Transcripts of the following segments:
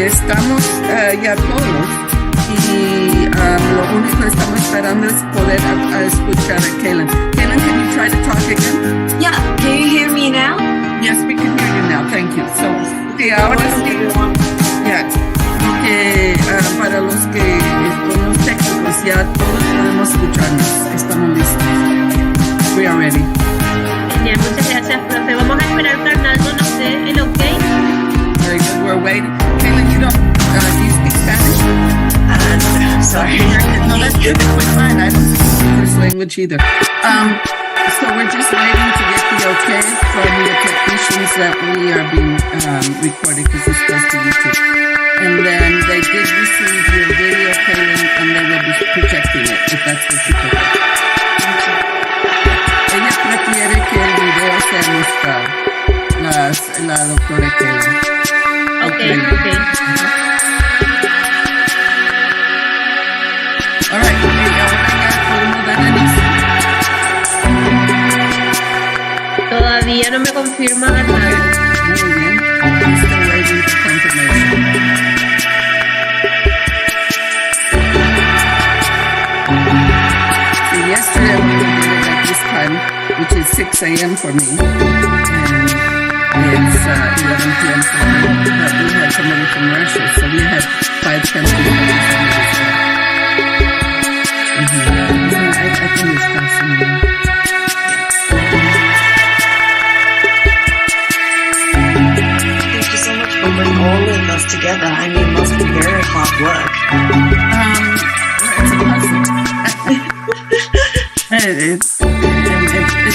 estamos ya todos y lo único que estamos esperando es poder a escuchar a Kaylin. Kaylin, can you try to talk again? Yeah, can you hear me now? Yes, we can hear you now. Thank you. So, okay, ahora sí. Yeah, que para los que con los técnicos ya todos podemos escucharnos. Estamos listos. We are ready. Genial, muchas gracias, profe. Vamos a esperar que Arnaldo nos dé el ok. Very good. We're waiting. Kaylin, you don't, do you speak Spanish? Sorry. No, that's perfectly fine. I don't speak the first language either. So we're just waiting to get the okay from the technicians that we are being recorded because this goes to YouTube. And then they did receive your video, Kaylin, and they will be projecting it if that's what you prefer. Ella prefiere que el video sea mostrado, la doctora Kaylin. Ok. All right, okay, ahora ya podemos dar inicio. Todavía no me confirma Arnaldo. Muy bien. I'm still waiting for confirmation. So yesterday we did it at this time, which is 6 a.m. for me, and it's 11 p.m. for me. But we had somebody from Russia, so we had 5 countries represented as well. I think it's fascinating. Thank you so much for bringing all of us together. I mean, it must be very hard work. It's a puzzle. It's a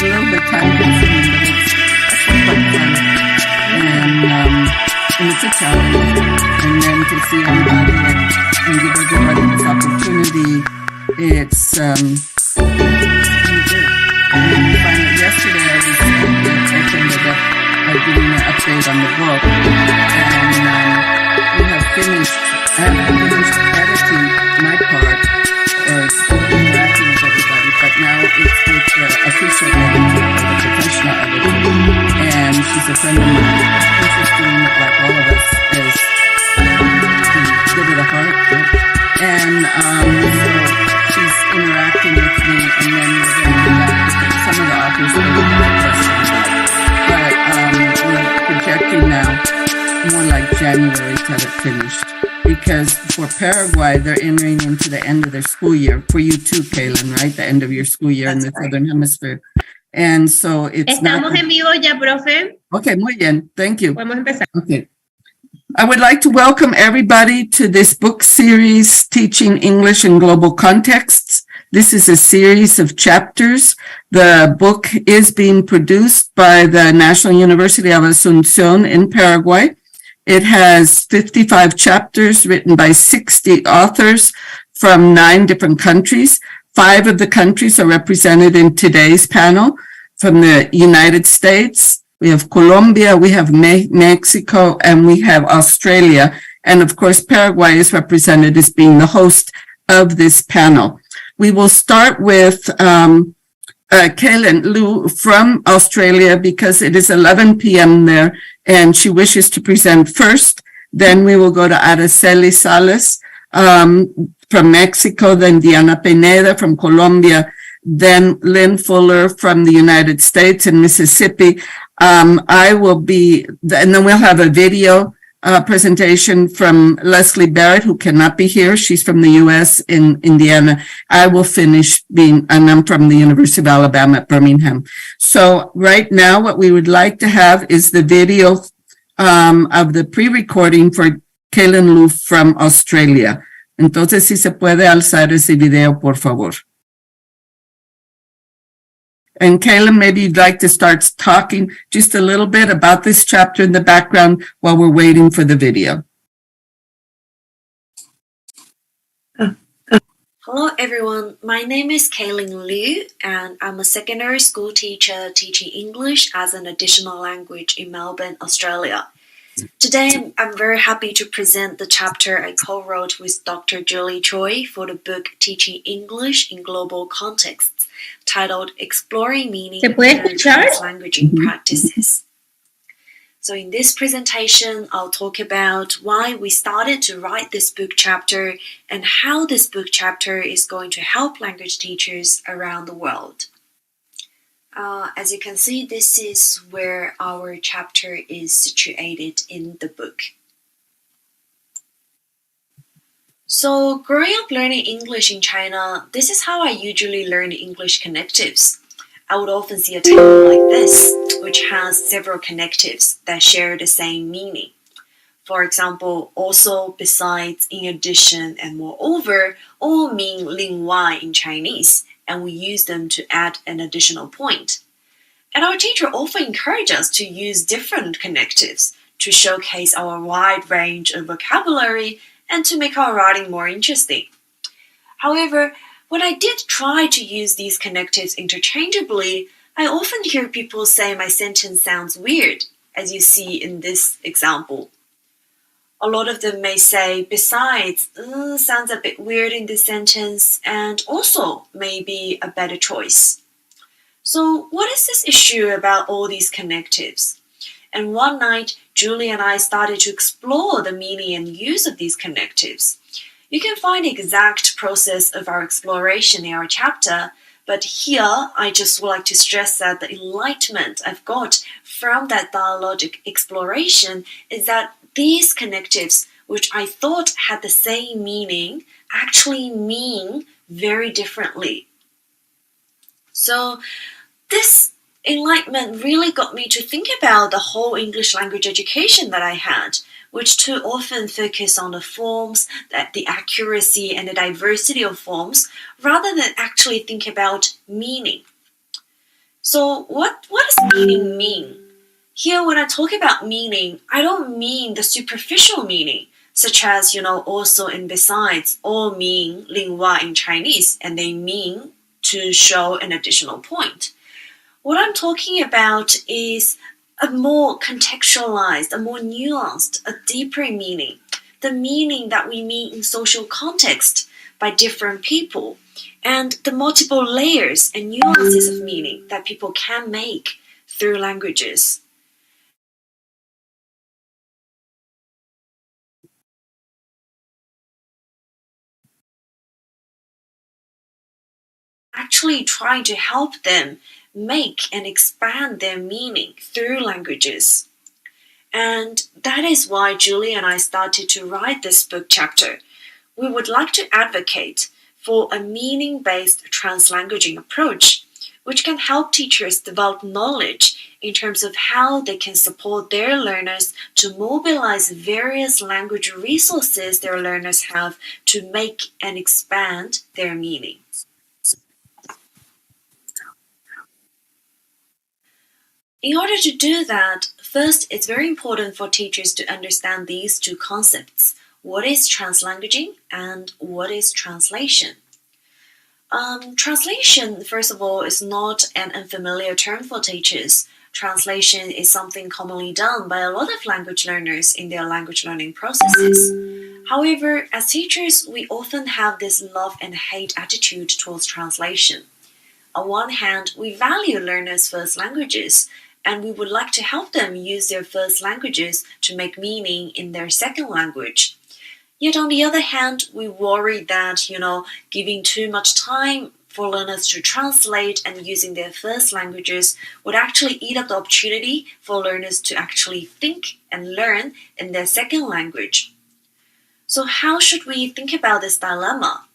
little bit time consuming, but it's quite fun. And it's a challenge. And then to see everybody and give everybody this opportunity, it's good. And finally, yesterday I was opened it up by giving an update on the book, and we have finished. I have finished editing my part, or interacting with everybody, but now it's with the official editor, or the professional editor, and she's a friend of mine, and she's doing it like all of us, as good of the heart, right? And so she's interacting with me, and then we're going to go back to some of the authors that we have questions about. But we're projecting now more like January to have it finished. Because for Paraguay, they're entering into the end of their school year. For you too, Kaylin, right? The end of your school year in That's the right. Southern Hemisphere. And so it's not... Estamos en vivo ya, profe. Okay, muy bien. Thank you. Podemos empezar. Okay. I would like to welcome everybody to this book series, Teaching English in Global Contexts. This is a series of chapters. The book is being produced by the National University of Asunción in Paraguay. It has 55 chapters written by 60 authors from 9 different countries. 5 of the countries are represented in today's panel. From the United States, we have Colombia, we have Mexico, and we have Australia. And of course, Paraguay is represented as being the host of this panel. We will start with Kaylin Liu from Australia because it is 11 p.m. there and she wishes to present first. Then we will go to Aracely Salas from Mexico, then Diana Pineda from Colombia, then Lynn Fuller from the United States and Mississippi. I will be, and then we'll have a video presentation from Leslie Barrett, who cannot be here. She's from the U.S. in Indiana. I will finish being, and I'm from the University of Alabama at Birmingham. So right now, what we would like to have is the video of the pre-recording for Kaylin Liu from Australia. Entonces, si se puede alzar ese video, por favor. And Kaylin, maybe you'd like to start talking just a little bit about this chapter in the background while we're waiting for the video. Hello, everyone. My name is Kaylin Liu, and I'm a secondary school teacher teaching English as an additional language in Melbourne, Australia. Today, I'm very happy to present the chapter I co-wrote with Dr. Julie Choi for the book Teaching English in Global Contexts, titled Exploring Meaning ¿Se puede through escuchar? Translanguaging Practices. So in this presentation, I'll talk about why we started to write this book chapter and how this book chapter is going to help language teachers around the world. As you can see, this is where our chapter is situated in the book. So growing up learning English in China, this is how I usually learn English connectives. I would often see a table like this, which has several connectives that share the same meaning. For example, also, besides, in addition, and moreover, all mean 另外 in Chinese, and we use them to add an additional point. And our teacher often encouraged us to use different connectives to showcase our wide range of vocabulary and to make our writing more interesting. However, when I did try to use these connectives interchangeably, I often hear people say my sentence sounds weird, as you see in this example. A lot of them may say, besides, sounds a bit weird in this sentence, and also may be a better choice. So what is this issue about all these connectives? And one night, Julie and I started to explore the meaning and use of these connectives. You can find the exact process of our exploration in our chapter, but here I just would like to stress that the enlightenment I've got from that dialogic exploration is that these connectives, which I thought had the same meaning, actually mean very differently. So this enlightenment really got me to think about the whole English language education that I had, which too often focus on the forms, that the accuracy and the diversity of forms, rather than actually think about meaning. So what does meaning mean? Here, when I talk about meaning, I don't mean the superficial meaning, such as, also and besides, all mean 另外 in Chinese, and they mean to show an additional point. What I'm talking about is a more contextualized, a more nuanced, a deeper meaning, the meaning that we mean in social context by different people, and the multiple layers and nuances of meaning that people can make through languages. Actually trying to help them make and expand their meaning through languages. And that is why Julie and I started to write this book chapter. We would like to advocate for a meaning-based translanguaging approach, which can help teachers develop knowledge in terms of how they can support their learners to mobilize various language resources their learners have to make and expand their meaning. In order to do that, first, it's very important for teachers to understand these two concepts. What is translanguaging and what is translation? Translation, first of all, is not an unfamiliar term for teachers. Translation is something commonly done by a lot of language learners in their language learning processes. However, as teachers, we often have this love and hate attitude towards translation. On one hand, we value learners' first languages, and we would like to help them use their first languages to make meaning in their second language. Yet on the other hand, we worry that, giving too much time for learners to translate and using their first languages would actually eat up the opportunity for learners to actually think and learn in their second language. So how should we think about this dilemma?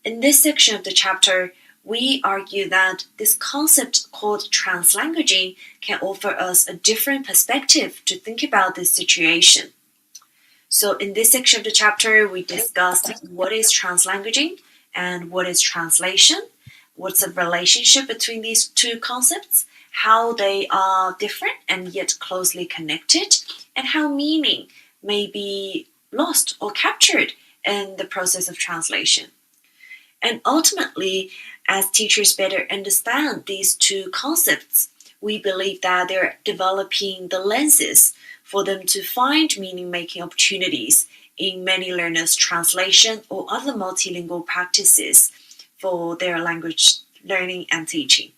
In this section of the chapter, we argue that this concept called translanguaging can offer us a different perspective to think about this situation. So in this section of the chapter, we discussed what is translanguaging and what is translation, what's the relationship between these two concepts, how they are different and yet closely connected, and how meaning may be lost or captured in the process of translation. And ultimately, as teachers better understand these two concepts, we believe that they're developing the lenses for them to find meaning-making opportunities in many learners' translation or other multilingual practices for their language learning and teaching.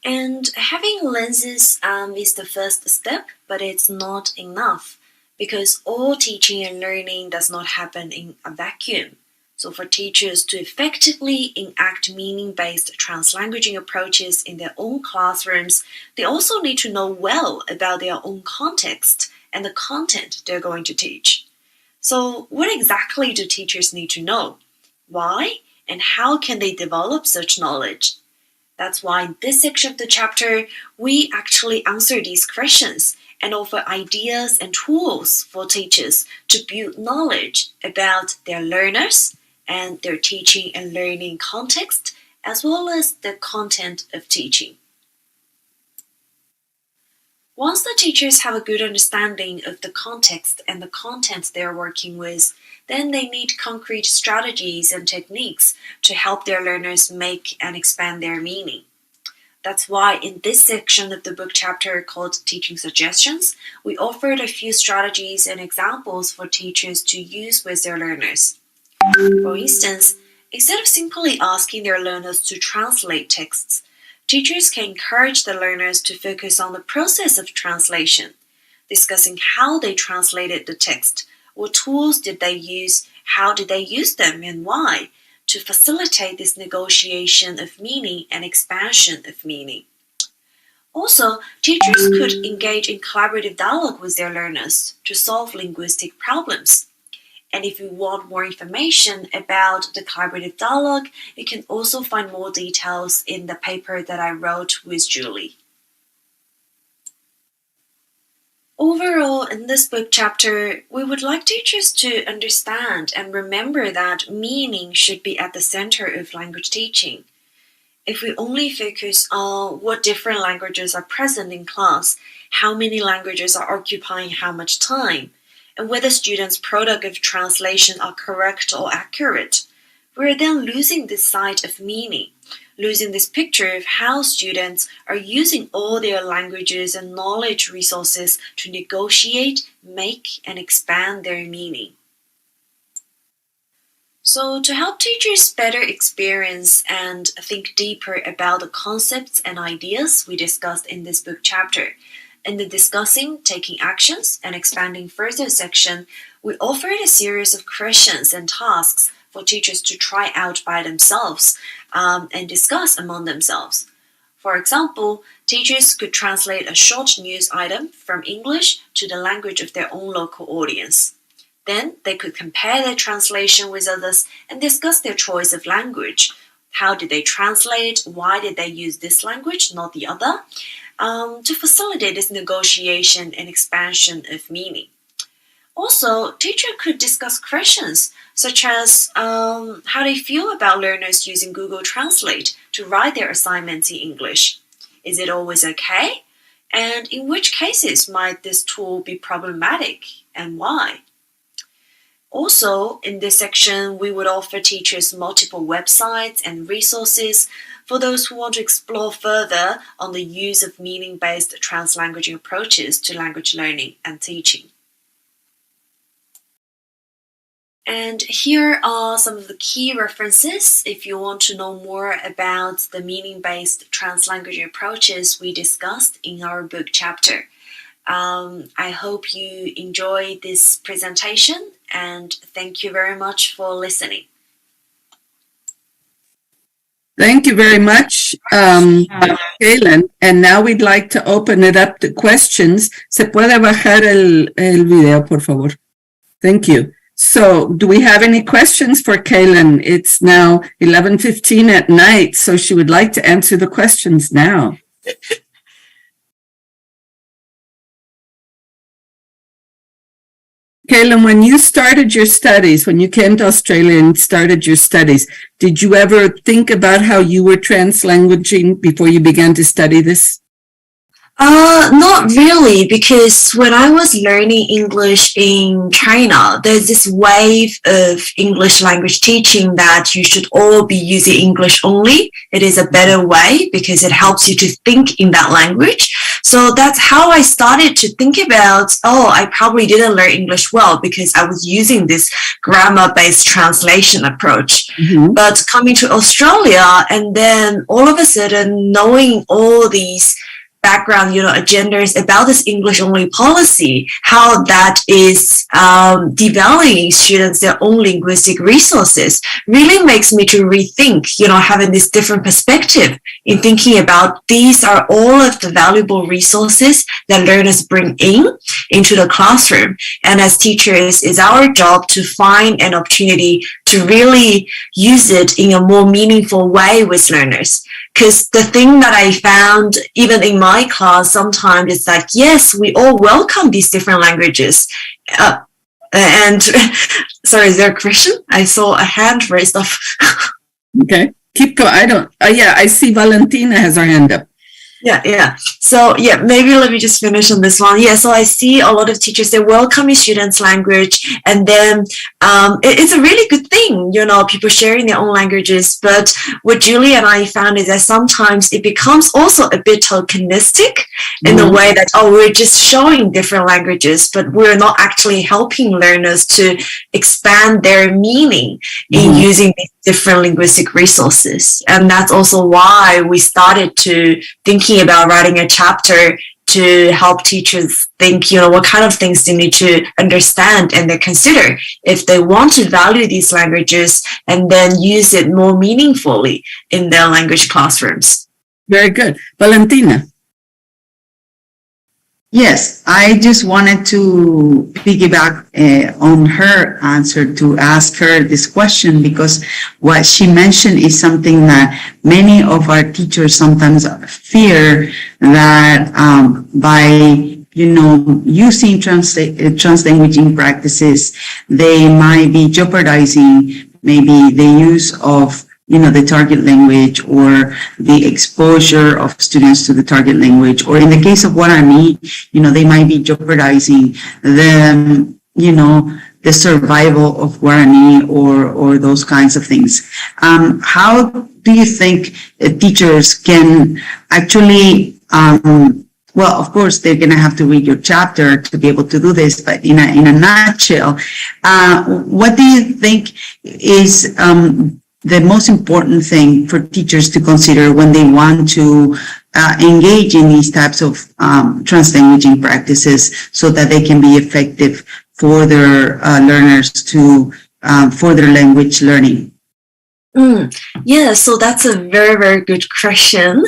And having lenses is the first step, but it's not enough because all teaching and learning does not happen in a vacuum. So, for teachers to effectively enact meaning-based translanguaging approaches in their own classrooms, they also need to know well about their own context and the content they're going to teach. So, what exactly do teachers need to know? Why? And how can they develop such knowledge? That's why in this section of the chapter, we actually answer these questions and offer ideas and tools for teachers to build knowledge about their learners and their teaching and learning context, as well as the content of teaching. Once the teachers have a good understanding of the context and the content they are working with, then they need concrete strategies and techniques to help their learners make and expand their meaning. That's why in this section of the book chapter called Teaching Suggestions, we offered a few strategies and examples for teachers to use with their learners. For instance, instead of simply asking their learners to translate texts, teachers can encourage the learners to focus on the process of translation, discussing how they translated the text, what tools did they use, how did they use them, and why, to facilitate this negotiation of meaning and expansion of meaning. Also, teachers could engage in collaborative dialogue with their learners to solve linguistic problems. And if you want more information about the collaborative dialogue, you can also find more details in the paper that I wrote with Julie. Overall, in this book chapter, we would like teachers to understand and remember that meaning should be at the center of language teaching. If we only focus on what different languages are present in class, how many languages are occupying how much time, and whether students' product of translation are correct or accurate, we are then losing this sight of meaning, losing this picture of how students are using all their languages and knowledge resources to negotiate, make, and expand their meaning. So, to help teachers better experience and think deeper about the concepts and ideas we discussed in this book chapter, in the Discussing, Taking Actions, and Expanding Further section, we offered a series of questions and tasks for teachers to try out by themselves and discuss among themselves. For example, teachers could translate a short news item from English to the language of their own local audience. Then they could compare their translation with others and discuss their choice of language. How did they translate? Why did they use this language, not the other? To facilitate this negotiation and expansion of meaning. Also, teacher could discuss questions such as how they feel about learners using Google Translate to write their assignments in English. Is it always okay? And in which cases might this tool be problematic and why? Also, in this section, we would offer teachers multiple websites and resources for those who want to explore further on the use of meaning-based translanguaging approaches to language learning and teaching. And here are some of the key references if you want to know more about the meaning-based translanguaging approaches we discussed in our book chapter. I hope you enjoyed this presentation and thank you very much for listening. Thank you very much, Kaylin. And now we'd like to open it up to questions. Se puede bajar el video, por favor. Thank you. So do we have any questions for Kaylin? It's now 11:15 at night, so she would like to answer the questions now. Kaylin, when you started your studies, when you came to Australia and started your studies, did you ever think about how you were translanguaging before you began to study this? Not really, because when I was learning English in China, there's this wave of English language teaching that you should all be using English only. It is a better way because it helps you to think in that language. So that's how I started to think about, oh, I probably didn't learn English well because I was using this grammar-based translation approach. But coming to Australia and then all of a sudden knowing all these background, agendas about this English only policy, how that is devaluing students their own linguistic resources, really makes me to rethink, having this different perspective in thinking about these are all of the valuable resources that learners bring in into the classroom. And as teachers, it's our job to find an opportunity to really use it in a more meaningful way with learners. Because the thing that I found, even in my class, sometimes it's like, yes, we all welcome these different languages. And sorry, is there a question? I saw a hand raised up. Okay, keep going. I don't, yeah, I see Valentina has her hand up. Yeah. So yeah, maybe let me just finish on this one. Yeah, so I see a lot of teachers, they welcome students' language, and then it's a really good thing, people sharing their own languages. But what Julie and I found is that sometimes it becomes also a bit tokenistic in the way that, oh, we're just showing different languages, but we're not actually helping learners to expand their meaning in using these different linguistic resources. And that's also why we started to thinking about writing a chapter to help teachers think, what kind of things they need to understand and they consider if they want to value these languages and then use it more meaningfully in their language classrooms. Very good. Valentina. Yes, I just wanted to piggyback on her answer to ask her this question, because what she mentioned is something that many of our teachers sometimes fear, that by using translanguaging practices, they might be jeopardizing maybe the use of the target language or the exposure of students to the target language, or in the case of Guarani, they might be jeopardizing the survival of Guarani or those kinds of things. How do you think teachers can actually, well, of course, they're going to have to read your chapter to be able to do this, but in a nutshell, what do you think is the most important thing for teachers to consider when they want to engage in these types of translanguaging practices so that they can be effective for their learners to for their language learning? That's a very, very good question.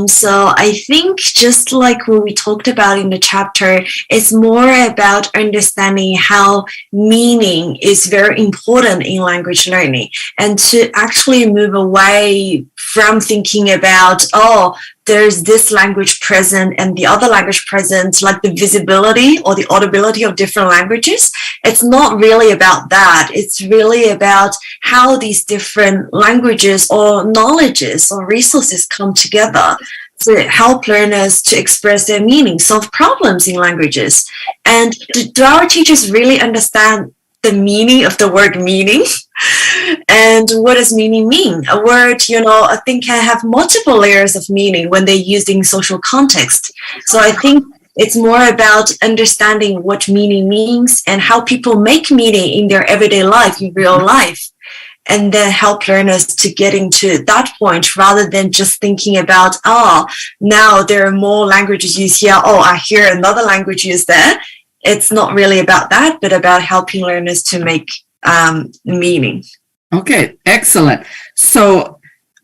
So I think just like what we talked about in the chapter, it's more about understanding how meaning is very important in language learning, and to actually move away from thinking about, oh, there's this language present and the other language present, like the visibility or the audibility of different languages. It's not really about that. It's really about how these different languages or knowledges or resources come together to help learners to express their meaning, solve problems in languages. And do our teachers really understand the meaning of the word meaning? And what does meaning mean? A word, a thing can have multiple layers of meaning when they're used in social context. So I think it's more about understanding what meaning means and how people make meaning in their everyday life, in real life, and then help learners to get into that point rather than just thinking about, oh, now there are more languages used here. Oh, I hear another language used there. It's not really about that, but about helping learners to make meaning. Okay, excellent. So,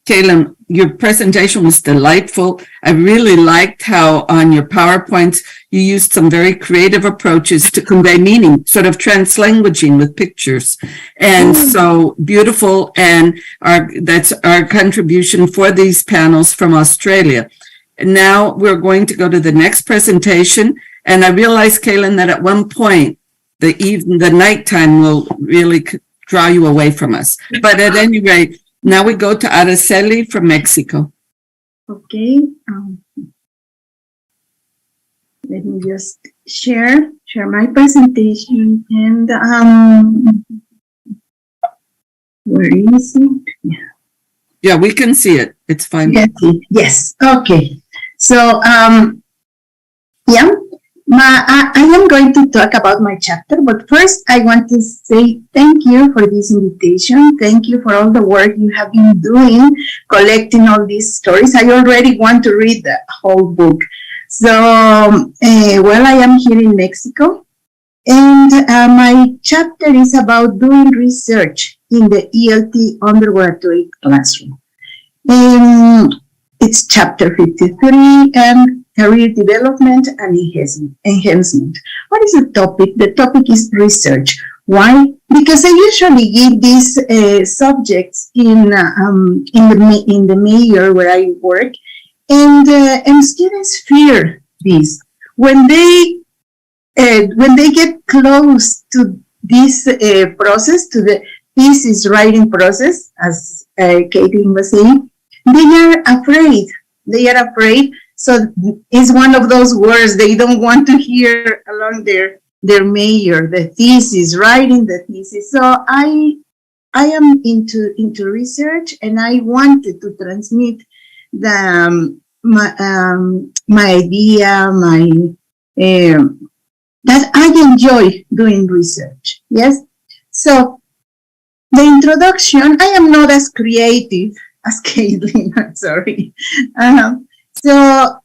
Kailin, your presentation was delightful. I really liked how on your PowerPoints, you used some very creative approaches to convey meaning, sort of translanguaging with pictures. And so beautiful. And that's our contribution for these panels from Australia. And now we're going to go to the next presentation. And I realized, Kailin, that at one point, the nighttime will really draw you away from us. But at any rate, now we go to Araceli from Mexico. Okay. Let me just share my presentation and where is it? Yeah. Yeah, we can see it. It's fine. Yes, yes. Okay. So, yeah, I am going to talk about my chapter, but first I want to say thank you for this invitation. Thank you for all the work you have been doing, collecting all these stories. I already want to read the whole book. So, well, I am here in Mexico, and my chapter is about doing research in the ELT undergraduate classroom. It's chapter 53 and career development and enhancement. What is the topic? The topic is research. Why? Because I usually give these subjects in the major where I work, and students fear this when they get close to this process, to the thesis writing process, as Caitlin was saying. They are afraid. They are afraid. So it's one of those words they don't want to hear along their major, the thesis, writing the thesis. So I am into research, and I wanted to transmit my idea, that I enjoy doing research. Yes. So the introduction, I am not as creative as Caitlin, I'm sorry. So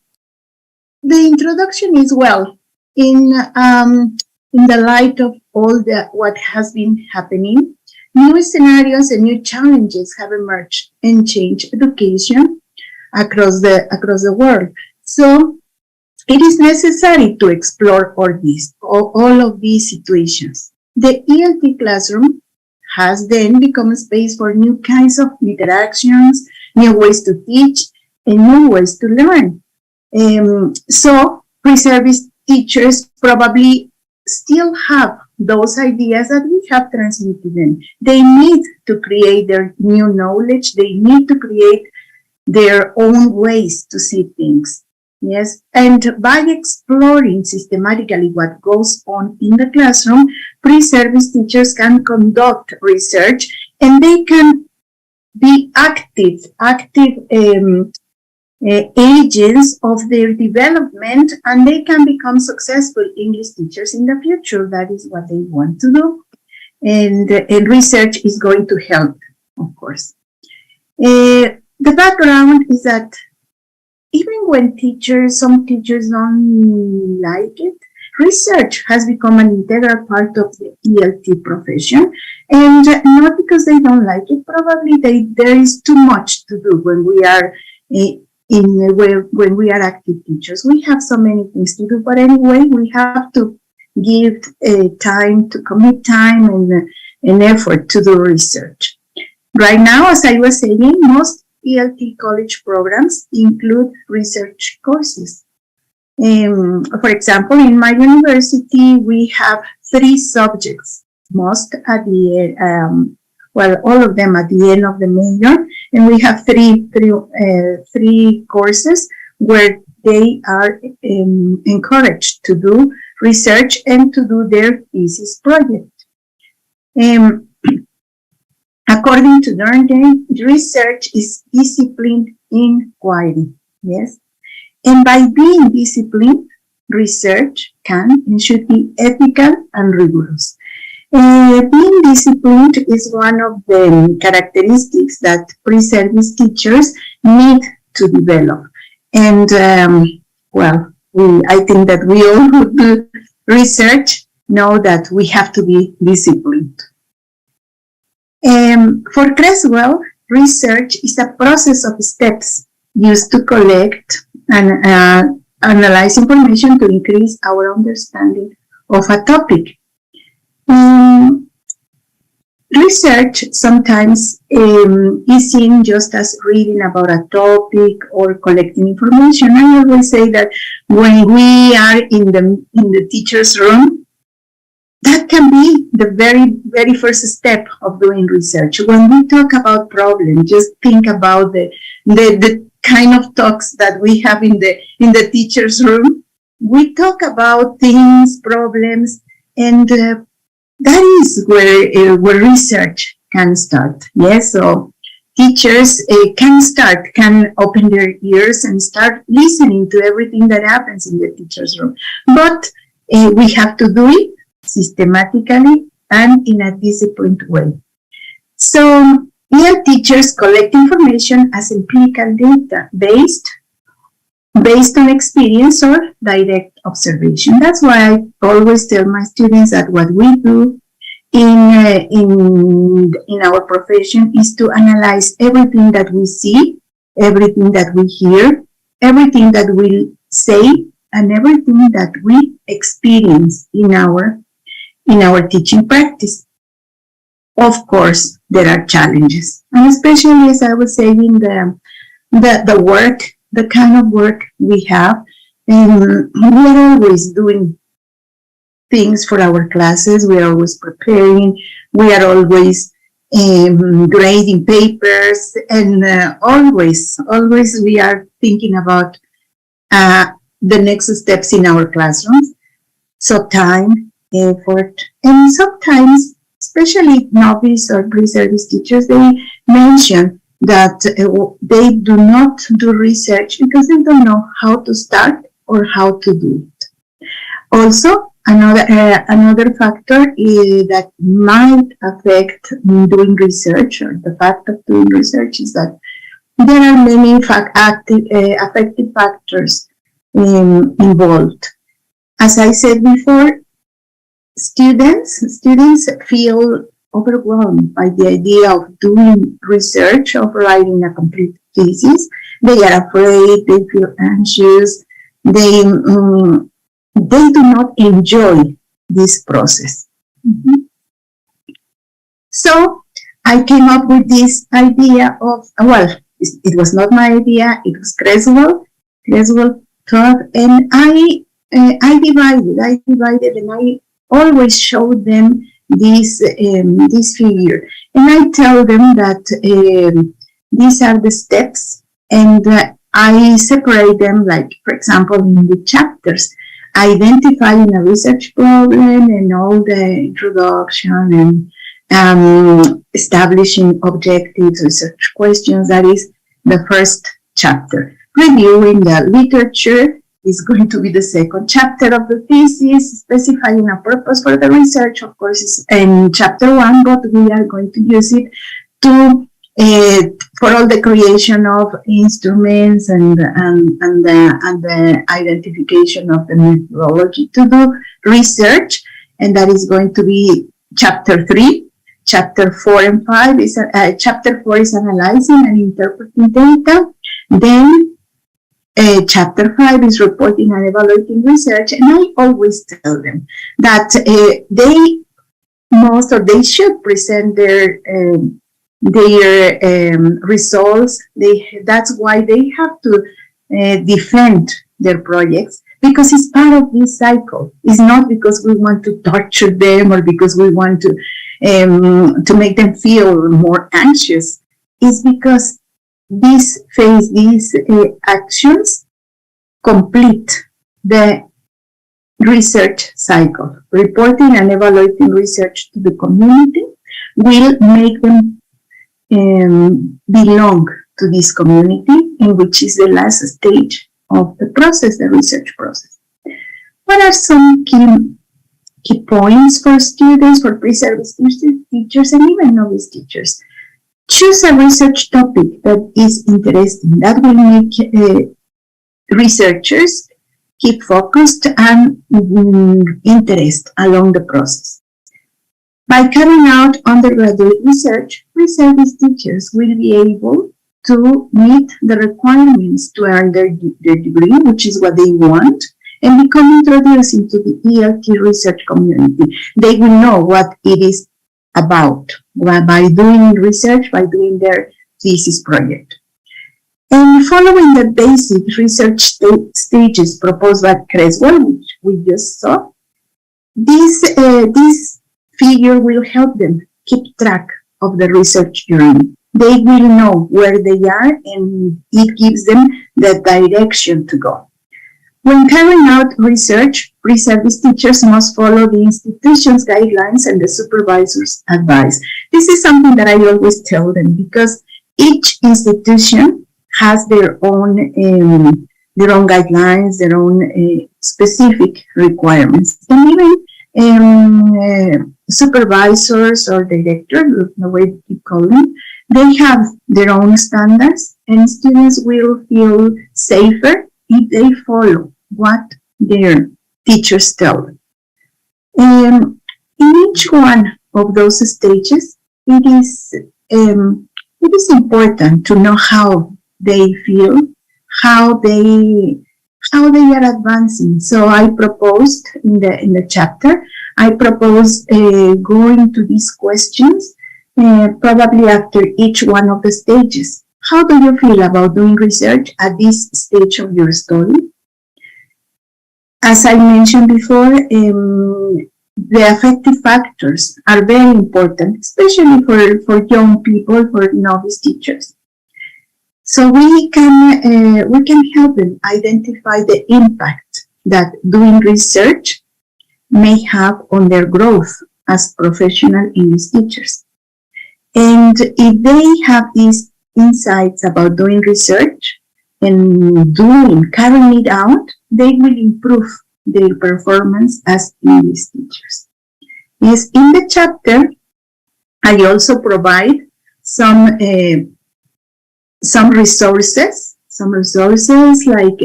the introduction is, well, in the light of all the what has been happening, new scenarios and new challenges have emerged and changed education across the world. So it is necessary to explore all of these situations. The ELT classroom has then become a space for new kinds of interactions, new ways to teach, and new ways to learn. So pre-service teachers probably still have those ideas that we have transmitted them. They need to create their new knowledge. They need to create their own ways to see things. Yes, and by exploring systematically what goes on in the classroom, pre-service teachers can conduct research and they can be active agents of their development, and they can become successful English teachers in the future. That is what they want to do. And research is going to help, of course. The background is that even when some teachers don't like it, research has become an integral part of the ELT profession. And not because they don't like it, probably there is too much to do when we are in when we are active teachers. We have so many things to do, but anyway, we have to give time, to commit time and effort to do research. Right now, as I was saying, most ELT college programs include research courses. For example, in my university, we have 3 subjects, most at the well, all of them at the end of the major, and we have three courses where they are encouraged to do research and to do their thesis project. According to Dörnyei, research is disciplined inquiry, yes? And by being disciplined, research can and should be ethical and rigorous. Being disciplined is one of the characteristics that pre-service teachers need to develop. And I think that we all who do research know that we have to be disciplined. For Creswell, research is a process of steps used to collect and analyze information to increase our understanding of a topic. Research sometimes is seen just as reading about a topic or collecting information. I always say that when we are in the teacher's room, that can be the very, very first step of doing research. When we talk about problems, just think about the kind of talks that we have in the teacher's room. We talk about things, problems, and that is where, where research can start. Yes, so teachers can start, can open their ears and start listening to everything that happens in the teacher's room. But we have to do it systematically and in a disciplined way. So EL teachers collect information as empirical data based, based on experience or direct observation. That's why I always tell my students that what we do in, in, in our profession is to analyze everything that we see, everything that we hear, everything that we say, and everything that we experience in our, in our teaching practice. Of course, there are challenges, and especially as I was saying, the, the, the work, the kind of work we have, and we are always doing things for our classes. We are always preparing. We are always grading papers, and always, always we are thinking about the next steps in our classrooms. So time, effort, and sometimes, especially novice or pre-service teachers, they mention that they do not do research because they don't know how to start or how to do it. Also, another, another factor is that might affect doing research or the fact of doing research is that there are many fact active, affective factors involved. As I said before, students, students feel overwhelmed by the idea of doing research, of writing a complete thesis. They are afraid, they feel anxious, they, they do not enjoy this process. Mm -hmm. So I came up with this idea of, well, it was not my idea, it was Creswell. Creswell taught, and I, I divided, I divided, and I always showed them this, this figure. And I tell them that these are the steps, and I separate them, like, for example, in the chapters, identifying a research problem and all the introduction and establishing objectives, research questions. That is the first chapter. Reviewing the literature is going to be the second chapter of the thesis, specifying a purpose for the research, of course, is in chapter one, but we are going to use it to for all the creation of instruments and, and, and, the, and the identification of the methodology to do research. And that is going to be chapter three. Chapter four and five is, chapter four is analyzing and interpreting data. Then chapter 5 is reporting and evaluating research, and I always tell them that they must or they should present their their results. They, that's why they have to defend their projects, because it's part of this cycle. It's not because we want to torture them or because we want to, to make them feel more anxious. It's because this phase, these actions complete the research cycle. Reporting and evaluating research to the community will make them belong to this community, in which is the last stage of the process, the research process. What are some key, key points for students, for pre-service teachers, and even novice teachers? Choose a research topic that is interesting, that will make researchers keep focused and interest along the process. By carrying out undergraduate research, pre-service teachers will be able to meet the requirements to earn their, their degree, which is what they want, and become introduced into the ELT research community. They will know what it is about by doing research, by doing their thesis project. And following the basic research stages proposed by Creswell, which we just saw, this, this figure will help them keep track of the research journey. They will know where they are and it gives them the direction to go. When carrying out research, pre-service teachers must follow the institution's guidelines and the supervisor's advice. This is something that I always tell them because each institution has their own um, their own guidelines, their own specific requirements, and even supervisors or directors, the way you call them, they have their own standards, and students will feel safer if they follow what their teachers tell them. In each one of those stages, it is it is important to know how they feel, how they how they are advancing. So I proposed in the in the chapter, I proposed going to these questions probably after each one of the stages. How do you feel about doing research at this stage of your study? As I mentioned before, the affective factors are very important, especially for, for young people, for novice teachers. So we can, we can help them identify the impact that doing research may have on their growth as professional English teachers. And if they have these insights about doing research and doing, carrying it out, they will improve their performance as English teachers. Yes, in the chapter, I also provide some uh, some resources, some resources like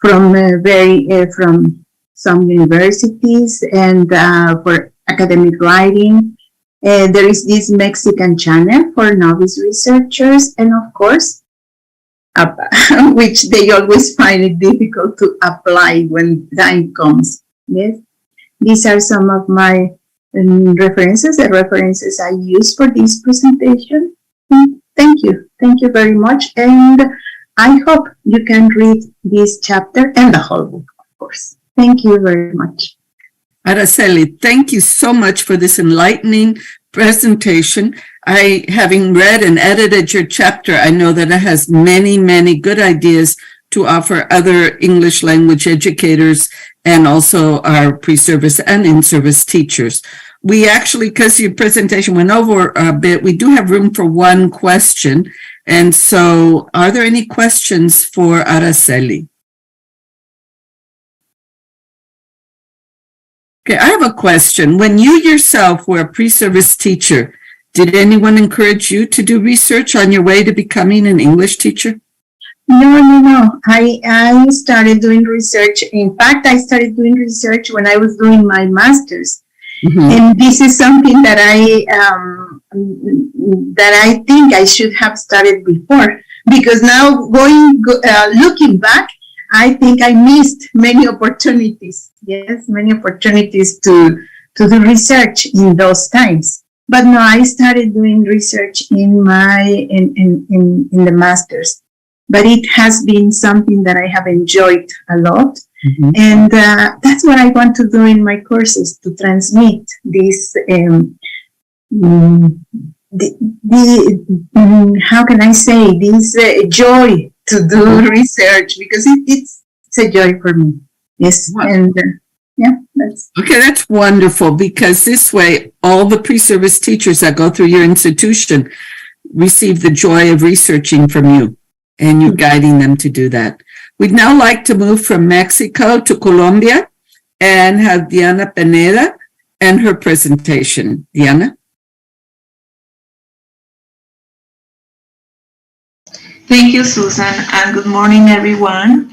from very from some universities and for academic writing. There is this Mexican channel for novice researchers, and of course, which they always find it difficult to apply when time comes. Yes, these are some of my references, the references I use for this presentation. Thank you. Thank you very much. And I hope you can read this chapter and the whole book, of course. Thank you very much. Aracely, thank you so much for this enlightening presentation. I, having read and edited your chapter, I know that it has many, many good ideas to offer other English language educators and also our pre-service and in-service teachers. We actually, because your presentation went over a bit, we do have room for one question. And so are there any questions for Araceli? Okay, I have a question. When you yourself were a pre-service teacher, did anyone encourage you to do research on your way to becoming an English teacher? No, no, no. I, I started doing research. In fact, I started doing research when I was doing my master's. And this is something that I um, that I think I should have started before because now going looking back, I think I missed many opportunities. Yes, many opportunities to to do research in those times. But no, I started doing research in my in in in, in the masters. But it has been something that I have enjoyed a lot. And that's what I want to do in my courses, to transmit this, the how can I say, this joy to do research, because it, it's, it's a joy for me. Yes. Wow. And yeah, that's. Okay, that's wonderful, because this way, all the pre-service teachers that go through your institution receive the joy of researching from you, and you're guiding them to do that. We'd now like to move from Mexico to Colombia and have Diana Pineda and her presentation. Diana? Thank you, Susan, and good morning, everyone.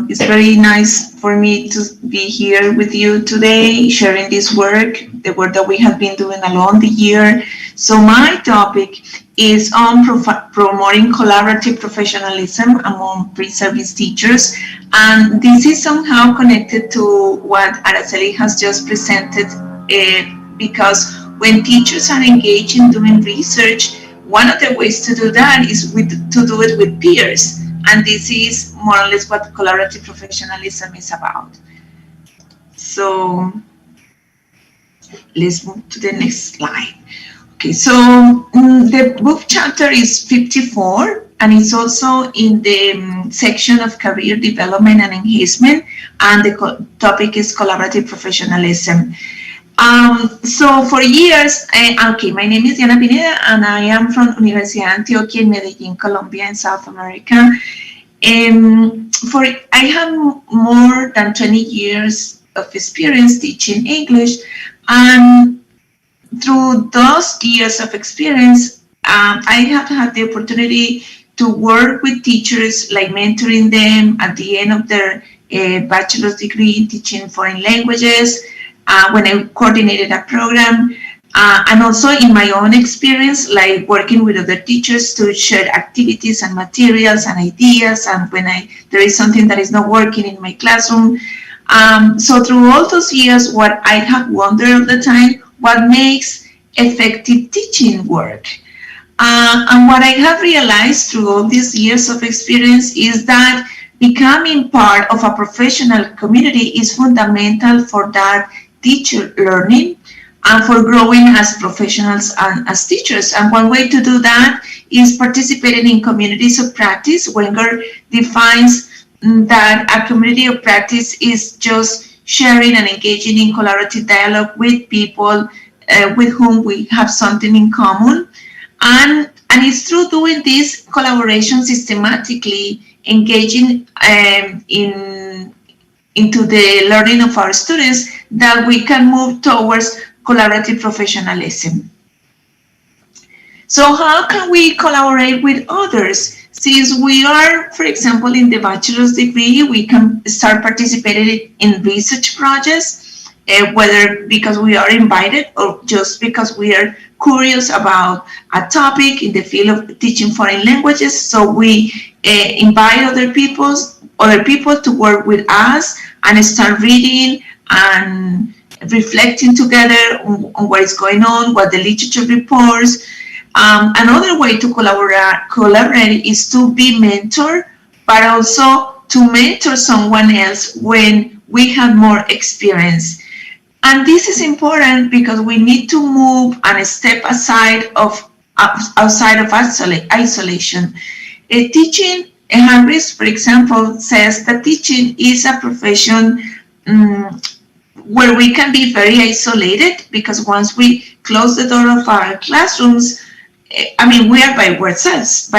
It's very nice for me to be here with you today, sharing this work, the work that we have been doing along the year. So my topic is on promoting collaborative professionalism among pre-service teachers. And this is somehow connected to what Araceli has just presented, because when teachers are engaged in doing research, one of the ways to do that is to do it with peers. And this is more or less what collaborative professionalism is about. So let's move to the next slide. The book chapter is 54, and it's also in the section of career development and enhancement, and the topic is collaborative professionalism. So for years, okay, my name is Diana Pineda, and I am from Universidad de Antioquia in Medellin, Colombia, in South America. For I have more than 20 years of experience teaching English, and through those years of experience, I have had the opportunity to work with teachers, like mentoring them at the end of their bachelor's degree in teaching foreign languages, when I coordinated a program, and also in my own experience, like working with other teachers to share activities and materials and ideas, and when there is something that is not working in my classroom. So through all those years, what I have wondered all the time, what makes effective teaching work? And what I have realized through all these years of experience is that becoming part of a professional community is fundamental for that teacher learning and for growing as professionals and as teachers. And one way to do that is participating in communities of practice. Wengert defines that a community of practice is just sharing and engaging in collaborative dialogue with people with whom we have something in common. And it's through doing this collaboration systematically, engaging into the learning of our students, that we can move towards collaborative professionalism. So how can we collaborate with others? Since we are, for example, in the bachelor's degree, we can start participating in research projects, whether because we are invited or just because we are curious about a topic in the field of teaching foreign languages. So we invite other people to work with us and start reading and reflecting together on what is going on, what the literature reports. Another way to collaborate is to be mentor, but also to mentor someone else when we have more experience. And this is important because we need to move and step outside of isolation. Teaching, Harris, for example, says that teaching is a profession where we can be very isolated, because once we close the door of our classrooms, we are by ourselves,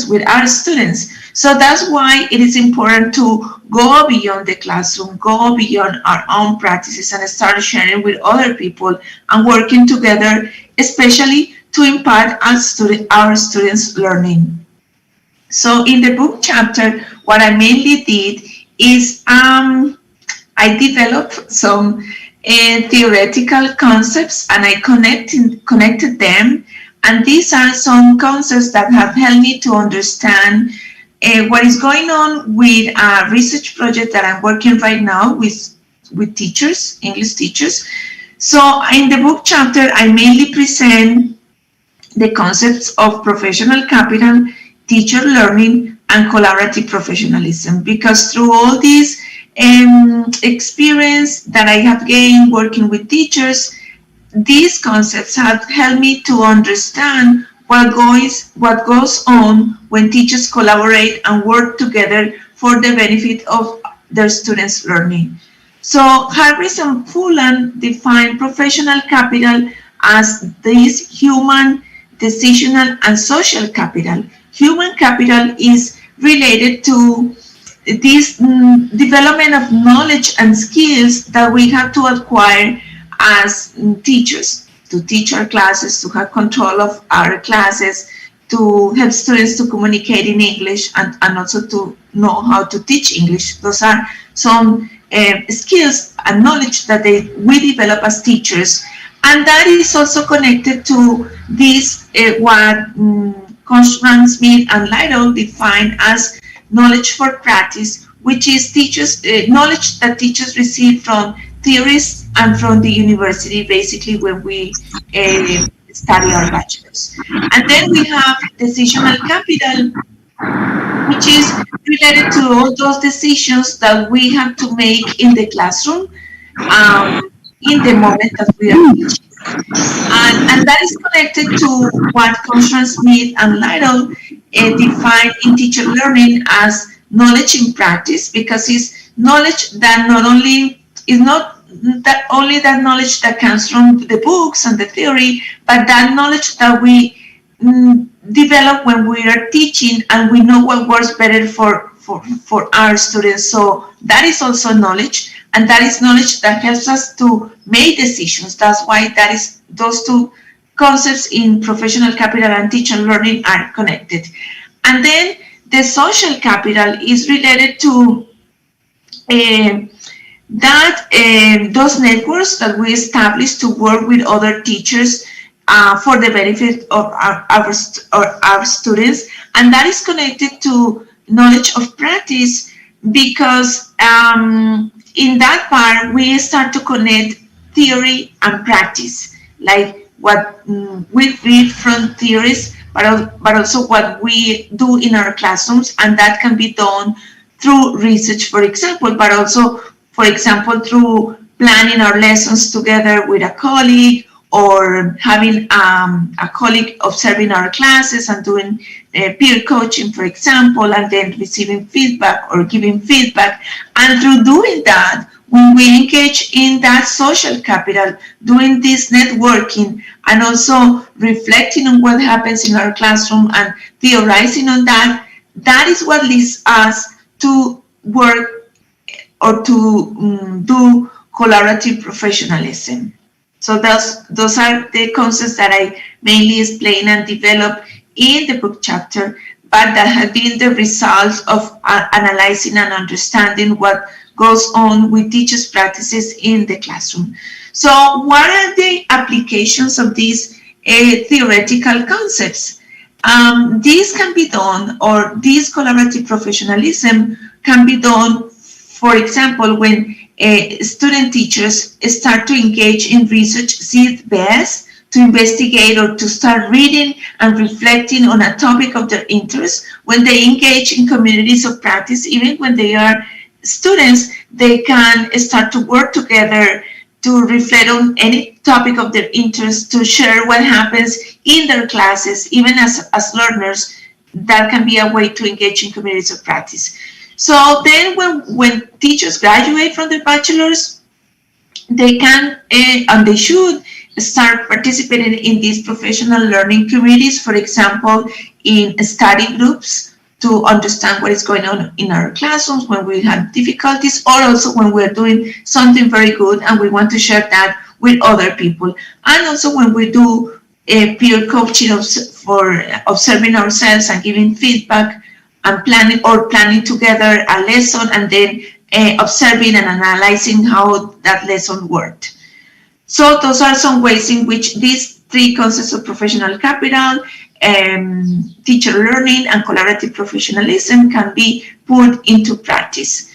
with our students. So that's why it is important to go beyond the classroom, go beyond our own practices and start sharing with other people and working together, especially to impact our students' learning. So in the book chapter, what I mainly did is I developed some theoretical concepts and I connected them. And these are some concepts that have helped me to understand what is going on with a research project that I'm working right now with teachers, English teachers. So in the book chapter, I mainly present the concepts of professional capital, teacher learning, and collaborative professionalism, because through all this experience that I have gained working with teachers, these concepts have helped me to understand what goes on when teachers collaborate and work together for the benefit of their students' learning. So Harris and Fullan define professional capital as this human, decisional, and social capital. Human capital is related to this development of knowledge and skills that we have to acquire as teachers, to teach our classes, to have control of our classes, to help students to communicate in English, and also to know how to teach English. Those are some skills and knowledge that we develop as teachers. And that is also connected to this what Cochran, Smith, and Lytle define as knowledge for practice, which is knowledge that teachers receive from theorists and from the university, basically when we study our bachelor's. And then we have decisional capital, which is related to all those decisions that we have to make in the classroom in the moment that we are teaching. And that is connected to what Cochran, Smith, and Lytle define in teacher learning as knowledge in practice because it's knowledge that not only is not that only that knowledge that comes from the books and the theory, but that knowledge that we develop when we are teaching and we know what works better for our students. So that is also knowledge, and that is knowledge that helps us to make decisions. That's why that is those two concepts in professional capital and teacher learning are connected. And then the social capital is related to that those networks that we establish to work with other teachers for the benefit of our students. And that is connected to knowledge of practice because in that part, we start to connect theory and practice, like what we read from theories, but also what we do in our classrooms, and that can be done through research, for example, but also, for example, through planning our lessons together with a colleague or having a colleague observing our classes and doing peer coaching, for example, and then receiving feedback or giving feedback. And through doing that, when we engage in that social capital, doing this networking and also reflecting on what happens in our classroom and theorizing on that, that is what leads us to work or to do collaborative professionalism. So those are the concepts that I mainly explain and develop in the book chapter, but that have been the result of analyzing and understanding what goes on with teachers' practices in the classroom. So what are the applications of these theoretical concepts? This can be done, or this collaborative professionalism can be done, for example, when student teachers start to engage in research, see it best to investigate or to start reading and reflecting on a topic of their interest. When they engage in communities of practice, even when they are students, they can start to work together to reflect on any topic of their interest, to share what happens in their classes, even as learners. That can be a way to engage in communities of practice. So then when teachers graduate from their bachelor's, they can, and they should, start participating in these professional learning communities, for example, in study groups to understand what is going on in our classrooms when we have difficulties, or also when we're doing something very good and we want to share that with other people. And also when we do a peer coaching for observing ourselves and giving feedback and planning, or planning together a lesson and then observing and analyzing how that lesson worked. So those are some ways in which these three concepts of professional capital, teacher learning, and collaborative professionalism can be put into practice.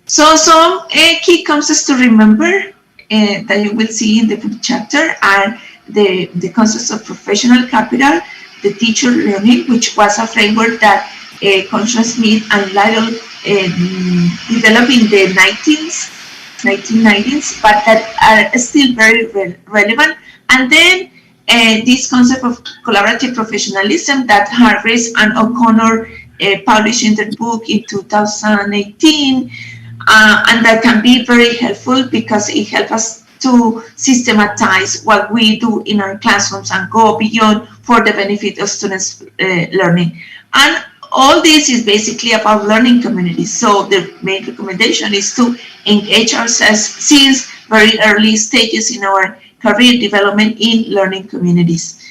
So some key concepts to remember that you will see in the book chapter are the concepts of professional capital, the teacher learning, which was a framework that Constance Smith and Lytle developed in the 1990s, but that are still very relevant. And then this concept of collaborative professionalism that Hargreaves and O'Connor published in their book in 2018, and that can be very helpful because it helps us to systematize what we do in our classrooms and go beyond for the benefit of students' learning. And all this is basically about learning communities. So the main recommendation is to engage ourselves since very early stages in our career development in learning communities.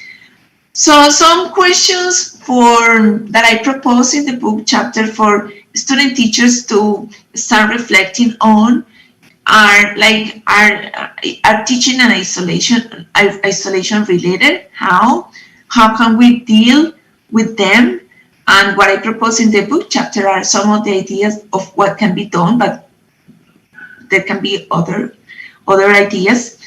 So some questions for that I propose in the book chapter for student teachers to start reflecting on are teaching and isolation related? How? How can we deal with them? And what I propose in the book chapter are some of the ideas of what can be done, but there can be other ideas.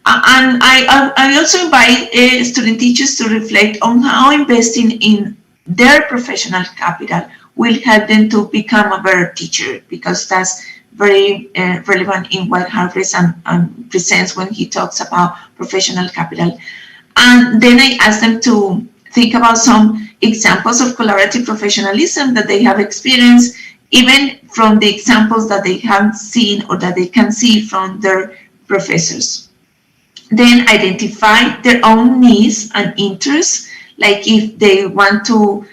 And I also invite student teachers to reflect on how investing in their professional capital will help them to become a better teacher, because that's very relevant in what Hargreaves and presents when he talks about professional capital. And then I ask them to think about some examples of collaborative professionalism that they have experienced, even from the examples that they have seen or that they can see from their professors. Then identify their own needs and interests, like if they want to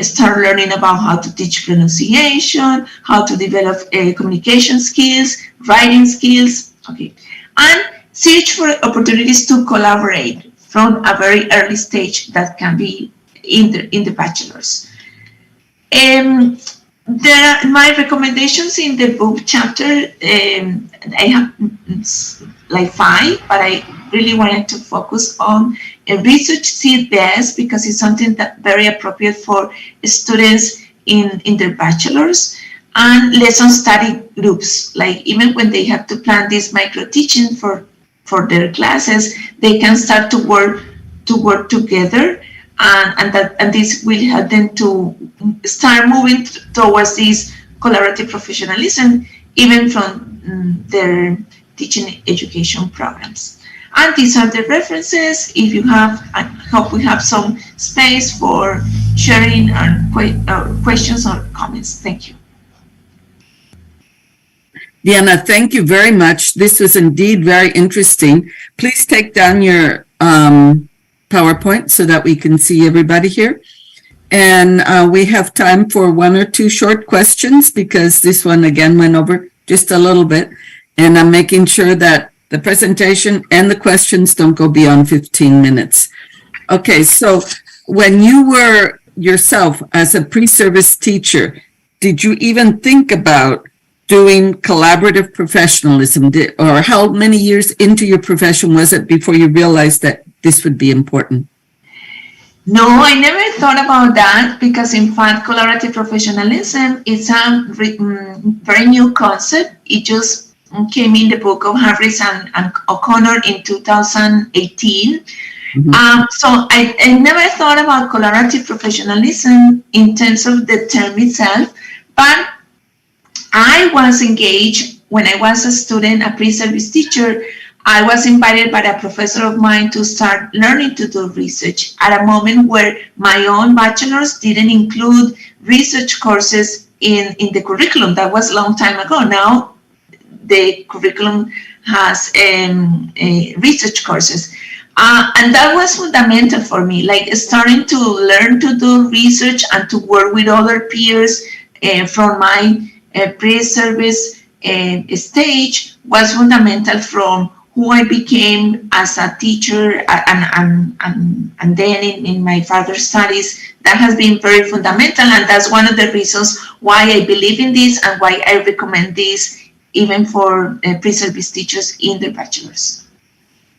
start learning about how to teach pronunciation, how to develop communication skills, writing skills, okay. And search for opportunities to collaborate from a very early stage that can be in the bachelor's. There are my recommendations in the book chapter. I have like 5, but I really wanted to focus on research seed best because it's something that very appropriate for students in their bachelor's, and lesson study groups. Like even when they have to plan this micro teaching for their classes, they can start to work together. And this will help them to start moving towards this collaborative professionalism, even from their teaching education programs. And these are the references. If you have, I hope we have some space for sharing and questions or comments. Thank you. Diana, thank you very much. This was indeed very interesting. Please take down your PowerPoint so that we can see everybody here. And we have time for 1 or 2 short questions because this one again went over just a little bit. And I'm making sure that the presentation and the questions don't go beyond 15 minutes. Okay, so when you were yourself as a pre-service teacher, did you even think about doing collaborative professionalism, or how many years into your profession was it before you realized that this would be important? No, I never thought about that because, in fact, collaborative professionalism is a very new concept. It just came in the book of Harris and O'Connor in 2018. Mm-hmm. So I never thought about collaborative professionalism in terms of the term itself, but I was engaged when I was a student, a pre-service teacher. I was invited by a professor of mine to start learning to do research at a moment where my own bachelor's didn't include research courses in the curriculum. That was a long time ago. Now the curriculum has research courses. And that was fundamental for me, like starting to learn to do research and to work with other peers from my pre-service stage was fundamental from who I became as a teacher and then in my further studies. That has been very fundamental, and that's one of the reasons why I believe in this and why I recommend this even for pre-service teachers in their bachelor's.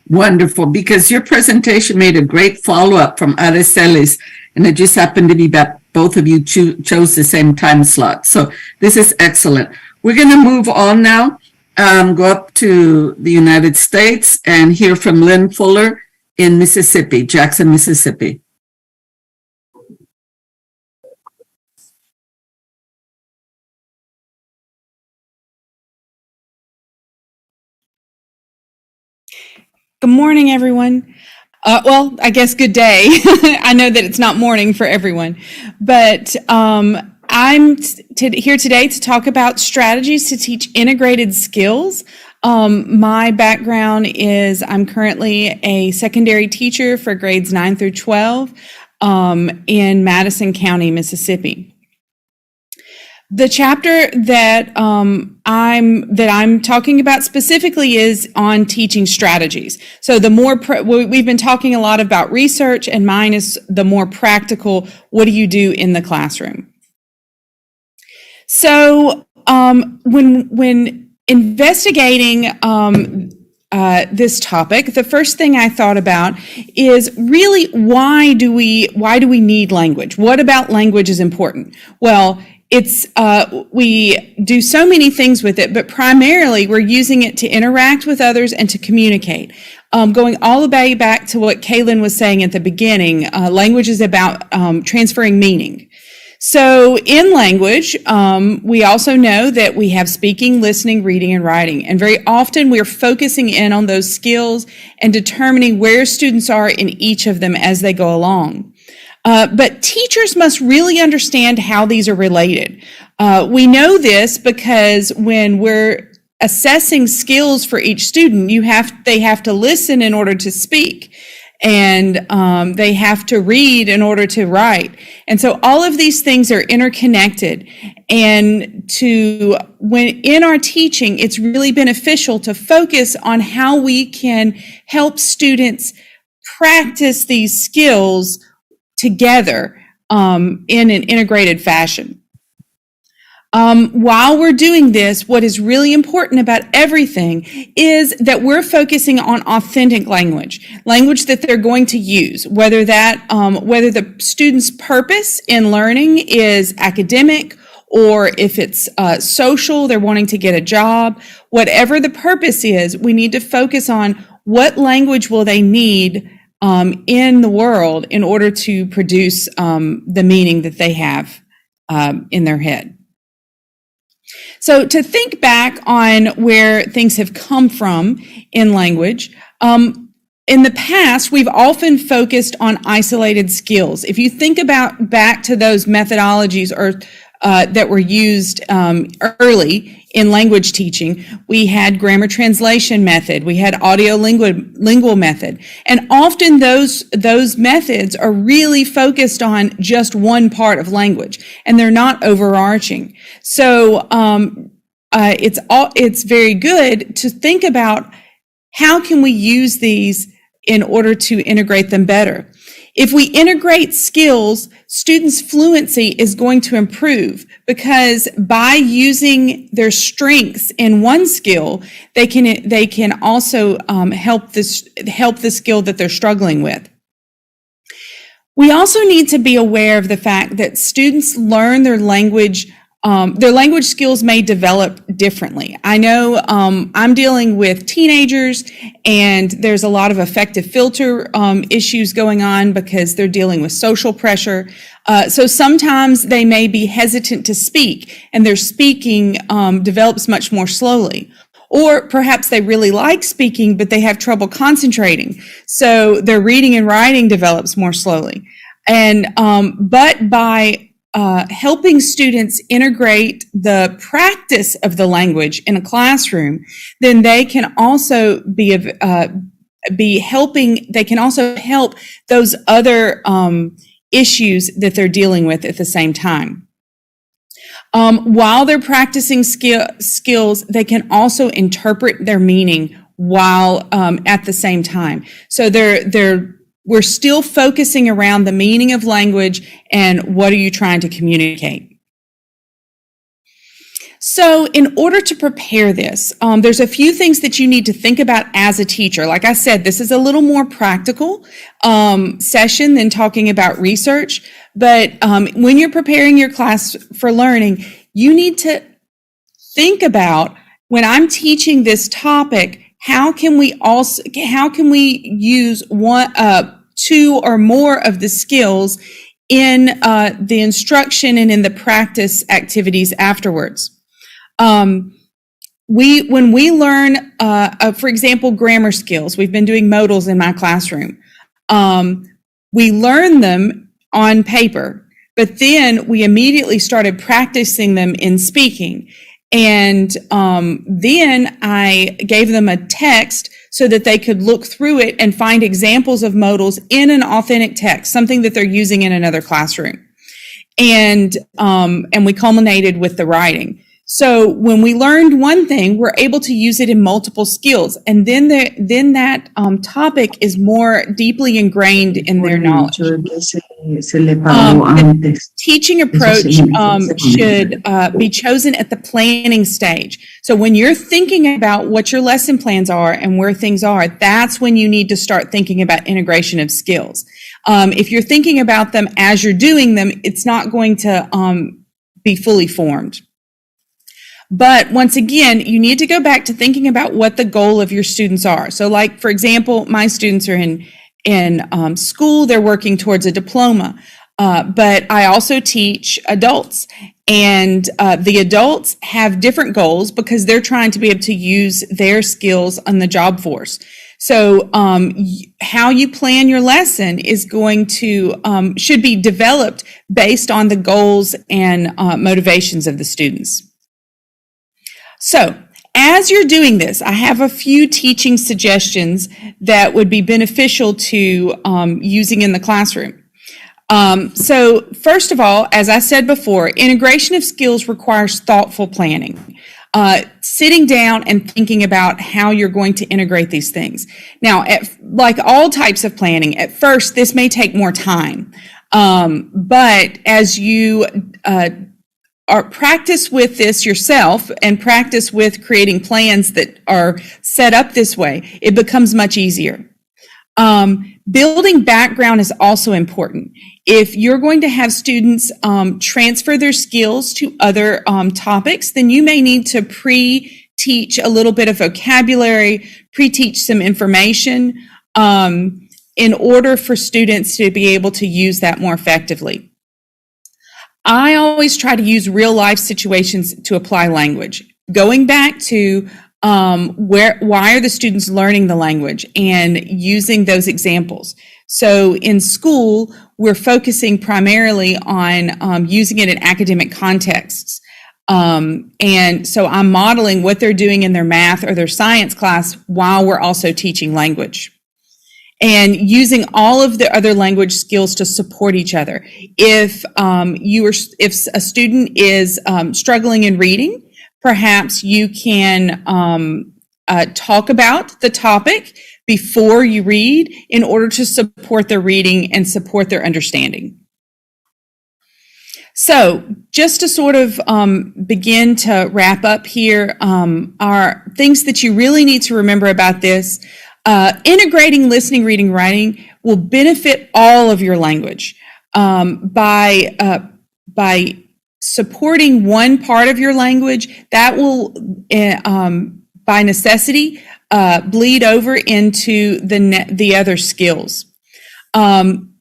Wonderful, because your presentation made a great follow-up from Aracelis, and it just happened to be that both of you chose the same time slot. So this is excellent. We're going to move on now, go up to the United States and hear from Lynn Fuller in Mississippi, Jackson, Mississippi. Good morning, everyone. Well, I guess good day. I know that it's not morning for everyone, but I'm here today to talk about strategies to teach integrated skills. My background is I'm currently a secondary teacher for grades 9 through 12 in Madison County, Mississippi. The chapter that I'm talking about specifically is on teaching strategies. So the more we've been talking a lot about research, and mine is the more practical, what do you do in the classroom? So when investigating this topic, the first thing I thought about is really why do we need language? What about language is important? Well, it's we do so many things with it, but primarily we're using it to interact with others and to communicate. Going all the way back to what Kaylin was saying at the beginning, language is about transferring meaning. So in language, we also know that we have speaking, listening, reading, and writing. And very often we're focusing in on those skills and determining where students are in each of them as they go along. But teachers must really understand how these are related. We know this because when we're assessing skills for each student, they have to listen in order to speak, and they have to read in order to write. And so all of these things are interconnected. And when in our teaching, it's really beneficial to focus on how we can help students practice these skills together in an integrated fashion. While we're doing this, what is really important about everything is that we're focusing on authentic language, language that they're going to use, whether the student's purpose in learning is academic or if it's social, they're wanting to get a job, whatever the purpose is, we need to focus on what language will they need in the world in order to produce the meaning that they have in their head. So to think back on where things have come from in language, in the past, we've often focused on isolated skills. If you think about back to those methodologies or that were used early in language teaching, we had grammar translation method, we had audio-lingual method, and often those methods are really focused on just one part of language, and they're not overarching. So it's very good to think about how can we use these in order to integrate them better. If we integrate skills, students' fluency is going to improve because by using their strengths in one skill, they can also help the skill that they're struggling with. We also need to be aware of the fact that students learn their language, their language skills may develop differently. I know I'm dealing with teenagers, and there's a lot of affective filter issues going on because they're dealing with social pressure. So sometimes they may be hesitant to speak, and their speaking develops much more slowly. Or perhaps they really like speaking, but they have trouble concentrating. So their reading and writing develops more slowly. But by helping students integrate the practice of the language in a classroom, then they can also be helping, they can also help those other issues that they're dealing with at the same time. While they're practicing skills, they can also interpret their meaning at the same time. So we're still focusing around the meaning of language and what are you trying to communicate. So in order to prepare this, there's a few things that you need to think about as a teacher. Like I said, this is a little more practical session than talking about research. But when you're preparing your class for learning, you need to think about, when I'm teaching this topic, how can we also, how can we use one, two or more of the skills in the instruction and in the practice activities afterwards? When we learn, for example, grammar skills, we've been doing modals in my classroom. We learn them on paper, but then we immediately started practicing them in speaking. And then I gave them a text so that they could look through it and find examples of modals in an authentic text, something that they're using in another classroom. And we culminated with the writing. So when we learned one thing, we're able to use it in multiple skills. And then that topic is more deeply ingrained in their knowledge. Se le pagó antes. Teaching approach should be chosen at the planning stage. So when you're thinking about what your lesson plans are and where things are, that's when you need to start thinking about integration of skills. If you're thinking about them as you're doing them, it's not going to be fully formed. But once again, you need to go back to thinking about what the goal of your students are. So for example, my students are in school, they're working towards a diploma. But I also teach adults, and the adults have different goals because they're trying to be able to use their skills on the job force. So how you plan your lesson is going to, should be developed based on the goals and motivations of the students. So as you're doing this, I have a few teaching suggestions that would be beneficial to using in the classroom. So first of all, as I said before, integration of skills requires thoughtful planning. Sitting down and thinking about how you're going to integrate these things. Now, like all types of planning, at first, this may take more time. But as you are practice with this yourself and practice with creating plans that are set up this way, it becomes much easier. Building background is also important. If you're going to have students transfer their skills to other topics, then you may need to pre-teach a little bit of vocabulary, pre-teach some information in order for students to be able to use that more effectively. I always try to use real life situations to apply language. Going back to why are the students learning the language and using those examples. So in school, we're focusing primarily on using it in academic contexts. And so I'm modeling what they're doing in their math or their science class while we're also teaching language. And using all of the other language skills to support each other. If a student is struggling in reading, perhaps you can talk about the topic before you read in order to support their reading and support their understanding. So just to sort of begin to wrap up here, are things that you really need to remember about this. Integrating listening, reading, writing will benefit all of your language by supporting one part of your language that will, by necessity, bleed over into the other skills.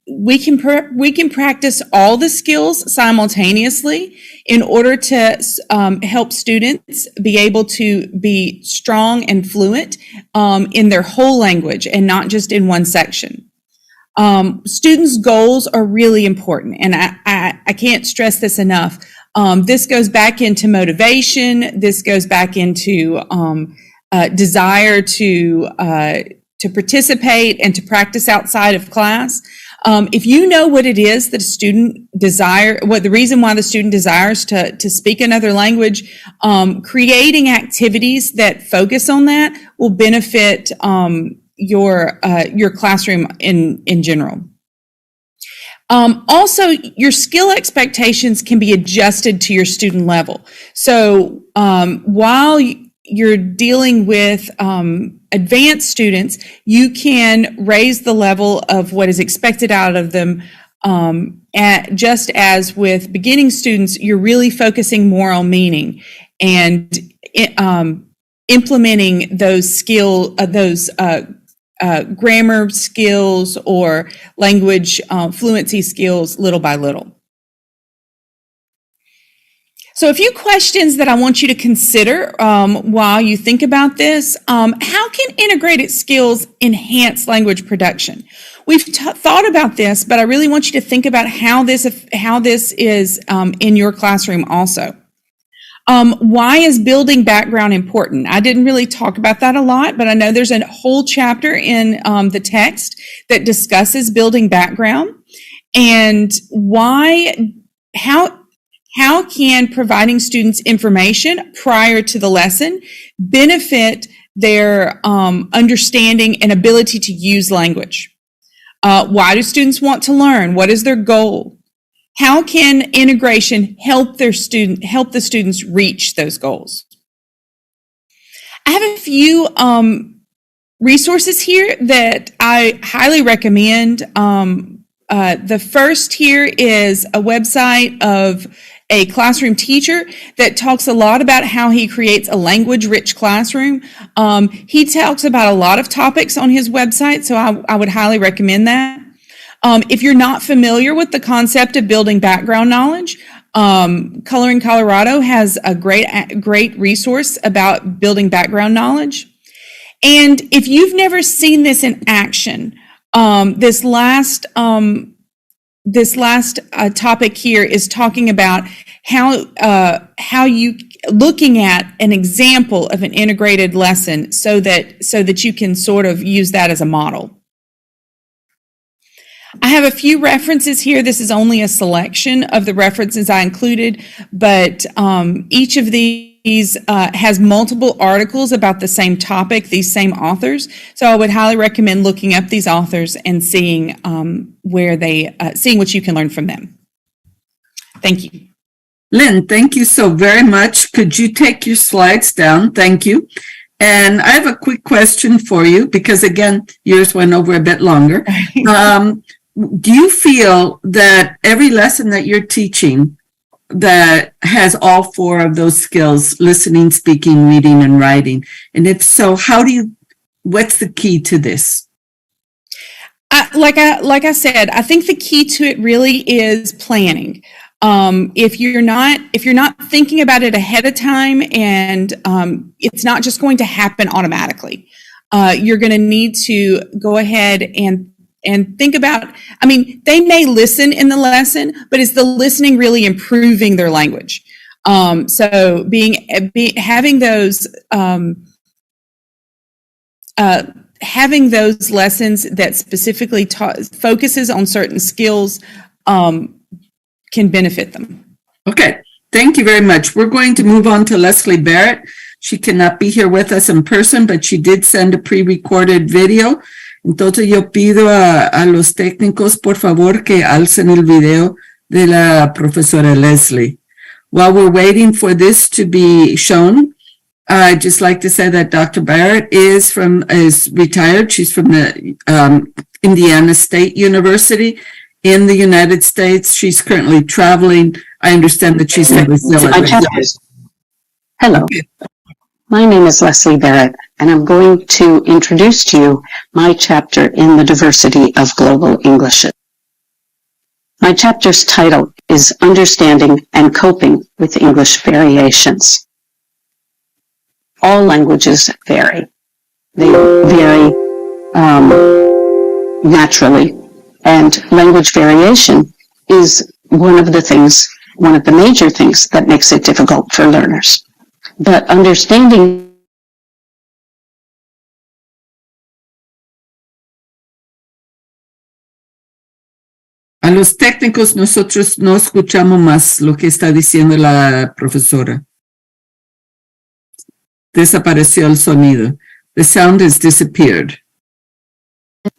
We can practice all the skills simultaneously in order to help students be able to be strong and fluent in their whole language and not just in one section. Students' goals are really important, and I can't stress this enough. This goes back into motivation. This goes back into desire to participate and to practice outside of class. If you know what it is that a student desire, what the reason why the student desires to speak another language, creating activities that focus on that will benefit your classroom in general. Also, your skill expectations can be adjusted to your student level. So while you're dealing with advanced students, you can raise the level of what is expected out of them. Just as with beginning students, you're really focusing more on meaning and implementing those grammar skills or language fluency skills little by little. So a few questions that I want you to consider while you think about this. How can integrated skills enhance language production? We've thought about this, but I really want you to think about how this is in your classroom also. Why is building background important? I didn't really talk about that a lot, but I know there's a whole chapter in the text that discusses building background and why, how can providing students information prior to the lesson benefit their understanding and ability to use language? Why do students want to learn? What is their goal? How can integration help the students reach those goals? I have a few resources here that I highly recommend. The first here is a website of a classroom teacher that talks a lot about how he creates a language-rich classroom. He talks about a lot of topics on his website, so I would highly recommend that. If you're not familiar with the concept of building background knowledge, Coloring Colorado has a great resource about building background knowledge. And if you've never seen this in action, this last topic here is talking about how you looking at an example of an integrated lesson so that you can sort of use that as a model. I have a few references here. This is only a selection of the references I included, but each of these has multiple articles about the same topic, these same authors. So I would highly recommend looking up these authors and seeing seeing what you can learn from them. Thank you. Lynn, thank you so very much. Could you take your slides down? Thank you. And I have a quick question for you because, again, yours went over a bit longer. Do you feel that every lesson that you're teaching that has all four of those skills, listening, speaking, reading, and writing? And if so, what's the key to this? Like I said, I think the key to it really is planning. If you're not thinking about it ahead of time, and it's not just going to happen automatically, you're going to need to go ahead and think about, I mean, they may listen in the lesson, but is the listening really improving their language? So having those lessons that specifically focuses on certain skills can benefit them. Okay, thank you very much. We're going to move on to Leslie Barrett. She cannot be here with us in person, but she did send a pre-recorded video. Entonces yo pido a los técnicos, por favor, que alcen el video de la profesora Leslie. While we're waiting for this to be shown, I'd just like to say that Dr. Barrett is retired. She's from the Indiana State University in the United States. She's currently traveling. I understand that she's in Brazil. Hello. My name is Leslie Barrett, and I'm going to introduce to you my chapter in the diversity of global Englishes. My chapter's title is Understanding and Coping with English Variations. All languages vary. They vary naturally, and language variation is one of the major things that makes it difficult for learners. But understanding A los técnicos nosotros no escuchamos más lo que está diciendo la profesora. Desapareció el sonido. The sound has disappeared.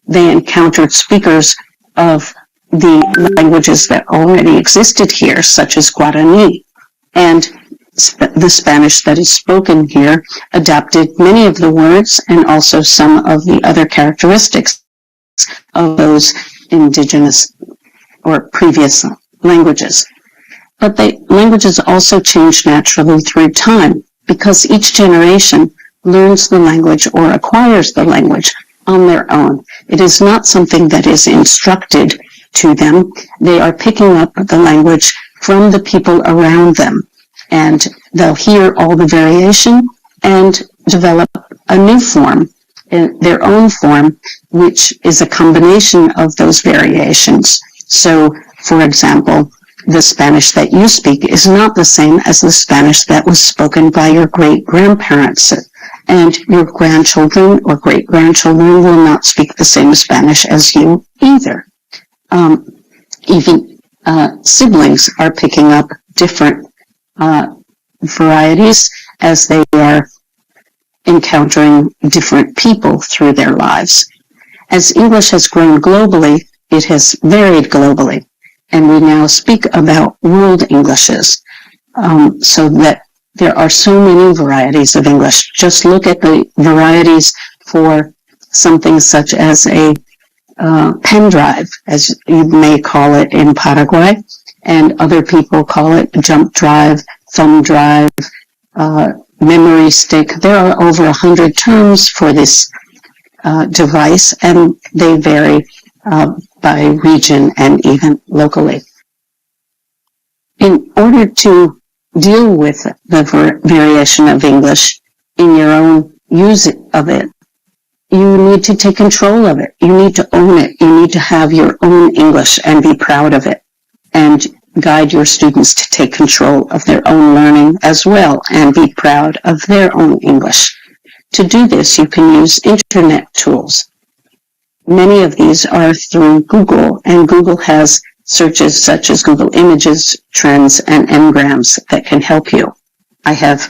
They encountered speakers of the languages that already existed here, such as Guarani, and the Spanish that is spoken here adapted many of the words and also some of the other characteristics of those indigenous or previous languages. But the languages also change naturally through time because each generation learns the language or acquires the language on their own. It is not something that is instructed to them. They are picking up the language from the people around them, and they'll hear all the variation and develop a new form, their own form, which is a combination of those variations. So, for example, the Spanish that you speak is not the same as the Spanish that was spoken by your great-grandparents, and your grandchildren or great-grandchildren will not speak the same Spanish as you either. Even siblings are picking up different varieties as they are encountering different people through their lives. As English has grown globally, it has varied globally, and we now speak about world Englishes, so that there are so many varieties of English. Just look at the varieties for something such as a pen drive, as you may call it in Paraguay, and other people call it jump drive, thumb drive, memory stick. There are over 100 terms for this device, and they vary by region and even locally. In order to deal with the variation of English in your own use of it, You need to take control of it. You need to own it. You need to have your own English and be proud of it and guide your students to take control of their own learning as well and be proud of their own English. To do this, you can use internet tools. Many of these are through Google, and Google has searches such as Google Images, Trends, and Ngrams that can help you. I have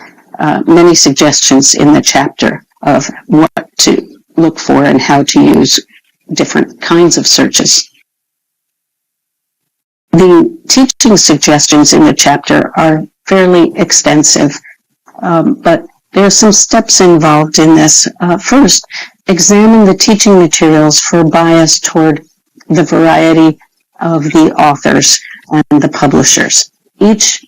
many suggestions in the chapter of what to look for and how to use different kinds of searches. The teaching suggestions in the chapter are fairly extensive, but there are some steps involved in this. First, examine the teaching materials for bias toward the variety of the authors and the publishers. Each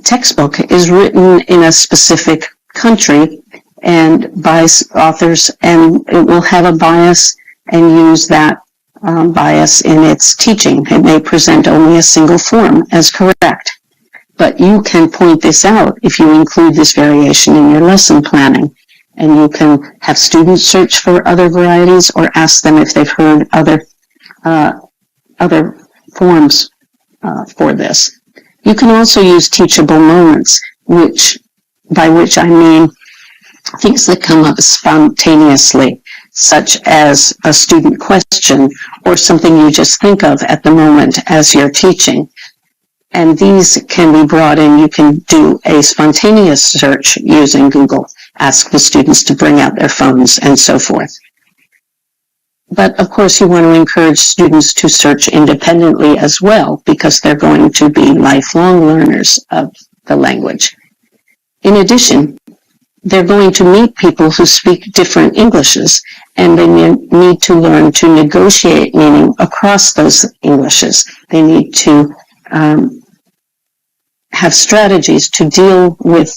textbook is written in a specific country and by authors, and it will have a bias and use that bias in its teaching. It may present only a single form as correct, but you can point this out if you include this variation in your lesson planning. And you can have students search for other varieties or ask them if they've heard other forms for this. You can also use teachable moments, by which I mean things that come up spontaneously, such as a student question or something you just think of at the moment as you're teaching. And these can be brought in. You can do a spontaneous search using Google, ask the students to bring out their phones and so forth. But of course, you want to encourage students to search independently as well, because they're going to be lifelong learners of the language. In addition, they're going to meet people who speak different Englishes, and they need to learn to negotiate meaning across those Englishes. They need to have strategies to deal with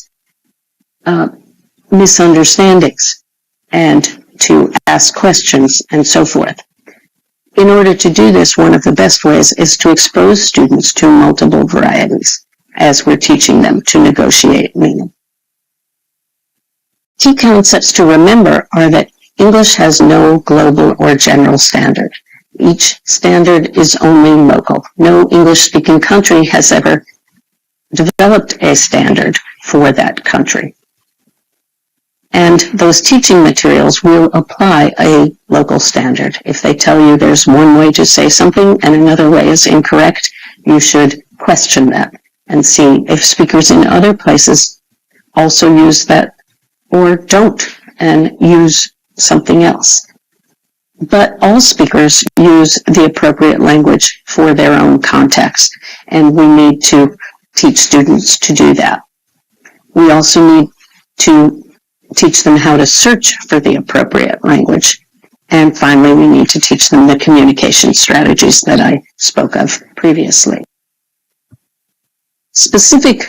misunderstandings and to ask questions and so forth. In order to do this, one of the best ways is to expose students to multiple varieties as we're teaching them to negotiate meaning. Key concepts to remember are that English has no global or general standard. Each standard is only local. No English-speaking country has ever developed a standard for that country. And those teaching materials will apply a local standard. If they tell you there's one way to say something and another way is incorrect, you should question that and see if speakers in other places also use that or don't and use something else. But all speakers use the appropriate language for their own context, and we need to teach students to do that. We also need to teach them how to search for the appropriate language. And finally, we need to teach them the communication strategies that I spoke of previously. Specific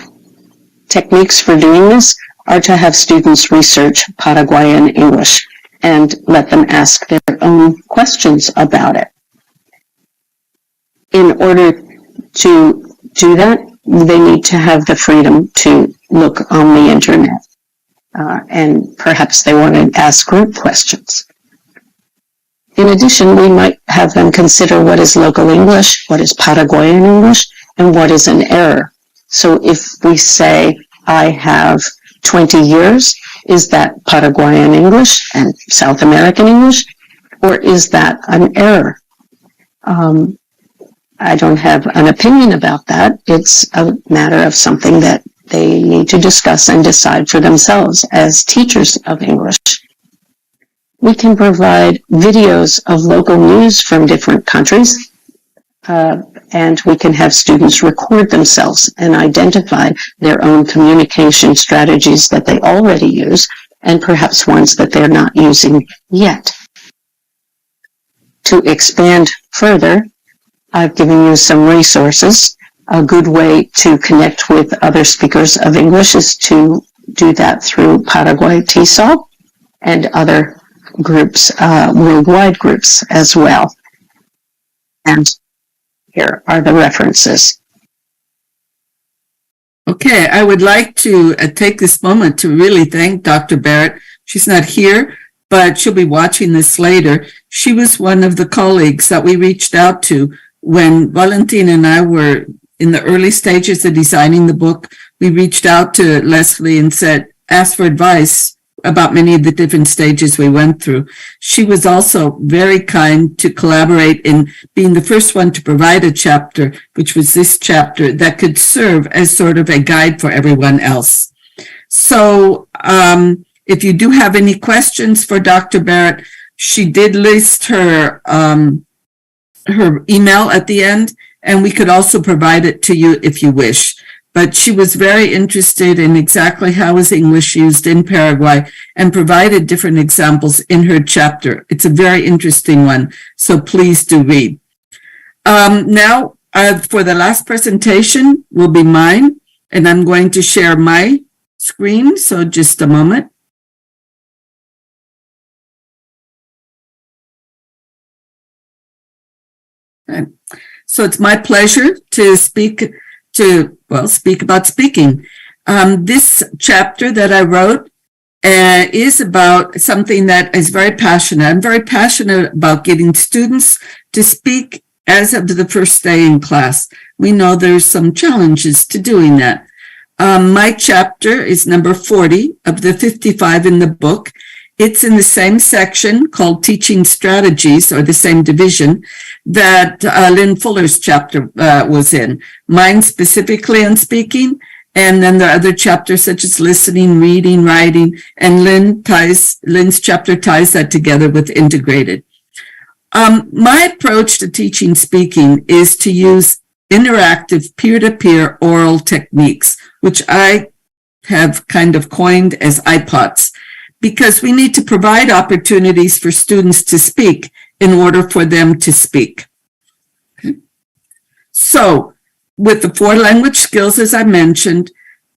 techniques for doing this are to have students research Paraguayan English and let them ask their own questions about it. In order to do that, they need to have the freedom to look on the internet. And perhaps they want to ask group questions. In addition, we might have them consider what is local English, what is Paraguayan English, and what is an error. So if we say, I have 20 years, is that Paraguayan English and South American English, or is that an error? I don't have an opinion about that. It's a matter of something that they need to discuss and decide for themselves as teachers of English. We can provide videos of local news from different countries, and we can have students record themselves and identify their own communication strategies that they already use and perhaps ones that they're not using yet. To expand further, I've given you some resources. A good way to connect with other speakers of English is to do that through Paraguay TESOL and other groups, worldwide groups as well. And here are the references. Okay, I would like to take this moment to really thank Dr. Barrett. She's not here, but she'll be watching this later. She was one of the colleagues that we reached out to when Valentina and I were in the early stages of designing the book. We reached out to Leslie and said, asked for advice about many of the different stages we went through. She was also very kind to collaborate in being the first one to provide a chapter, which was this chapter, that could serve as sort of a guide for everyone else. So if you do have any questions for Dr. Barrett, she did list her her email at the end, and we could also provide it to you if you wish. But she was very interested in exactly how is English used in Paraguay and provided different examples in her chapter. It's a very interesting one, so please do read. Now, for the last presentation will be mine, and I'm going to share my screen, so just a moment. Okay. So it's my pleasure to speak to, well, speak about speaking. This chapter that I wrote is about something that is very passionate. I'm very passionate about getting students to speak as of the first day in class. We know there's some challenges to doing that. My chapter is number 40 of the 55 in the book. It's in the same section called Teaching Strategies, or the same division that Lynn Fuller's chapter was in. Mine specifically on speaking, and then there are other chapters such as listening, reading, writing, and Lynn's chapter ties that together with integrated. My approach to teaching speaking is to use interactive peer-to-peer oral techniques, which I have kind of coined as IPOTs, because we need to provide opportunities for students to speak in order for them to speak. Okay. So with the 4 language skills, as I mentioned,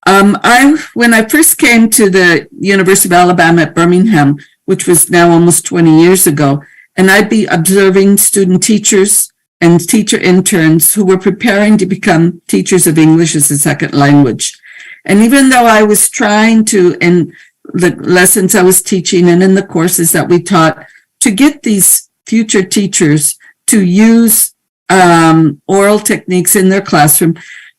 when I first came to the University of Alabama at Birmingham, which was now almost 20 years ago, and I'd be observing student teachers and teacher interns who were preparing to become teachers of English as a second language. And even though I was trying to, in the lessons I was teaching and in the courses that we taught, to get these future teachers to use oral techniques in their classroom,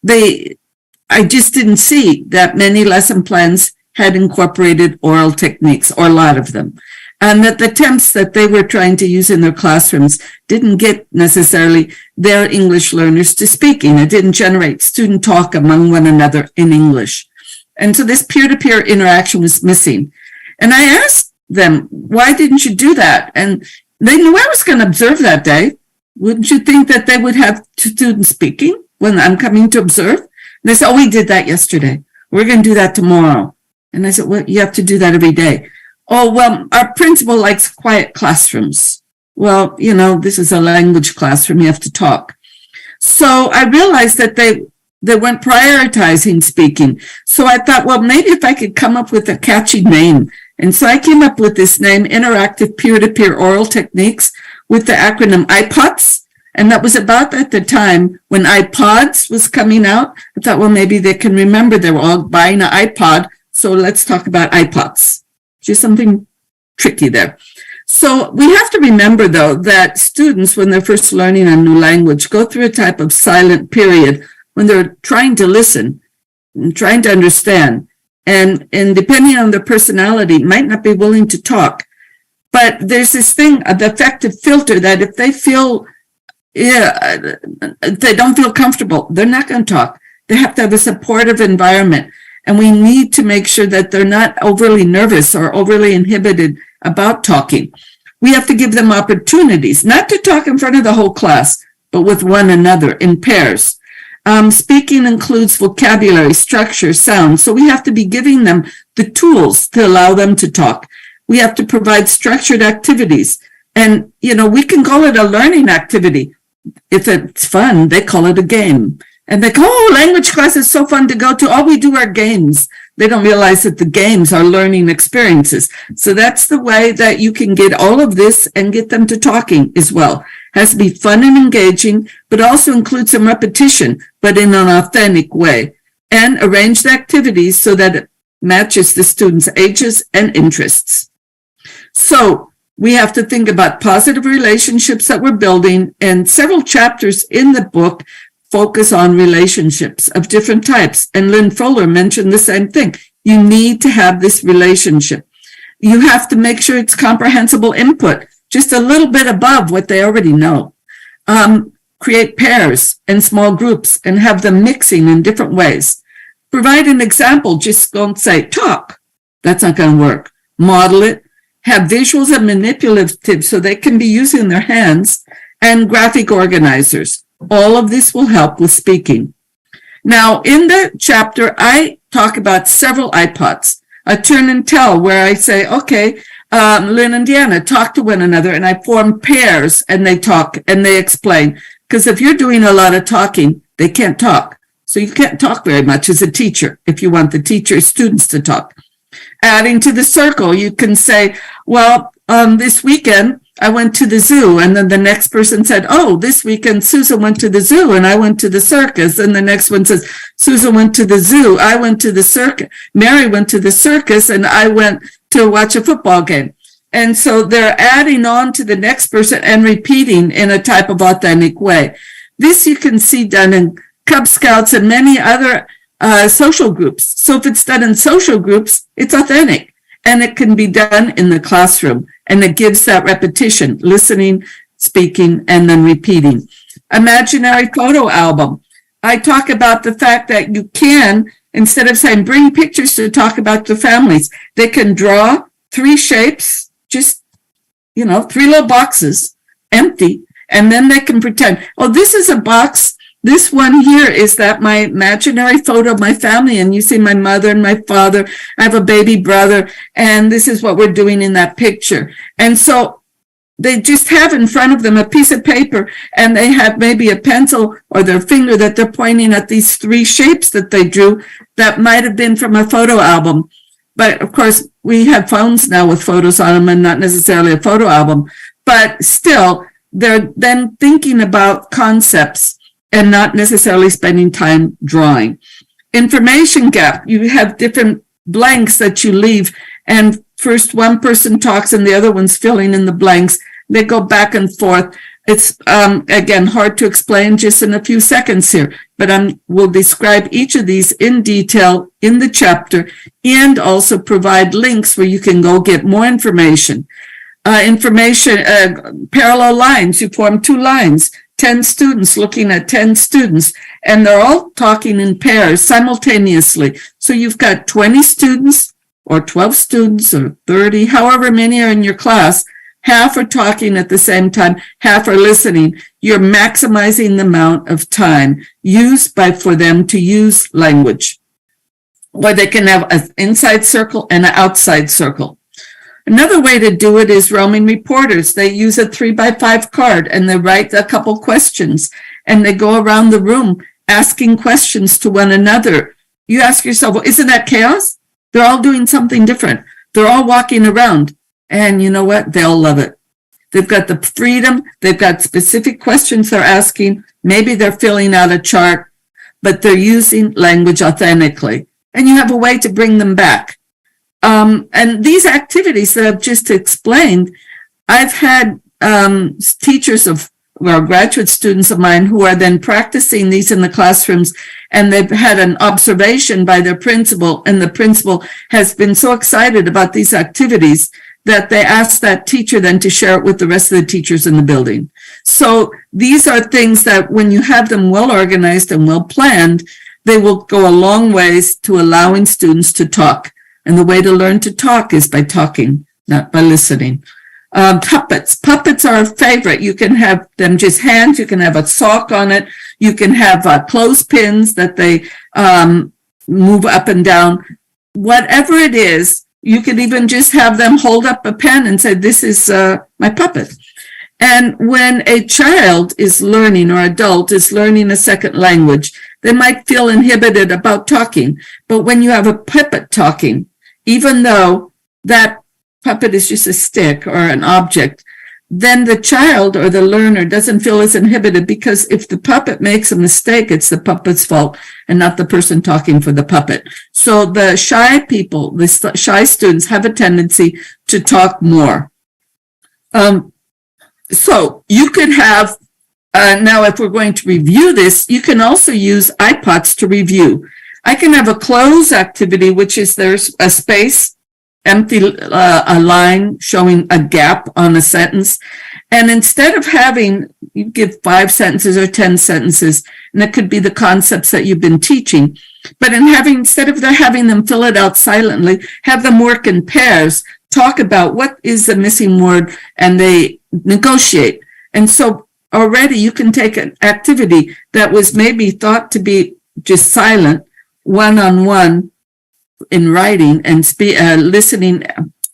I just didn't see that many lesson plans had incorporated oral techniques, or a lot of them. And that the attempts that they were trying to use in their classrooms didn't get necessarily their English learners to speaking. It didn't generate student talk among one another in English. And so this peer-to-peer interaction was missing. And I asked them, why didn't you do that? And they knew I was going to observe that day. Wouldn't you think that they would have students speaking when I'm coming to observe? And they said, oh, we did that yesterday. We're going to do that tomorrow. And I said, well, you have to do that every day. Oh, well, our principal likes quiet classrooms. Well, you know, this is a language classroom. You have to talk. So I realized that they weren't prioritizing speaking. So I thought, well, maybe if I could come up with a catchy name. And so I came up with this name, Interactive Peer-to-Peer Oral Techniques, with the acronym IPOTS. And that was about at the time when iPods was coming out. I thought, well, maybe they can remember they were all buying an iPod. So let's talk about IPOTS. Just something tricky there. So we have to remember, though, that students, when they're first learning a new language, go through a type of silent period when they're trying to listen and trying to understand. And depending on their personality, might not be willing to talk. But there's this thing, the affective filter, that if they feel, yeah, if they don't feel comfortable, they're not going to talk. They have to have a supportive environment. And we need to make sure that they're not overly nervous or overly inhibited about talking. We have to give them opportunities, not to talk in front of the whole class, but with one another in pairs. Speaking includes vocabulary, structure, sound. So we have to be giving them the tools to allow them to talk. We have to provide structured activities. And we can call it a learning activity. If it's fun, they call it a game. And they go, oh, language class is so fun to go to. All we do are games. They don't realize that the games are learning experiences. So that's the way that you can get all of this and get them to talking as well. It has to be fun and engaging, but also include some repetition, but in an authentic way. And arrange the activities so that it matches the students' ages and interests. So we have to think about positive relationships that we're building, and several chapters in the book focus on relationships of different types. And Lynn Frohler mentioned the same thing. You need to have this relationship. You have to make sure it's comprehensible input, just a little bit above what they already know. Create pairs and small groups and have them mixing in different ways. Provide an example. Just don't say talk. That's not going to work. Model it. Have visuals and manipulatives so they can be using their hands, and graphic organizers. All of this will help with speaking. Now, in the chapter, I talk about several IPOTs. A turn and tell where I say, okay, Lynn and Deanna talk to one another, and I form pairs and they talk and they explain. Because if you're doing a lot of talking, they can't talk. So you can't talk very much as a teacher if you want the teacher students to talk. Adding to the circle, you can say, well, this weekend I went to the zoo. And then the next person said, oh, this weekend Susan went to the zoo and I went to the circus. And the next one says, Susan went to the zoo, I went to the circus, Mary went to the circus, and I went to watch a football game. And so they're adding on to the next person and repeating in a type of authentic way. This you can see done in Cub Scouts and many other social groups. So if it's done in social groups, it's authentic, and it can be done in the classroom, and it gives that repetition, listening, speaking, and then repeating. Imaginary photo album. I talk about the fact that you can, instead of saying bring pictures to talk about the families, they can draw 3 shapes, just, 3 little boxes, empty, and then they can pretend, oh, this is a box. This one here is that my imaginary photo of my family, and you see my mother and my father. I have a baby brother, and this is what we're doing in that picture. And so they just have in front of them a piece of paper, and they have maybe a pencil or their finger that they're pointing at these 3 shapes that they drew that might have been from a photo album. But of course, we have phones now with photos on them and not necessarily a photo album, but still they're then thinking about concepts and not necessarily spending time drawing. Information gap, you have different blanks that you leave, and first one person talks and the other one's filling in the blanks. They go back and forth. It's, again, hard to explain just in a few seconds here, but I will describe each of these in detail in the chapter and also provide links where you can go get more information. Parallel lines, you form 2 lines, 10 students looking at 10 students, and they're all talking in pairs simultaneously. So you've got 20 students or 12 students or 30, however many are in your class. Half are talking at the same time, half are listening. You're maximizing the amount of time used for them to use language. Or they can have an inside circle and an outside circle. Another way to do it is roaming reporters. They use a 3 by 5 card and they write a couple questions and they go around the room asking questions to one another. You ask yourself, well, isn't that chaos? They're all doing something different. They're all walking around. And you know what? They'll love it. They've got the freedom. They've got specific questions they're asking. Maybe they're filling out a chart, but they're using language authentically. And you have a way to bring them back. And these activities that I've just explained, I've had teachers of, well, graduate students of mine who are then practicing these in the classrooms, and they've had an observation by their principal, and the principal has been so excited about these activities that they asked that teacher then to share it with the rest of the teachers in the building. So these are things that when you have them well organized and well planned, they will go a long ways to allowing students to talk. And the way to learn to talk is by talking, not by listening. Puppets. Puppets are a favorite. You can have them just hands. You can have a sock on it. You can have clothespins that they move up and down. Whatever it is, you can even just have them hold up a pen and say, this is my puppet. And when a child is learning or adult is learning a second language, they might feel inhibited about talking. But when you have a puppet talking, even though that puppet is just a stick or an object, then the child or the learner doesn't feel as inhibited, because if the puppet makes a mistake, it's the puppet's fault and not the person talking for the puppet. So the shy people, the shy students have a tendency to to talk more. Um, so you could have, uh, now if we're going to review this, you can also use iPods to review. I can have a cloze activity, which is there's a space, empty, uh, a line showing a gap on a sentence. And instead of having, you give five sentences or 10 sentences, and it could be the concepts that you've been teaching. But in having, instead of the, having them fill it out silently, have them work in pairs, talk about what is the missing word, and they negotiate. And so already you can take an activity that was maybe thought to be just silent, one on one in writing and spe- uh, listening,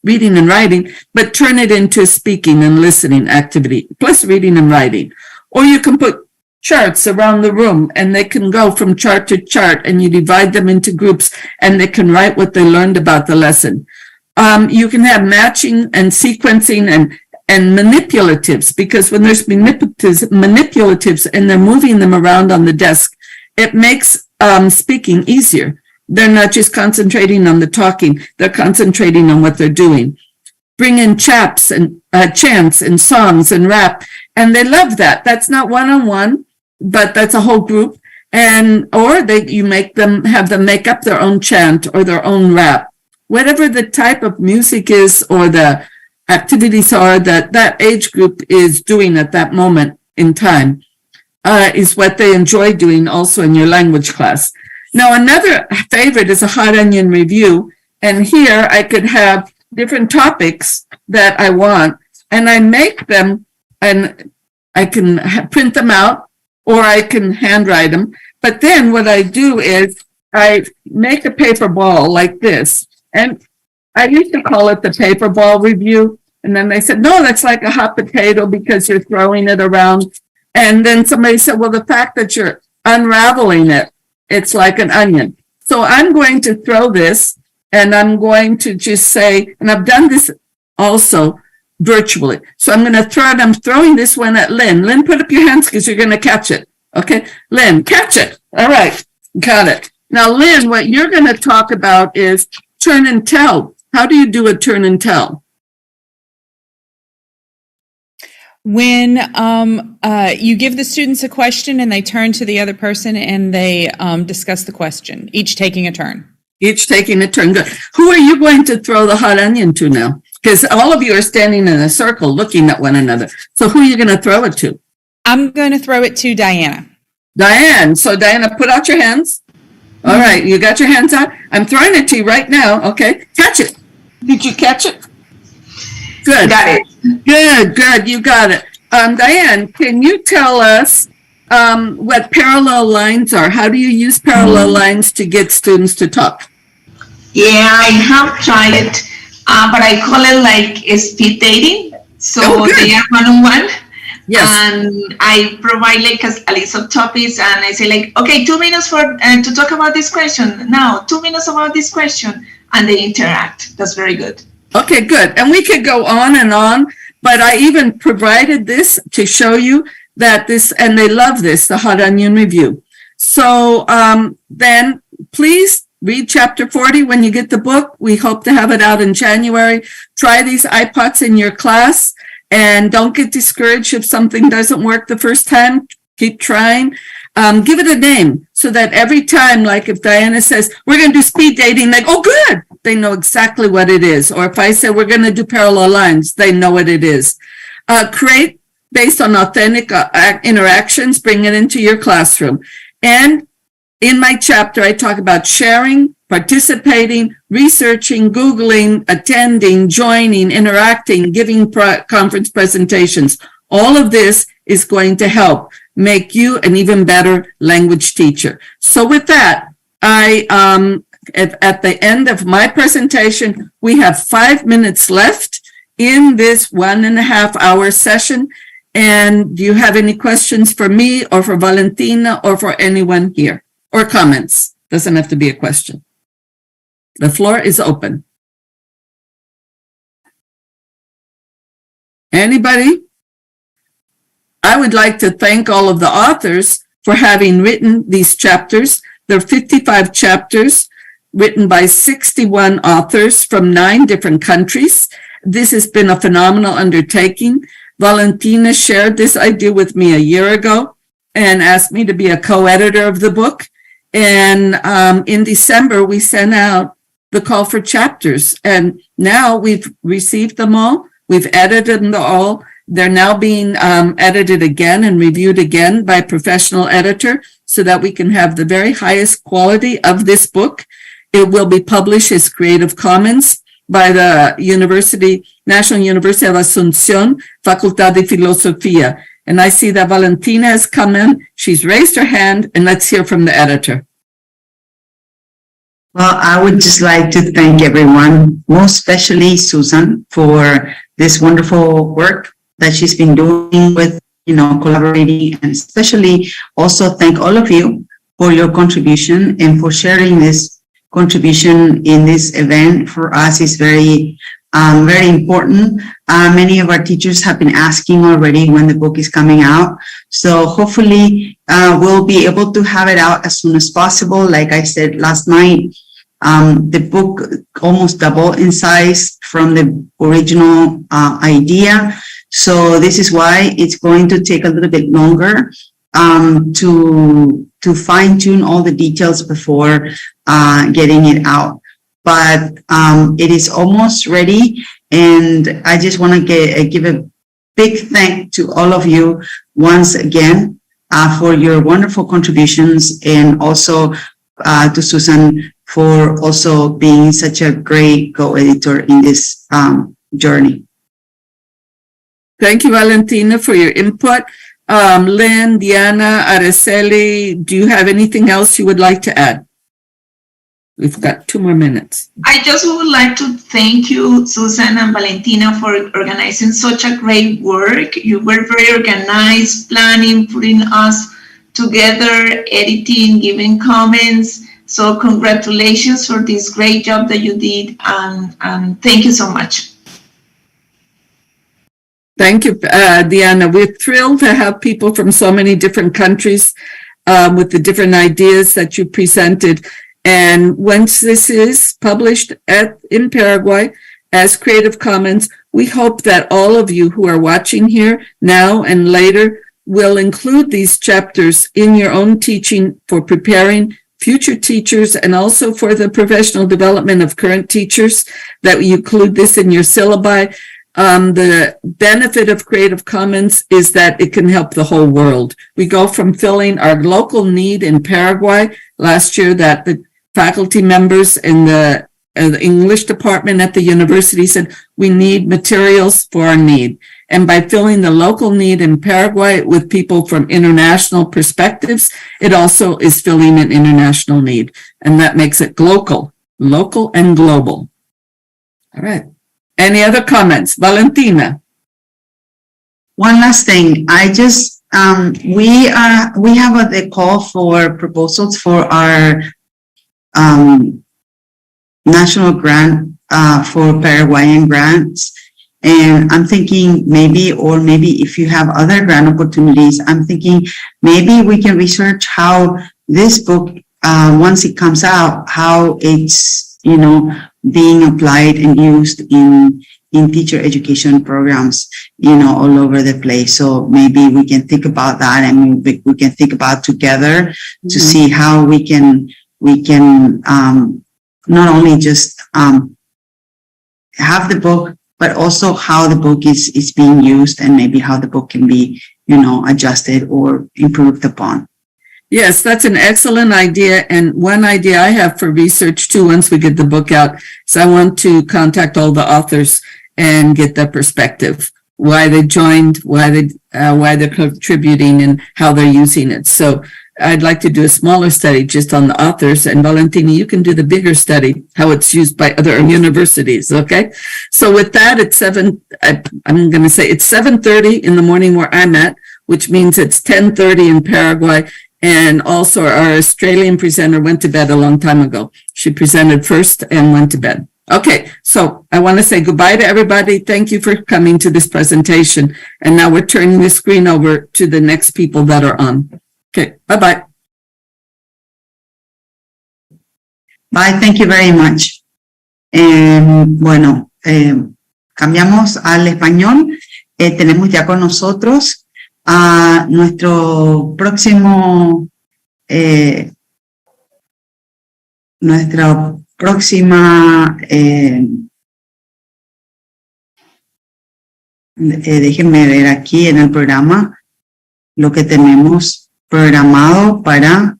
reading and writing, but turn it into a speaking and listening activity, plus reading and writing. Or you can put charts around the room and they can go from chart to chart and you divide them into groups and they can write what they learned about the lesson. Um, you can have matching and sequencing and and manipulatives because when there's manipulatives, manipulatives and they're moving them around on the desk, it makes um, speaking easier. They're not just concentrating on the talking; they're concentrating on what they're doing. Bring in chaps and uh, chants and songs and rap, and they love that. That's not one on one, but that's a whole group. And or they you make them have them make up their own chant or their own rap, whatever the type of music is or the activities are that that age group is doing at that moment in time uh, is what they enjoy doing also in your language class. Now, another favorite is a hot onion review. And here I could have different topics that I want and I make them and I can ha- print them out or I can handwrite them. But then what I do is I make a paper ball like this and I used to call it the paper ball review. And then they said, no, that's like a hot potato because you're throwing it around. And then somebody said, well, the fact that you're unraveling it, it's like an onion. So I'm going to throw this and I'm going to just say, and I've done this also virtually. So I'm going to throw it. I'm throwing this one at Lynn. Lynn, put up your hands because you're going to catch it. Okay. Lynn, catch it. All right. Got it. Now, Lynn, what you're going to talk about is turn and tell. How do you do a turn and tell? When um, uh, you give the students a question and they turn to the other person and they um, discuss the question, each taking a turn. Each taking a turn. Good. Who are you going to throw the hot onion to now? Because all of you are standing in a circle looking at one another. So who are you going to throw it to? I'm going to throw it to Diana. Diane. So Diana, put out your hands. All right, you got your hands out? I'm throwing it to you right now. Okay, catch it. Did you catch it? Good. Got it. Good, good. You got it. Um, Diane, can you tell us um, what parallel lines are? How do you use parallel lines to get students to talk? Yeah, I have tried it, uh, but I call it like a speed dating. So Oh, good. they are one on one. Yes. And I provide like a, a list of topics, and I say like, okay, 2 minutes for uh, to talk about this question. Now, 2 minutes about this question, and they interact. That's very good. Okay, good. And we could go on and on, but I even provided this to show you that this, and they love this, the Hot Onion Review. So um, then please read chapter 40 when you get the book. We hope to have it out in January. Try these iPods in your class and don't get discouraged if something doesn't work the first time. Keep trying. Um, give it a name so that every time, like if Diana says, we're going to do speed dating, like, oh, good. They know exactly what it is. Or if I say we're going to do parallel lines, they know what it is. Uh, create based on authentic uh, interactions, bring it into your classroom. And in my chapter, I talk about sharing, participating, researching, Googling, attending, joining, interacting, giving pro- conference presentations. All of this is going to help make you an even better language teacher. So with that, I, um, at, at the end of my presentation, we have 5 minutes left in this 1.5 hour session. And do you have any questions for me or for Valentina or for anyone here or comments? Doesn't have to be a question. The floor is open. Anybody? I would like to thank all of the authors for having written these chapters. There are 55 chapters written by 61 authors from nine different countries. This has been a phenomenal undertaking. Valentina shared this idea with me a year ago and asked me to be a co-editor of the book. And in December, we sent out the call for chapters. And now we've received them all. We've edited them all. They're now being edited again and reviewed again by a professional editor so that we can have the very highest quality of this book. It will be published as Creative Commons by the University, National University of Asunción, Facultad de Filosofía. And I see that Valentina has come in. She's raised her hand, and let's hear from the editor. Well, I would just like to thank everyone, most especially Susan, for this wonderful work that she's been doing with, collaborating, and especially also thank all of you for your contribution and for sharing this contribution in this event. For us, is very, very important. Many of our teachers have been asking already when the book is coming out. So hopefully we'll be able to have it out as soon as possible. Like I said last night, the book almost doubled in size from the original idea. So this is why it's going to take a little bit longer to fine tune all the details before getting it out. But it is almost ready. And I just want to give a big thank to all of you once again for your wonderful contributions, and also to Susan for also being such a great co-editor in this journey. Thank you, Valentina, for your input. Lynn, Diana, Aracely, do you have anything else you would like to add? We've got 2 more minutes. I just would like to thank you, Susan and Valentina, for organizing such a great work. You were very organized, planning, putting us together, editing, giving comments. So congratulations for this great job that you did, and thank you so much. Thank you, Diana. We're thrilled to have people from so many different countries with the different ideas that you presented. And once this is published in Paraguay as Creative Commons, we hope that all of you who are watching here now and later will include these chapters in your own teaching for preparing future teachers and also for the professional development of current teachers, that you include this in your syllabi. The benefit of Creative Commons is that it can help the whole world. We go from filling our local need in Paraguay last year that the faculty members in the English department at the university said, we need materials for our need. And by filling the local need in Paraguay with people from international perspectives, it also is filling an international need. And that makes it local, local and global. All right. Any other comments? Valentina. One last thing. We have the call for proposals for our national grant for Paraguayan grants. And I'm thinking maybe, or maybe if you have other grant opportunities, I'm thinking maybe we can research how this book, once it comes out, how it's being applied and used in teacher education programs, all over the place. So maybe we can think about that, and we can think about together to see how we can not only just have the book, but also how the book is being used, and maybe how the book can be adjusted or improved upon. Yes, that's an excellent idea. And one idea I have for research too, once we get the book out, is I want to contact all the authors and get their perspective, why they joined, why they're contributing, and how they're using it. So I'd like to do a smaller study just on the authors, and Valentina, you can do the bigger study, how it's used by other universities. Okay. So with that, it's seven, I, I'm going to say it's 7:30 in the morning where I'm at, which means it's 10:30 in Paraguay. And also our Australian presenter went to bed a long time ago. She presented first and went to bed. Okay, so I want to say goodbye to everybody. Thank you for coming to this presentation. And now we're turning the screen over to the next people that are on. Okay, bye-bye. Bye, thank you very much. Bueno, Cambiamos al español. Eh, tenemos ya con nosotros a nuestro próximo, eh, nuestra próxima, eh, eh, déjenme ver aquí en el programa lo que tenemos programado para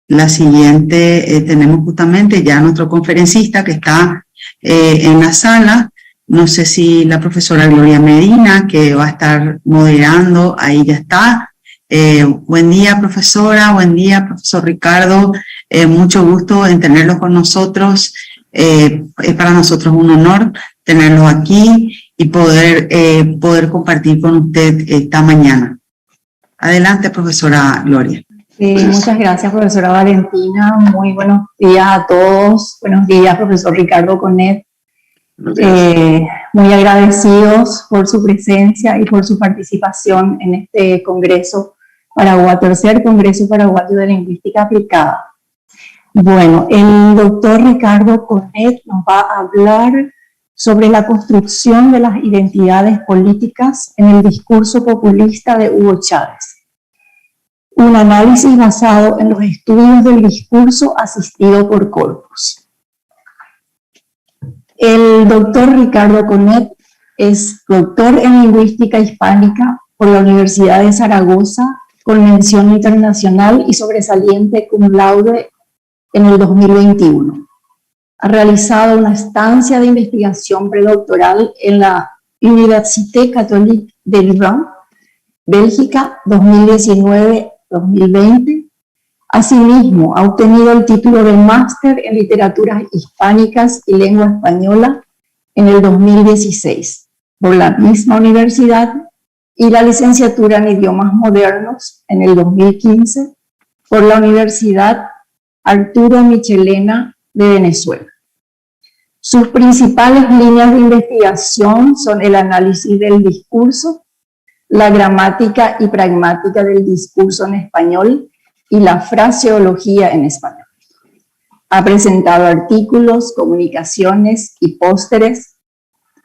la siguiente, eh, tenemos justamente ya nuestro conferencista que está eh, en la sala. No sé si la profesora Gloria Medina, que va a estar moderando, ahí ya está. Eh, buen día, profesora. Buen día, profesor Ricardo. Mucho gusto en tenerlos con nosotros. Es para nosotros un honor tenerlos aquí y poder, poder compartir con usted esta mañana. Adelante, profesora Gloria. Sí, muchas gracias, profesora Valentina. Muy buenos días a todos. Buenos días, profesor Ricardo Conet. Muy agradecidos por su presencia y por su participación en este Congreso Paraguayo, tercer Congreso Paraguayo de Lingüística Aplicada. Bueno, el doctor Ricardo Conet nos va a hablar sobre la construcción de las identidades políticas en el discurso populista de Hugo Chávez. Un análisis basado en los estudios del discurso asistido por corpus. El doctor Ricardo Conet es doctor en lingüística hispánica por la Universidad de Zaragoza, con mención internacional y sobresaliente cum laude en el 2021. Ha realizado una estancia de investigación predoctoral en la Université Catholique de Louvain, Bélgica, 2019-2020. Asimismo, ha obtenido el título de Máster en Literaturas Hispánicas y Lengua Española en el 2016 por la misma universidad y la licenciatura en Idiomas Modernos en el 2015 por la Universidad Arturo Michelena de Venezuela. Sus principales líneas de investigación son el análisis del discurso, la gramática y pragmática del discurso en español y la fraseología en español. Ha presentado artículos, comunicaciones y pósteres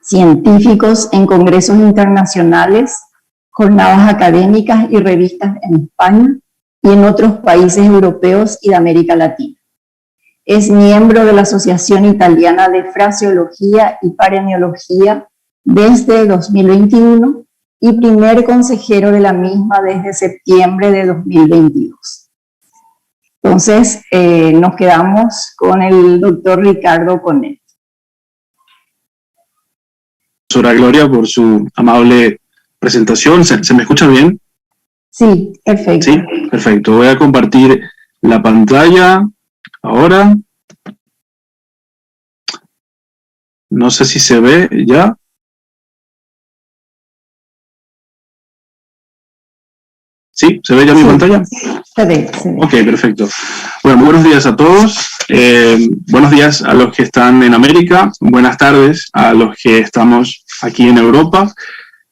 científicos en congresos internacionales, jornadas académicas y revistas en España y en otros países europeos y de América Latina. Es miembro de la Asociación Italiana de Fraseología y Paremiología desde 2021 y primer consejero de la misma desde septiembre de 2022. Entonces, nos quedamos con el doctor Ricardo Conet. Profesora Gloria, por su amable presentación. ¿Se me escucha bien? Sí, perfecto. Sí, perfecto. Voy a compartir la pantalla ahora. No sé si se ve ya. ¿Sí? ¿Se ve ya mi pantalla? Se ve, se ve. Ok, perfecto. Bueno, buenos días a todos. Buenos días a los que están en América. Buenas tardes a los que estamos aquí en Europa.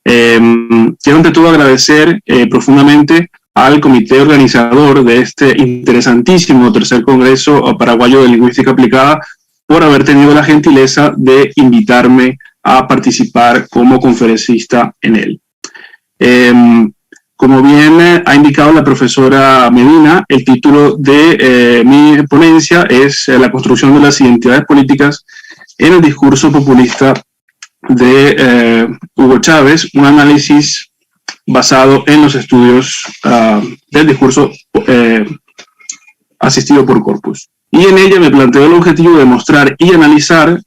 Quiero ante todo agradecer profundamente al comité organizador de este interesantísimo tercer Congreso Paraguayo de Lingüística Aplicada por haber tenido la gentileza de invitarme a participar como conferencista en él. Como bien ha indicado la profesora Medina, el título de mi ponencia es La construcción de las identidades políticas en el discurso populista de Hugo Chávez, un análisis basado en los estudios del discurso asistido por corpus. Y en ella me planteo el objetivo de mostrar y analizar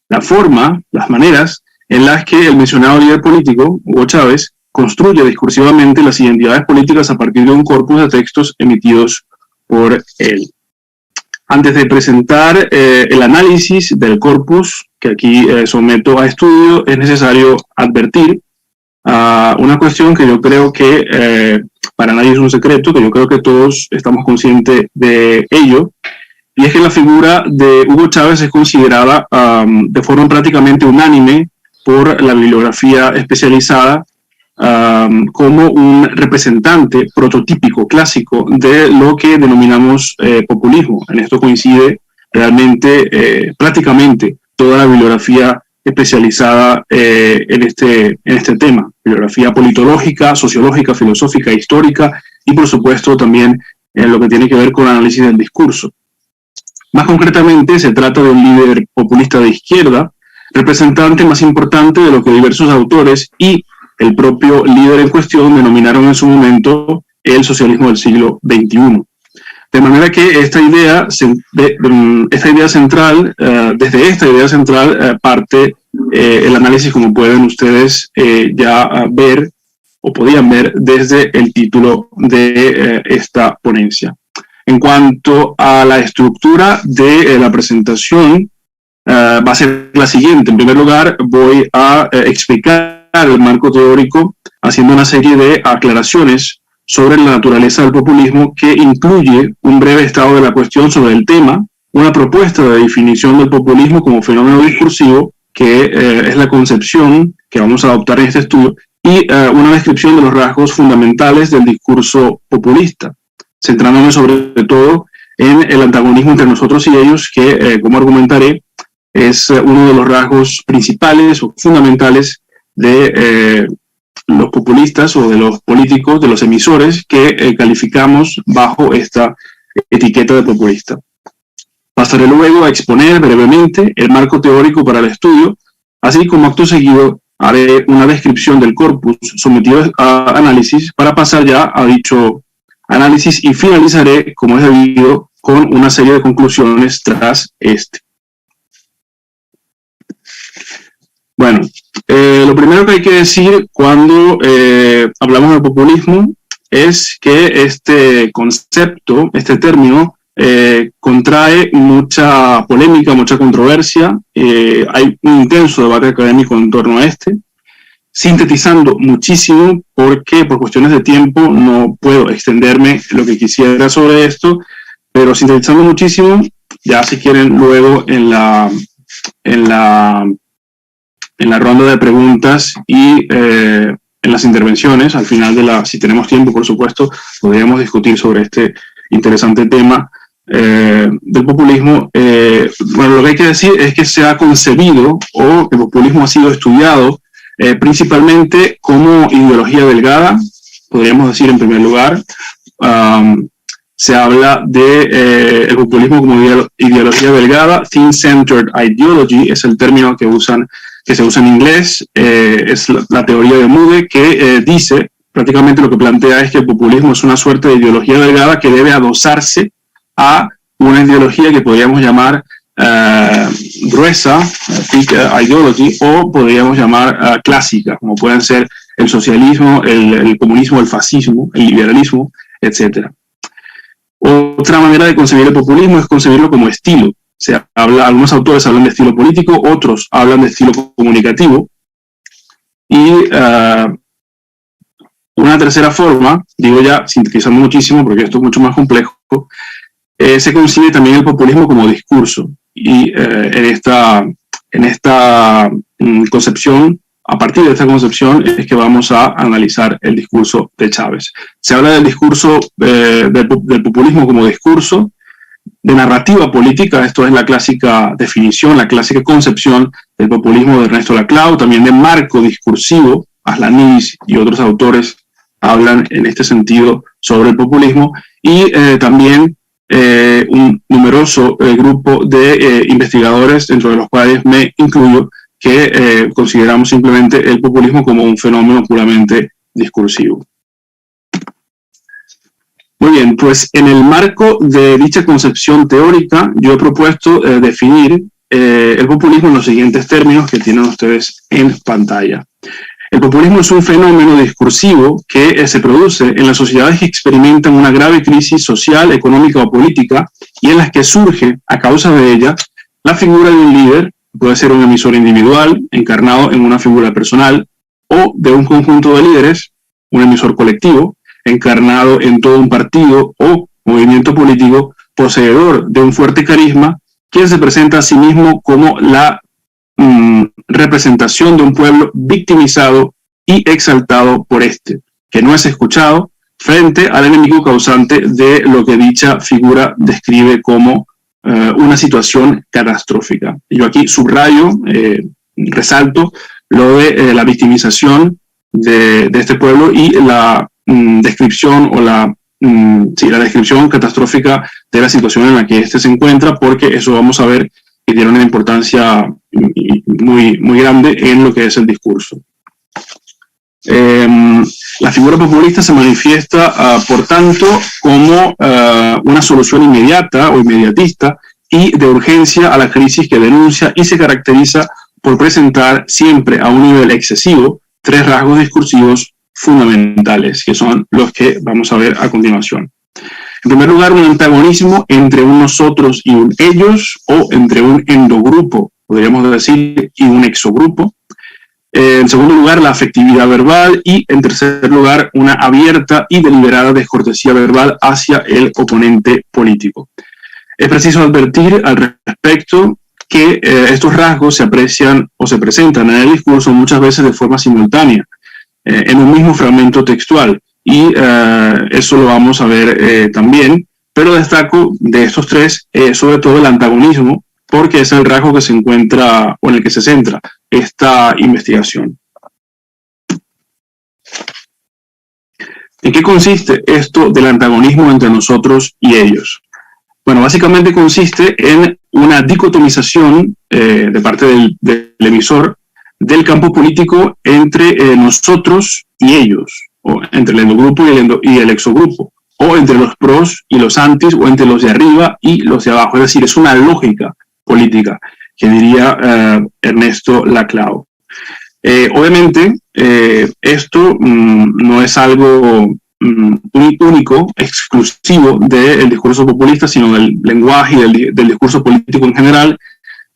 la forma, las maneras en las que el mencionado líder político, Hugo Chávez, construye discursivamente las identidades políticas a partir de un corpus de textos emitidos por él. Antes de presentar el análisis del corpus que aquí someto a estudio, es necesario advertir una cuestión que yo creo que para nadie es un secreto, que yo creo que todos estamos conscientes de ello, y es que la figura de Hugo Chávez es considerada de forma prácticamente unánime por la bibliografía especializada como un representante prototípico, clásico, de lo que denominamos populismo. En esto coincide realmente prácticamente toda la bibliografía especializada eh, en, este, en este tema, bibliografía politológica, sociológica, filosófica, histórica y por supuesto también en lo que tiene que ver con análisis del discurso. Más concretamente, se trata de un líder populista de izquierda, representante más importante de lo que diversos autores y el propio líder en cuestión denominaron en su momento el socialismo del siglo XXI. De manera que esta idea, esta idea central, eh, desde esta idea central eh, parte eh, el análisis, como pueden ustedes ya ver o podían ver desde el título de esta ponencia. En cuanto a la estructura de la presentación, va a ser la siguiente. En primer lugar, voy a explicar el marco teórico haciendo una serie de aclaraciones sobre la naturaleza del populismo que incluye un breve estado de la cuestión sobre el tema, una propuesta de definición del populismo como fenómeno discursivo, que eh, es la concepción que vamos a adoptar en este estudio, y eh, una descripción de los rasgos fundamentales del discurso populista, centrándome sobre todo en el antagonismo entre nosotros y ellos, que, eh, como argumentaré, es uno de los rasgos principales o fundamentales de los populistas o de los políticos, de los emisores que eh, calificamos bajo esta etiqueta de populista. Pasaré luego a exponer brevemente el marco teórico para el estudio, así como acto seguido haré una descripción del corpus sometido a análisis para pasar ya a dicho análisis y finalizaré, como es debido, con una serie de conclusiones tras este. Bueno, eh, lo primero que hay que decir cuando eh, hablamos de populismo es que este concepto, este término, eh, contrae mucha polémica, mucha controversia. hay un intenso debate académico en torno a este, sintetizando muchísimo porque por cuestiones de tiempo no puedo extenderme lo que quisiera sobre esto, pero sintetizando muchísimo, ya si quieren luego en la, en la en la ronda de preguntas y eh, en las intervenciones. Al final de la, si tenemos tiempo, por supuesto, podríamos discutir sobre este interesante tema eh, del populismo. Eh, bueno, lo que hay que decir es que se ha concebido o que el populismo ha sido estudiado principalmente como ideología delgada, podríamos decir en primer lugar. Se habla de el populismo como ideología delgada, thin-centered ideology es el término que usan que se usa en inglés, eh, es la, teoría de Mude, que eh, dice, prácticamente lo que plantea es que el populismo es una suerte de ideología delgada que debe adosarse a una ideología que podríamos llamar eh, gruesa, thick ideology, o podríamos llamar clásica, como pueden ser el socialismo, el, el comunismo, el fascismo, el liberalismo, etc. Otra manera de concebir el populismo es concebirlo como estilo. Se habla, algunos autores hablan de estilo político, otros hablan de estilo comunicativo. Y una tercera forma, digo ya sintetizando muchísimo porque esto es mucho más complejo, se concibe también el populismo como discurso. Y eh, en esta concepción, a partir de esta concepción, es que vamos a analizar el discurso de Chávez. Se habla del discurso, del populismo como discurso, de narrativa política, esto es la clásica definición, la clásica concepción del populismo de Ernesto Laclau, también de marco discursivo, Aslanidis y otros autores hablan en este sentido sobre el populismo, y eh, también eh, un numeroso eh, grupo de investigadores, dentro de los cuales me incluyo, que consideramos simplemente el populismo como un fenómeno puramente discursivo. Muy bien, pues en el marco de dicha concepción teórica, yo he propuesto eh, definir eh, el populismo en los siguientes términos que tienen ustedes en pantalla. El populismo es un fenómeno discursivo que eh, se produce en las sociedades que experimentan una grave crisis social, económica o política y en las que surge, a causa de ella, la figura de un líder, puede ser un emisor individual, encarnado en una figura personal, o de un conjunto de líderes, un emisor colectivo, encarnado en todo un partido o movimiento político, poseedor de un fuerte carisma, quien se presenta a sí mismo como la representación de un pueblo victimizado y exaltado por este, que no es escuchado frente al enemigo causante de lo que dicha figura describe como eh, una situación catastrófica. Yo aquí subrayo, eh, resalto lo de eh, la victimización de, de, este pueblo y la descripción o la, sí, la descripción catastrófica de la situación en la que éste se encuentra, porque eso vamos a ver que tiene una importancia muy, muy grande en lo que es el discurso. Eh, la figura populista se manifiesta, uh, por tanto, como uh, una solución inmediata o inmediatista y de urgencia a la crisis que denuncia y se caracteriza por presentar siempre a un nivel excesivo tres rasgos discursivos fundamentales, que son los que vamos a ver a continuación. En primer lugar, un antagonismo entre un nosotros y un ellos, o entre un endogrupo, podríamos decir, y un exogrupo. En segundo lugar, la afectividad verbal y, en tercer lugar, una abierta y deliberada descortesía verbal hacia el oponente político. Es preciso advertir al respecto que eh, estos rasgos se aprecian o se presentan en el discurso muchas veces de forma simultánea, eh, en un mismo fragmento textual, y eh, eso lo vamos a ver también, pero destaco de estos tres, sobre todo el antagonismo, porque es el rasgo que se encuentra o en el que se centra esta investigación. ¿En qué consiste esto del antagonismo entre nosotros y ellos? Bueno, básicamente consiste en una dicotomización eh, de parte del, del, emisor del campo político entre eh, nosotros y ellos, o entre el endogrupo y el, endo, y el exogrupo, o entre los pros y los antis, o entre los de arriba y los de abajo. Es decir, es una lógica política, que diría eh, Ernesto Laclau. Eh, obviamente, eh, esto mmm, no es algo único, exclusivo del discurso populista, sino del lenguaje y del, del, discurso político en general,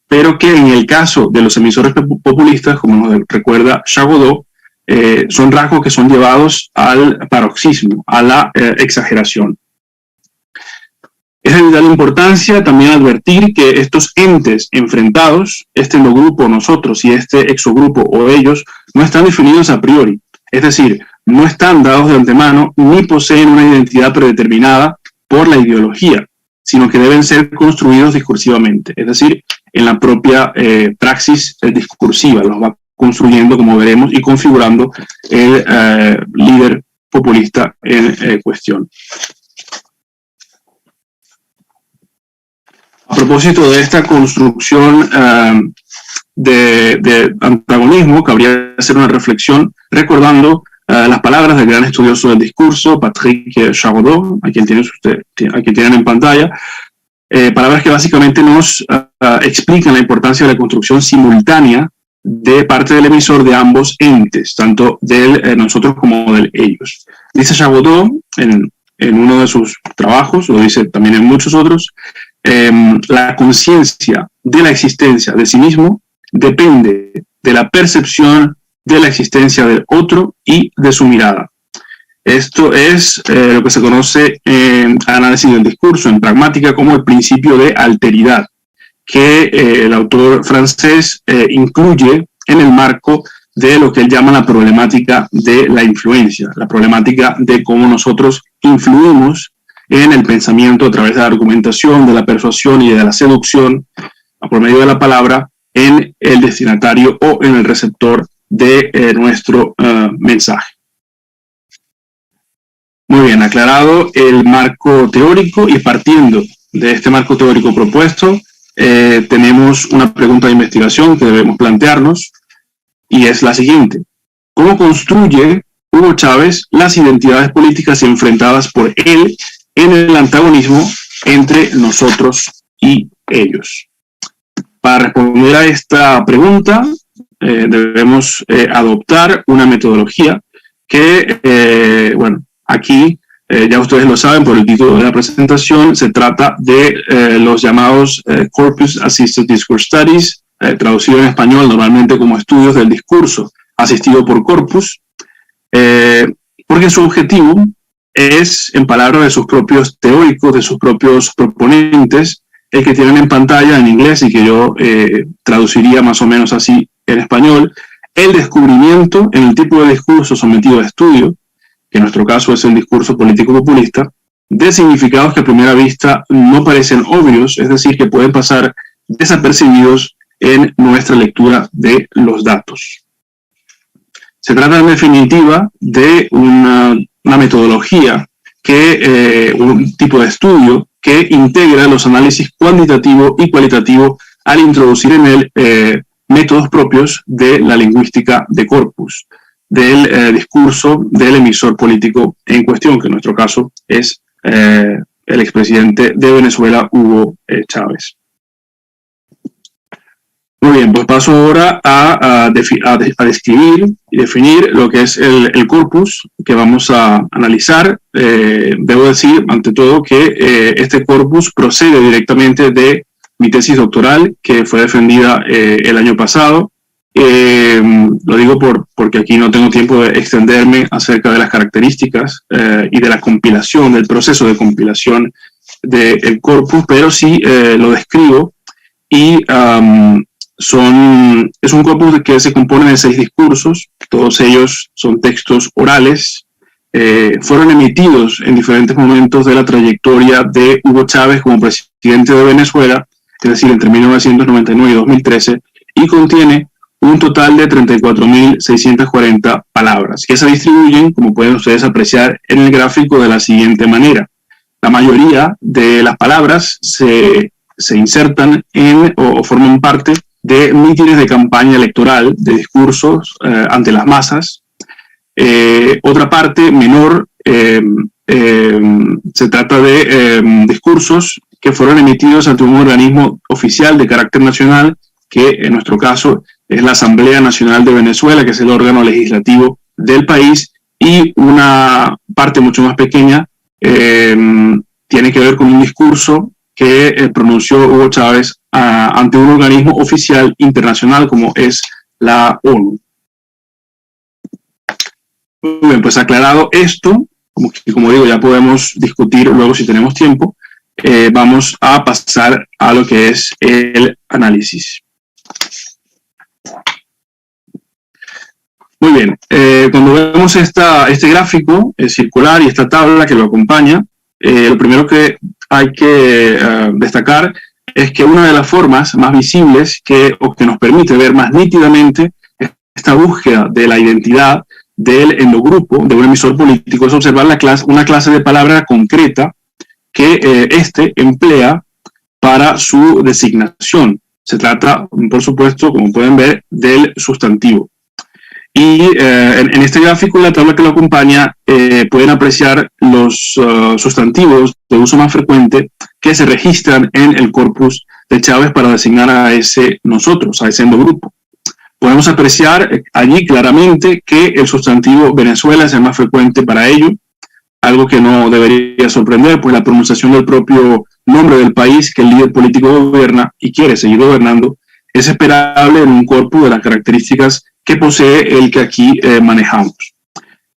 pero que en el caso de los emisores populistas, como nos recuerda Chagodot, eh, son rasgos que son llevados al paroxismo, a la eh, exageración. Es de vital importancia también advertir que estos entes enfrentados, este endogrupo, nosotros, y este exogrupo o ellos, no están definidos a priori. Es decir, no están dados de antemano ni poseen una identidad predeterminada por la ideología, sino que deben ser construidos discursivamente, es decir, en la propia eh, praxis discursiva, los va construyendo, como veremos, y configurando el eh, líder populista en eh, cuestión. A propósito de esta construcción eh, de, de, antagonismo, cabría hacer una reflexión recordando eh, las palabras del gran estudioso del discurso, Patrick Charaudeau, a quien, tiene usted, a quien tienen en pantalla, eh, palabras que básicamente nos explican la importancia de la construcción simultánea de parte del emisor de ambos entes, tanto del eh, nosotros como del ellos. Dice Charaudeau en, en uno de sus trabajos, lo dice también en muchos otros, eh, la conciencia de la existencia de sí mismo depende de la percepción de la existencia del otro y de su mirada. Esto es eh, lo que se conoce en análisis del discurso, en pragmática, como el principio de alteridad, que eh, el autor francés eh, incluye en el marco de lo que él llama la problemática de la influencia, la problemática de cómo nosotros influimos en el pensamiento a través de la argumentación, de la persuasión y de la seducción, por medio de la palabra, en el destinatario o en el receptor de eh, nuestro uh, mensaje. Muy bien, aclarado el marco teórico y partiendo de este marco teórico propuesto, eh, tenemos una pregunta de investigación que debemos plantearnos y es la siguiente. ¿Cómo construye Hugo Chávez las identidades políticas enfrentadas por él en el antagonismo entre nosotros y ellos? Para responder a esta pregunta, eh, debemos eh, adoptar una metodología que, eh, bueno, aquí ya ustedes lo saben por el título de la presentación, se trata de los llamados Corpus Assisted Discourse Studies, traducido en español normalmente como estudios del discurso asistido por corpus, porque su objetivo es, en palabras de sus propios teóricos, de sus propios proponentes, el que tienen en pantalla en inglés y que yo eh, traduciría más o menos así en español, el descubrimiento en el tipo de discurso sometido a estudio, que en nuestro caso es el discurso político populista, de significados que a primera vista no parecen obvios, es decir, que pueden pasar desapercibidos en nuestra lectura de los datos. Se trata en definitiva de una, metodología que, eh, un tipo de estudio que integra los análisis cuantitativo y cualitativo al introducir en él eh, métodos propios de la lingüística de corpus, del eh, discurso del emisor político en cuestión, que en nuestro caso es el expresidente de Venezuela, Hugo Chávez. Muy bien, pues paso ahora a, describir y definir lo que es el, corpus que vamos a analizar. Eh, debo decir, ante todo, que eh, este corpus procede directamente de mi tesis doctoral, que fue defendida eh, el año pasado. lo digo por, porque aquí no tengo tiempo de extenderme acerca de las características y de la compilación, del proceso de compilación del corpus, pero sí lo describo y son, es un corpus que se compone de seis discursos, todos ellos son textos orales, eh, fueron emitidos en diferentes momentos de la trayectoria de Hugo Chávez como presidente de Venezuela, es decir, entre 1999 y 2013, y contiene un total de 34.640 palabras, que se distribuyen, como pueden ustedes apreciar en el gráfico, de la siguiente manera. La mayoría de las palabras se, se insertan en o forman parte de mítines de campaña electoral, de discursos eh, ante las masas. Eh, otra parte menor eh, se trata de discursos que fueron emitidos ante un organismo oficial de carácter nacional, que en nuestro caso es la Asamblea Nacional de Venezuela, que es el órgano legislativo del país, y una parte mucho más pequeña tiene que ver con un discurso que pronunció Hugo Chávez ante un organismo oficial internacional como es la ONU. Muy bien, pues aclarado esto, como, como digo, ya podemos discutir luego si tenemos tiempo, eh, vamos a pasar a lo que es el análisis. Muy bien, eh, cuando vemos esta, este gráfico circular y esta tabla que lo acompaña, eh, lo primero que hay que destacar es que una de las formas más visibles que, o que nos permite ver más nítidamente esta búsqueda de la identidad del endogrupo, de un emisor político, es observar la clase, una clase de palabra concreta que éste emplea para su designación. Se trata, por supuesto, como pueden ver, del sustantivo. Y eh, en, este gráfico y la tabla que lo acompaña eh, pueden apreciar los eh, sustantivos de uso más frecuente que se registran en el corpus de Chávez para designar a ese nosotros, a ese endogrupo. Podemos apreciar allí claramente que el sustantivo Venezuela es el más frecuente para ello, algo que no debería sorprender, pues la pronunciación del propio nombre del país que el líder político gobierna y quiere seguir gobernando es esperable en un corpus de las características que posee el que aquí eh, manejamos.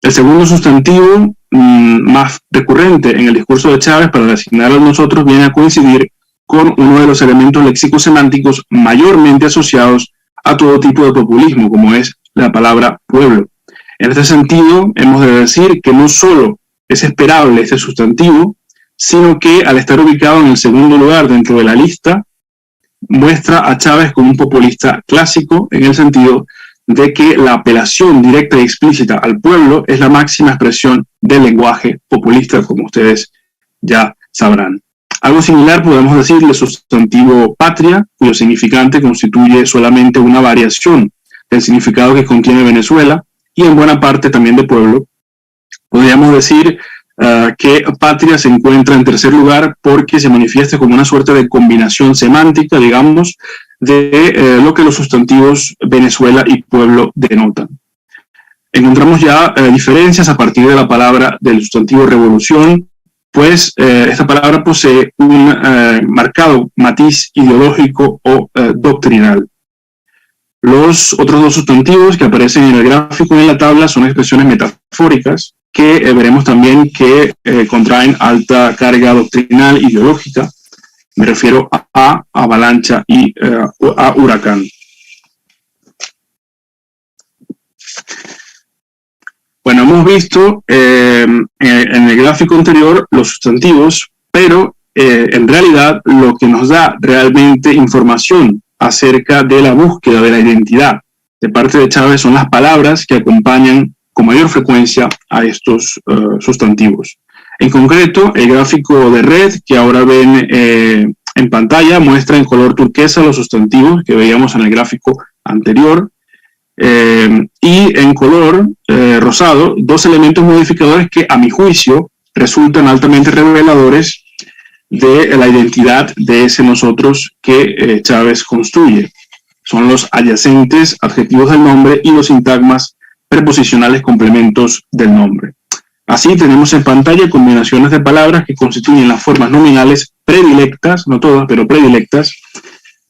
El segundo sustantivo mm, más recurrente en el discurso de Chávez para designar a nosotros viene a coincidir con uno de los elementos léxico-semánticos mayormente asociados a todo tipo de populismo, como es la palabra pueblo. En este sentido, hemos de decir que no solo es esperable este sustantivo, sino que al estar ubicado en el segundo lugar dentro de la lista, muestra a Chávez como un populista clásico en el sentido de que la apelación directa y explícita al pueblo es la máxima expresión del lenguaje populista, como ustedes ya sabrán. Algo similar podemos decir del sustantivo patria, cuyo significante constituye solamente una variación del significado que contiene Venezuela y en buena parte también de pueblo. Podríamos decir que patria se encuentra en tercer lugar porque se manifiesta como una suerte de combinación semántica, digamos, de eh, lo que los sustantivos Venezuela y pueblo denotan. Encontramos ya eh, diferencias a partir de la palabra del sustantivo revolución, pues eh, esta palabra posee un marcado matiz ideológico o doctrinal. Los otros dos sustantivos que aparecen en el gráfico y en la tabla son expresiones metafóricas que veremos también que contraen alta carga doctrinal ideológica. Me refiero a avalancha y eh, a huracán. Bueno, hemos visto eh, en el gráfico anterior los sustantivos, pero eh, en realidad lo que nos da realmente información acerca de la búsqueda de la identidad de parte de Chávez son las palabras que acompañan con mayor frecuencia a estos sustantivos. En concreto, el gráfico de red que ahora ven en pantalla muestra en color turquesa los sustantivos que veíamos en el gráfico anterior y en color rosado dos elementos modificadores que a mi juicio resultan altamente reveladores de la identidad de ese nosotros que Chávez construye. Son los adyacentes adjetivos del nombre y los sintagmas preposicionales complementos del nombre. Así tenemos en pantalla combinaciones de palabras que constituyen las formas nominales predilectas, no todas, pero predilectas,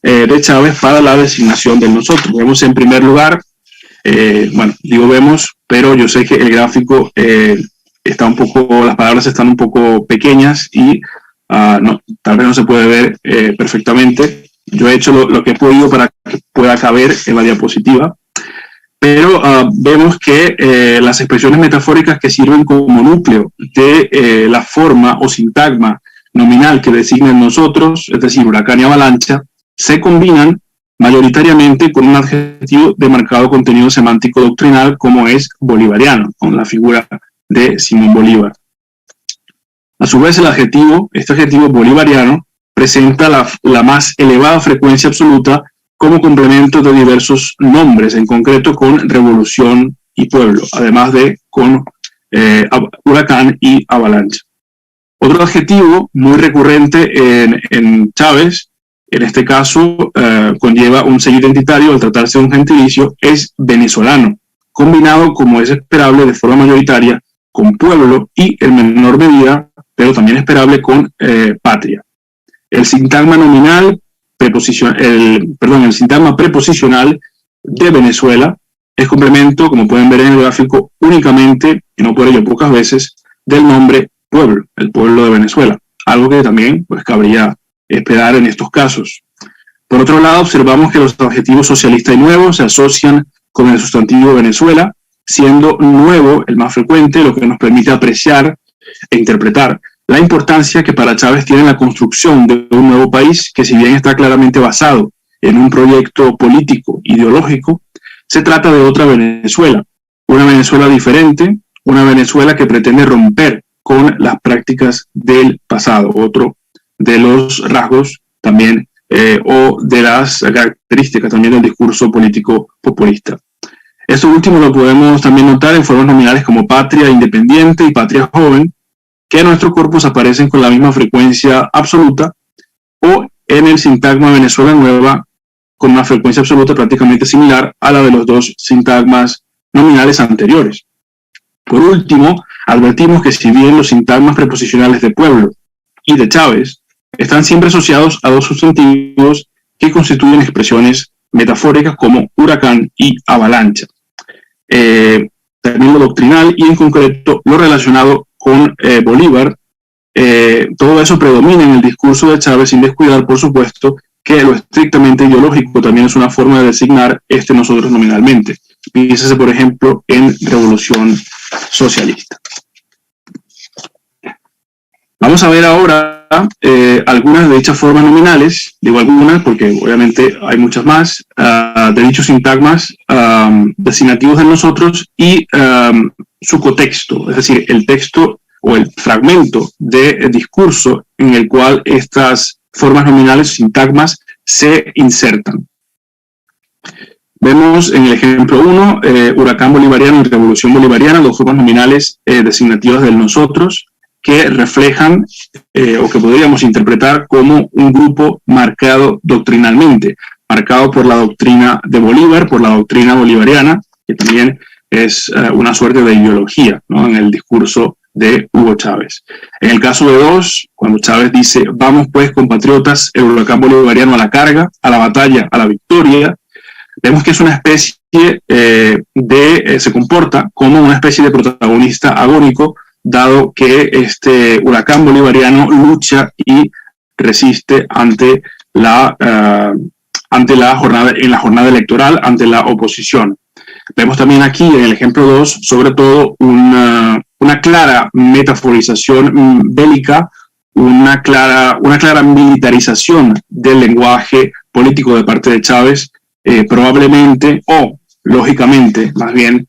de Chávez para la designación del nosotros. Vemos en primer lugar, bueno, digo vemos, pero yo sé que el gráfico está un poco, las palabras están un poco pequeñas y no, tal vez no se puede ver perfectamente. Yo he hecho lo que he podido para que pueda caber en la diapositiva, pero vemos que las expresiones metafóricas que sirven como núcleo de la forma o sintagma nominal que designan nosotros, es decir, huracán y avalancha, se combinan mayoritariamente con un adjetivo de marcado contenido semántico doctrinal como es bolivariano, con la figura de Simón Bolívar. A su vez, este adjetivo bolivariano, presenta la más elevada frecuencia absoluta como complemento de diversos nombres, en concreto con revolución y pueblo, además de con huracán y avalancha. Otro adjetivo muy recurrente en Chávez, en este caso conlleva un sello identitario al tratarse de un gentilicio, es venezolano, combinado, como es esperable, de forma mayoritaria con pueblo y en menor medida, pero también esperable, con patria. El sintagma nominal, el, perdón, el sintagma preposicional de Venezuela es complemento, como pueden ver en el gráfico, únicamente, y no por ello pocas veces, del nombre pueblo, el pueblo de Venezuela, algo que también, pues, cabría esperar en estos casos. Por otro lado, observamos que los adjetivos socialista y nuevo se asocian con el sustantivo Venezuela, siendo nuevo el más frecuente, lo que nos permite apreciar e interpretar la importancia que para Chávez tiene la construcción de un nuevo país que, si bien está claramente basado en un proyecto político, ideológico, se trata de otra Venezuela, una Venezuela diferente, una Venezuela que pretende romper con las prácticas del pasado, otro de los rasgos también o de las características también del discurso político populista. Esto último lo podemos también notar en formas nominales como patria independiente y patria joven, que en nuestro corpus aparecen con la misma frecuencia absoluta, o en el sintagma Venezuela Nueva con una frecuencia absoluta prácticamente similar a la de los dos sintagmas nominales anteriores. Por último, advertimos que si bien los sintagmas preposicionales de pueblo y de Chávez están siempre asociados a dos sustantivos que constituyen expresiones metafóricas como huracán y avalancha. También lo doctrinal y en concreto lo relacionado con Bolívar, todo eso predomina en el discurso de Chávez, sin descuidar, por supuesto, que lo estrictamente ideológico también es una forma de designar este nosotros nominalmente. Piénsese, por ejemplo, en Revolución Socialista. Vamos a ver ahora algunas de dichas formas nominales, digo algunas porque obviamente hay muchas más, de dichos sintagmas designativos de nosotros y su contexto, es decir, el texto o el fragmento de discurso en el cual estas formas nominales, sintagmas, se insertan. Vemos en el ejemplo 1, huracán bolivariano y revolución bolivariana, dos formas nominales designativas del nosotros, que reflejan o que podríamos interpretar como un grupo marcado doctrinalmente, marcado por la doctrina de Bolívar, por la doctrina bolivariana, que también es una suerte de ideología, ¿no?, en el discurso de Hugo Chávez. En el caso de 2, cuando Chávez dice, vamos pues compatriotas, el huracán bolivariano a la carga, a la batalla, a la victoria, vemos que es una especie se comporta como una especie de protagonista agónico, dado que este huracán bolivariano lucha y resiste ante la jornada, en la jornada electoral, ante la oposición. Vemos también aquí en el ejemplo 2, sobre todo, una clara metaforización bélica una clara, una clara militarización del lenguaje político de parte de Chávez, eh, probablemente, o lógicamente, más bien,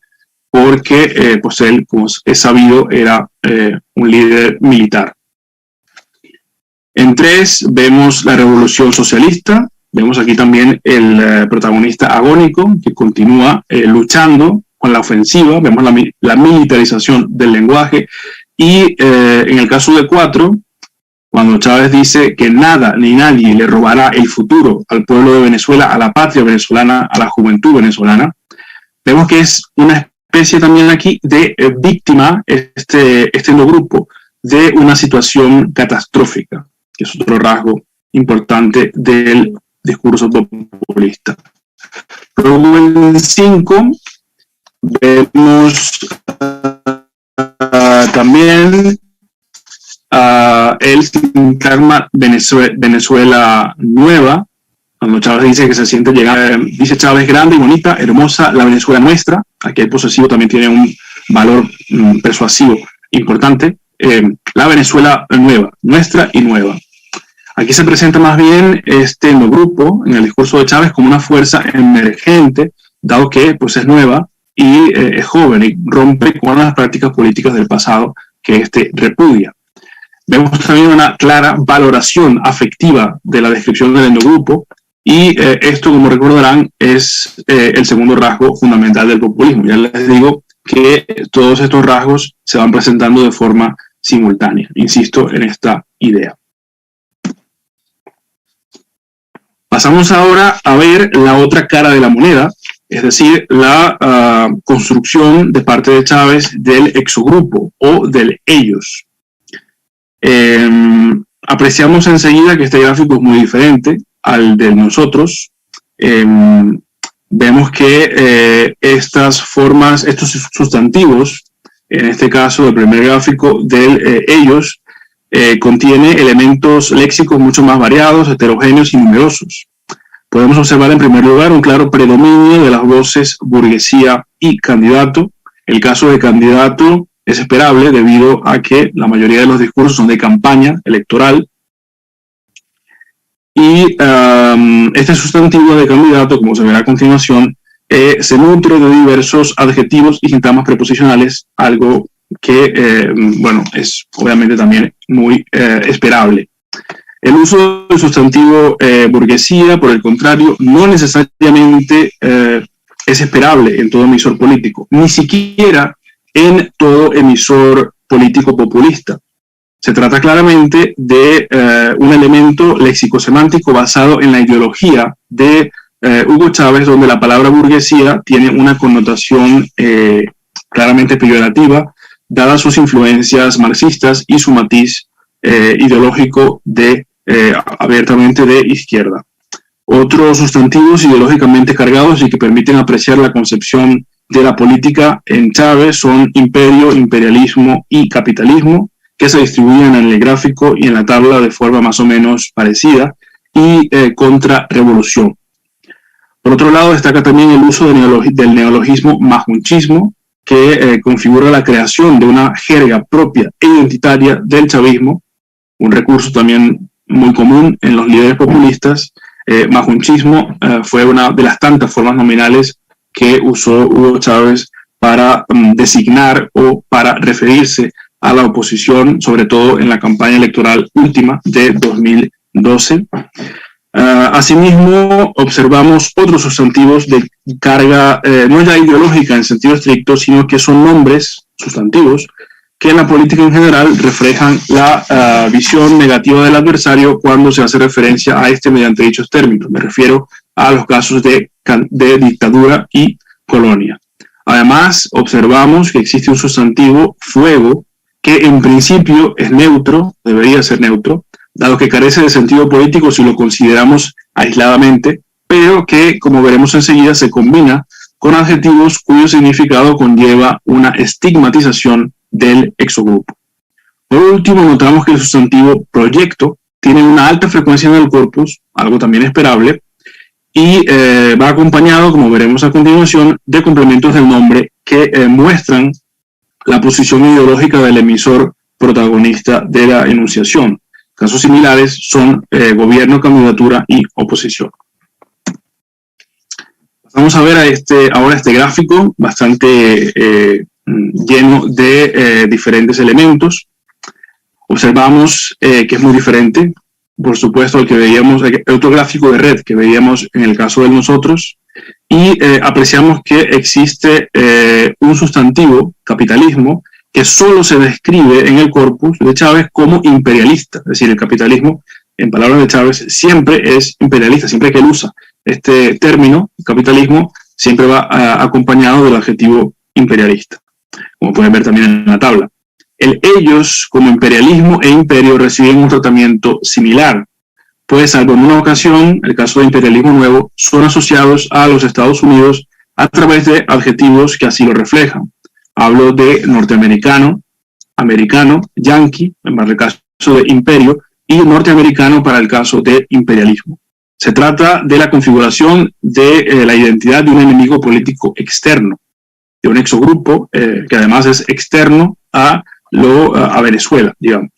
porque eh, pues él, como es sabido, era eh, un líder militar. En tres vemos la revolución socialista, vemos aquí también el eh, protagonista agónico que continúa eh, luchando con la ofensiva, vemos la, militarización del lenguaje y eh, en el caso de cuatro, cuando Chávez dice que nada ni nadie le robará el futuro al pueblo de Venezuela, a la patria venezolana, a la juventud venezolana, vemos que es una especie también aquí de víctima, este, este nuevo grupo, de una situación catastrófica que es otro rasgo importante del discurso populista. Luego en 5 vemos también el sintagma Venezuela, Venezuela Nueva, cuando Chávez dice que se siente llegar, dice Chávez grande y bonita, hermosa, la Venezuela nuestra, aquí el posesivo también tiene un valor persuasivo importante, eh, la Venezuela nueva, nuestra y nueva. Aquí se presenta más bien este nuevo grupo en el discurso de Chávez como una fuerza emergente, dado que pues, es nueva y eh, es joven y rompe con las prácticas políticas del pasado que éste repudia. Vemos también una clara valoración afectiva de la descripción del endogrupo y eh, esto, como recordarán, es el segundo rasgo fundamental del populismo. Ya les digo que todos estos rasgos se van presentando de forma simultánea. Insisto en esta idea. Pasamos ahora a ver la otra cara de la moneda, es decir, la construcción de parte de Chávez del exogrupo o del ellos. Apreciamos enseguida que este gráfico es muy diferente al de nosotros. Vemos que estas formas, estos sustantivos, en este caso el primer gráfico del ellos, contiene elementos léxicos mucho más variados, heterogéneos y numerosos. Podemos observar en primer lugar un claro predominio de las voces burguesía y candidato. El caso de candidato es esperable debido a que la mayoría de los discursos son de campaña electoral. Y este sustantivo de candidato, como se verá a continuación, se nutre de diversos adjetivos y sintagmas preposicionales, algo que, bueno, es obviamente también muy esperable. El uso del sustantivo burguesía, por el contrario, no necesariamente es esperable en todo emisor político, ni siquiera en todo emisor político populista. Se trata claramente de un elemento léxico-semántico basado en la ideología de Hugo Chávez, donde la palabra burguesía tiene una connotación claramente peyorativa, dadas sus influencias marxistas y su matiz ideológico de, abiertamente de izquierda. Otros sustantivos ideológicamente cargados y que permiten apreciar la concepción de la política en Chávez son imperio, imperialismo y capitalismo, que se distribuyen en el gráfico y en la tabla de forma más o menos parecida, y contrarrevolución. Por otro lado, destaca también el uso del neologismo majunchismo, que configura la creación de una jerga propia e identitaria del chavismo, un recurso también muy común en los líderes populistas. Majunchismo fue una de las tantas formas nominales que usó Hugo Chávez para designar o para referirse a la oposición, sobre todo en la campaña electoral última de 2012. Asimismo, observamos otros sustantivos de carga no ya ideológica en sentido estricto, sino que son nombres sustantivos que en la política en general reflejan la visión negativa del adversario cuando se hace referencia a este mediante dichos términos. Me refiero a los casos de dictadura y colonia. Además, observamos que existe un sustantivo, fuego, que en principio es neutro, debería ser neutro, dado que carece de sentido político si lo consideramos aisladamente, pero que, como veremos enseguida, se combina con adjetivos cuyo significado conlleva una estigmatización del exogrupo. Por último, notamos que el sustantivo proyecto tiene una alta frecuencia en el corpus, algo también esperable, y va acompañado, como veremos a continuación, de complementos del nombre que muestran la posición ideológica del emisor protagonista de la enunciación. Casos similares son eh, gobierno, candidatura y oposición. Vamos a ver a este, ahora este gráfico bastante eh, lleno de eh, diferentes elementos. Observamos eh, que es muy diferente, por supuesto, al que veíamos, el otro gráfico de red que veíamos en el caso de nosotros, y apreciamos que existe un sustantivo, capitalismo, que solo se describe en el corpus de Chávez como imperialista, es decir, el capitalismo, en palabras de Chávez, siempre es imperialista, siempre que él usa este término, capitalismo, siempre va acompañado del adjetivo imperialista, como pueden ver también en la tabla. El ellos, como imperialismo e imperio, reciben un tratamiento similar, pues salvo en una ocasión, el caso de imperialismo nuevo, son asociados a los Estados Unidos a través de adjetivos que así lo reflejan. Hablo de norteamericano, americano, yanqui, en el caso de imperio, y norteamericano para el caso de imperialismo. Se trata de la configuración de eh, la identidad de un enemigo político externo, de un exogrupo eh, que además es externo a, lo, a Venezuela, digamos.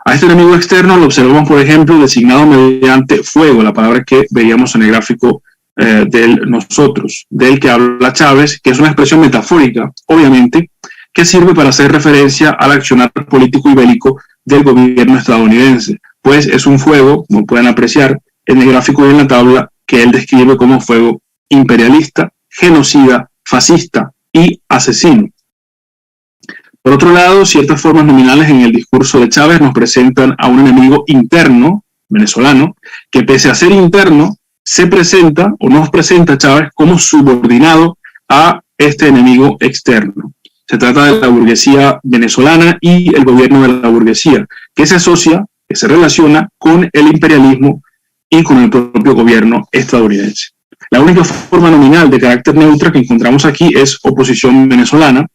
A este enemigo externo lo observamos, por ejemplo, designado mediante fuego, la palabra que veíamos en el gráfico eh, del nosotros, del que habla Chávez, que es una expresión metafórica, obviamente, que sirve para hacer referencia al accionar político y bélico del gobierno estadounidense, pues es un fuego, como pueden apreciar en el gráfico y en la tabla, que él describe como fuego imperialista, genocida, fascista y asesino. Por otro lado, ciertas formas nominales en el discurso de Chávez nos presentan a un enemigo interno, venezolano, que pese a ser interno, se presenta o nos presenta a Chávez como subordinado a este enemigo externo. Se trata de la burguesía venezolana y el gobierno de la burguesía, que se asocia, que se relaciona con el imperialismo y con el propio gobierno estadounidense. La única forma nominal de carácter neutra que encontramos aquí es oposición venezolana,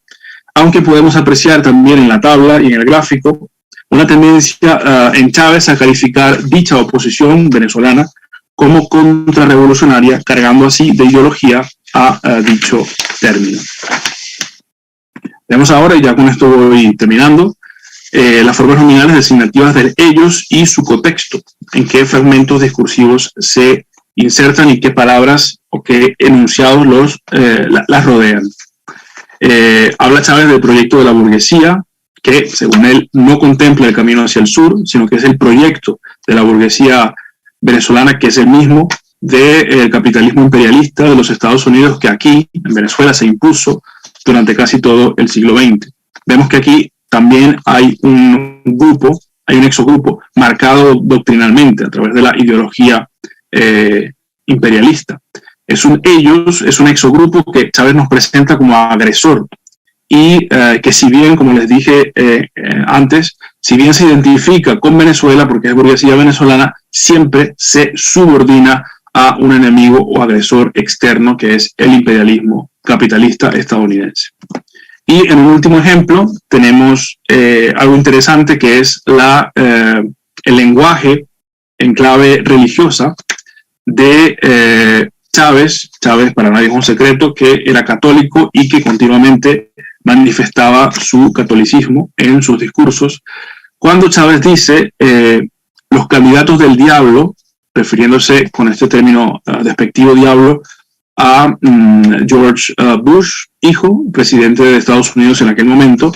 aunque podemos apreciar también en la tabla y en el gráfico una tendencia uh, en Chávez a calificar dicha oposición venezolana como contrarrevolucionaria, cargando así de ideología a uh, dicho término. Vemos ahora, y ya con esto voy terminando, eh, las formas nominales designativas de ellos y su contexto, en qué fragmentos discursivos se insertan y qué palabras o qué enunciados los, eh, la, las rodean. Eh, habla Chávez del proyecto de la burguesía, que según él no contempla el camino hacia el sur, sino que es el proyecto de la burguesía venezolana, que es el mismo del capitalismo imperialista de los Estados Unidos, que aquí, en Venezuela, se impuso durante casi todo el siglo XX. Vemos que aquí también hay un grupo, hay un exogrupo marcado doctrinalmente a través de la ideología eh, imperialista. Es un ellos, es un exogrupo que Chávez nos presenta como agresor y eh, que si bien, como les dije eh, antes, si bien se identifica con Venezuela, porque es burguesía venezolana, siempre se subordina a un enemigo o agresor externo que es el imperialismo capitalista estadounidense. Y en un último ejemplo tenemos algo interesante que es la, el lenguaje en clave religiosa de eh, Chávez. Chávez, para nadie es un secreto, que era católico y que continuamente manifestaba su catolicismo en sus discursos. Cuando Chávez dice eh, los candidatos del diablo, refiriéndose con este término uh, despectivo diablo a um, George uh, Bush, hijo, presidente de Estados Unidos en aquel momento,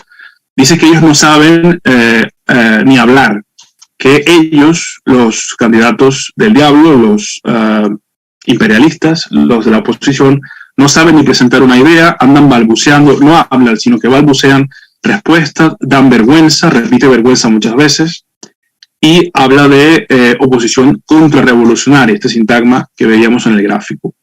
dice que ellos no saben eh, eh, ni hablar, que ellos, los candidatos del diablo, los uh, imperialistas, los de la oposición, no saben ni presentar una idea, andan balbuceando, no hablan, sino que balbucean respuestas, dan vergüenza, repite vergüenza muchas veces, y habla de eh, oposición contrarrevolucionaria, este sintagma que veíamos en el gráfico.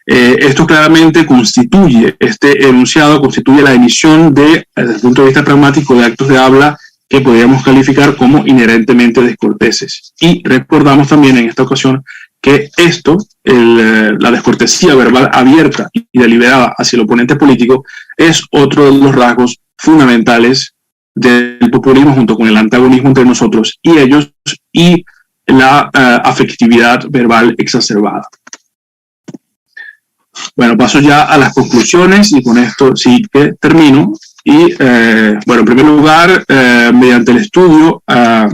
Eh, esto claramente constituye, este enunciado constituye la emisión de, desde el punto de vista pragmático, de actos de habla que podríamos calificar como inherentemente descorteses. Y recordamos también en esta ocasión que esto, el, la descortesía verbal abierta y deliberada hacia el oponente político, es otro de los rasgos fundamentales del populismo junto con el antagonismo entre nosotros y ellos y la uh, afectividad verbal exacerbada. Bueno, paso ya a las conclusiones y con esto sí que termino. Y, eh, bueno, en primer lugar, eh, mediante el estudio eh,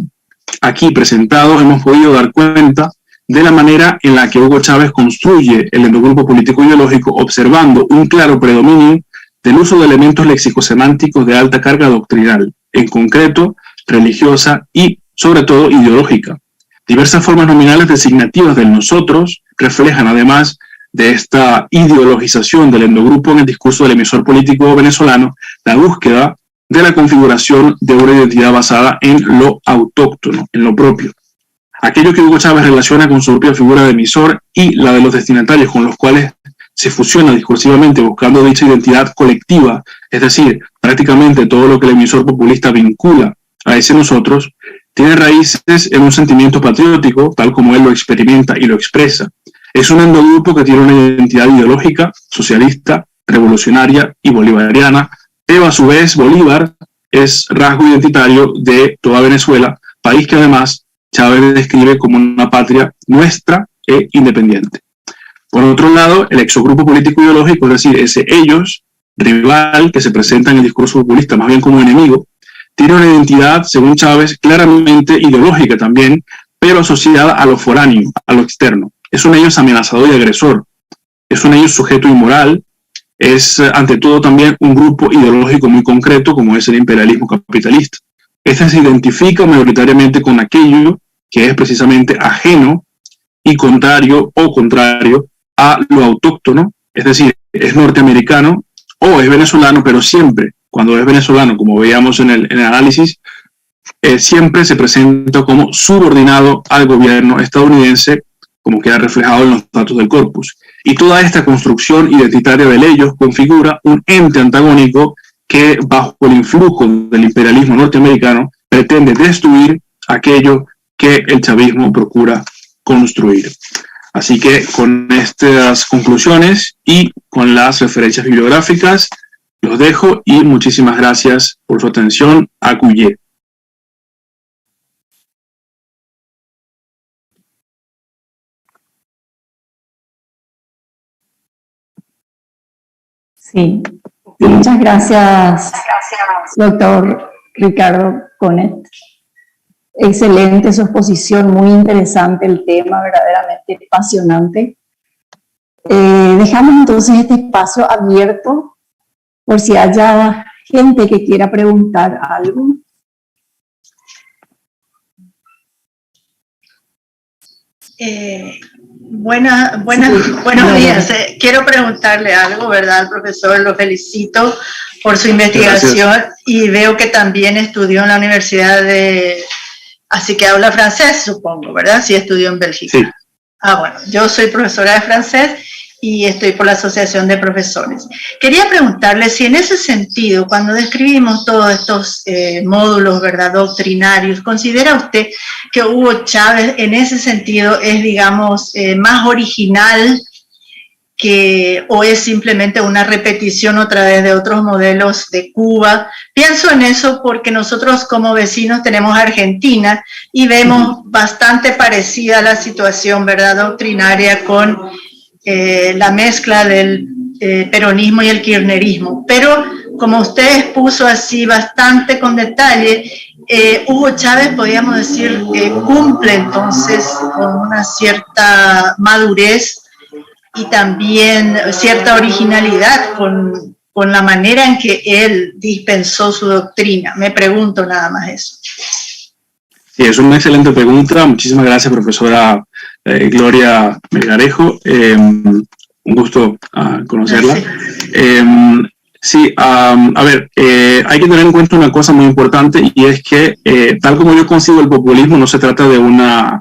aquí presentado hemos podido dar cuenta de la manera en la que Hugo Chávez construye el endogrupo político-ideológico, observando un claro predominio del uso de elementos léxico-semánticos de alta carga doctrinal, en concreto religiosa y, sobre todo, ideológica. Diversas formas nominales designativas del nosotros reflejan, además de esta ideologización del endogrupo en el discurso del emisor político venezolano, la búsqueda de la configuración de una identidad basada en lo autóctono, en lo propio. Aquello que Hugo Chávez relaciona con su propia figura de emisor y la de los destinatarios con los cuales se fusiona discursivamente buscando dicha identidad colectiva, es decir, prácticamente todo lo que el emisor populista vincula a ese nosotros, tiene raíces en un sentimiento patriótico, tal como él lo experimenta y lo expresa. Es un endogrupo que tiene una identidad ideológica, socialista, revolucionaria y bolivariana, pero a su vez Bolívar es rasgo identitario de toda Venezuela, país que además Chávez describe como una patria nuestra e independiente. Por otro lado, el exogrupo político ideológico, es decir, ese ellos, rival que se presenta en el discurso populista más bien como enemigo, tiene una identidad, según Chávez, claramente ideológica también, pero asociada a lo foráneo, a lo externo. Es un ellos amenazador y agresor, es un ellos sujeto inmoral, es ante todo también un grupo ideológico muy concreto como es el imperialismo capitalista. Este se identifica mayoritariamente con aquello que es precisamente ajeno y contrario o contrario a lo autóctono, es decir, es norteamericano o es venezolano, pero siempre, cuando es venezolano, como veíamos en el análisis, siempre se presenta como subordinado al gobierno estadounidense, como queda reflejado en los datos del corpus. Y toda esta construcción identitaria de ellos configura un ente antagónico que, bajo el influjo del imperialismo norteamericano, pretende destruir aquello que el chavismo procura construir. Así que con estas conclusiones y con las referencias bibliográficas, los dejo y muchísimas gracias por su atención. Acuye. Sí, muchas gracias, doctor Ricardo Conet. Excelente su exposición, muy interesante el tema, verdaderamente apasionante. Dejamos entonces este espacio abierto por si haya gente que quiera preguntar algo. Buenos días. Quiero preguntarle algo, ¿verdad, al profesor? Lo felicito por su investigación. Gracias. Y veo que también estudió en la universidad de... Así que habla francés, supongo, ¿verdad? Sí, estudió en Bélgica. Sí. Ah, bueno, yo soy profesora de francés y estoy por la Asociación de Profesores. Quería preguntarle si en ese sentido, cuando describimos todos estos módulos, ¿verdad?, doctrinarios, ¿considera usted que Hugo Chávez en ese sentido es, digamos, más original que, o es simplemente una repetición otra vez de otros modelos de Cuba? Pienso en eso porque nosotros como vecinos tenemos Argentina y vemos bastante parecida la situación, ¿verdad?, doctrinaria con la mezcla del peronismo y el kirchnerismo. Pero como usted expuso así bastante con detalle, Hugo Chávez, podríamos decir, cumple entonces con una cierta madurez y también cierta originalidad con la manera en que él dispensó su doctrina. Me pregunto nada más eso. Sí, es una excelente pregunta. Muchísimas gracias, profesora Gloria Melgarejo. Un gusto conocerla. Gracias. Sí, a ver, hay que tener en cuenta una cosa muy importante y es que tal como yo concibo el populismo, no se trata de una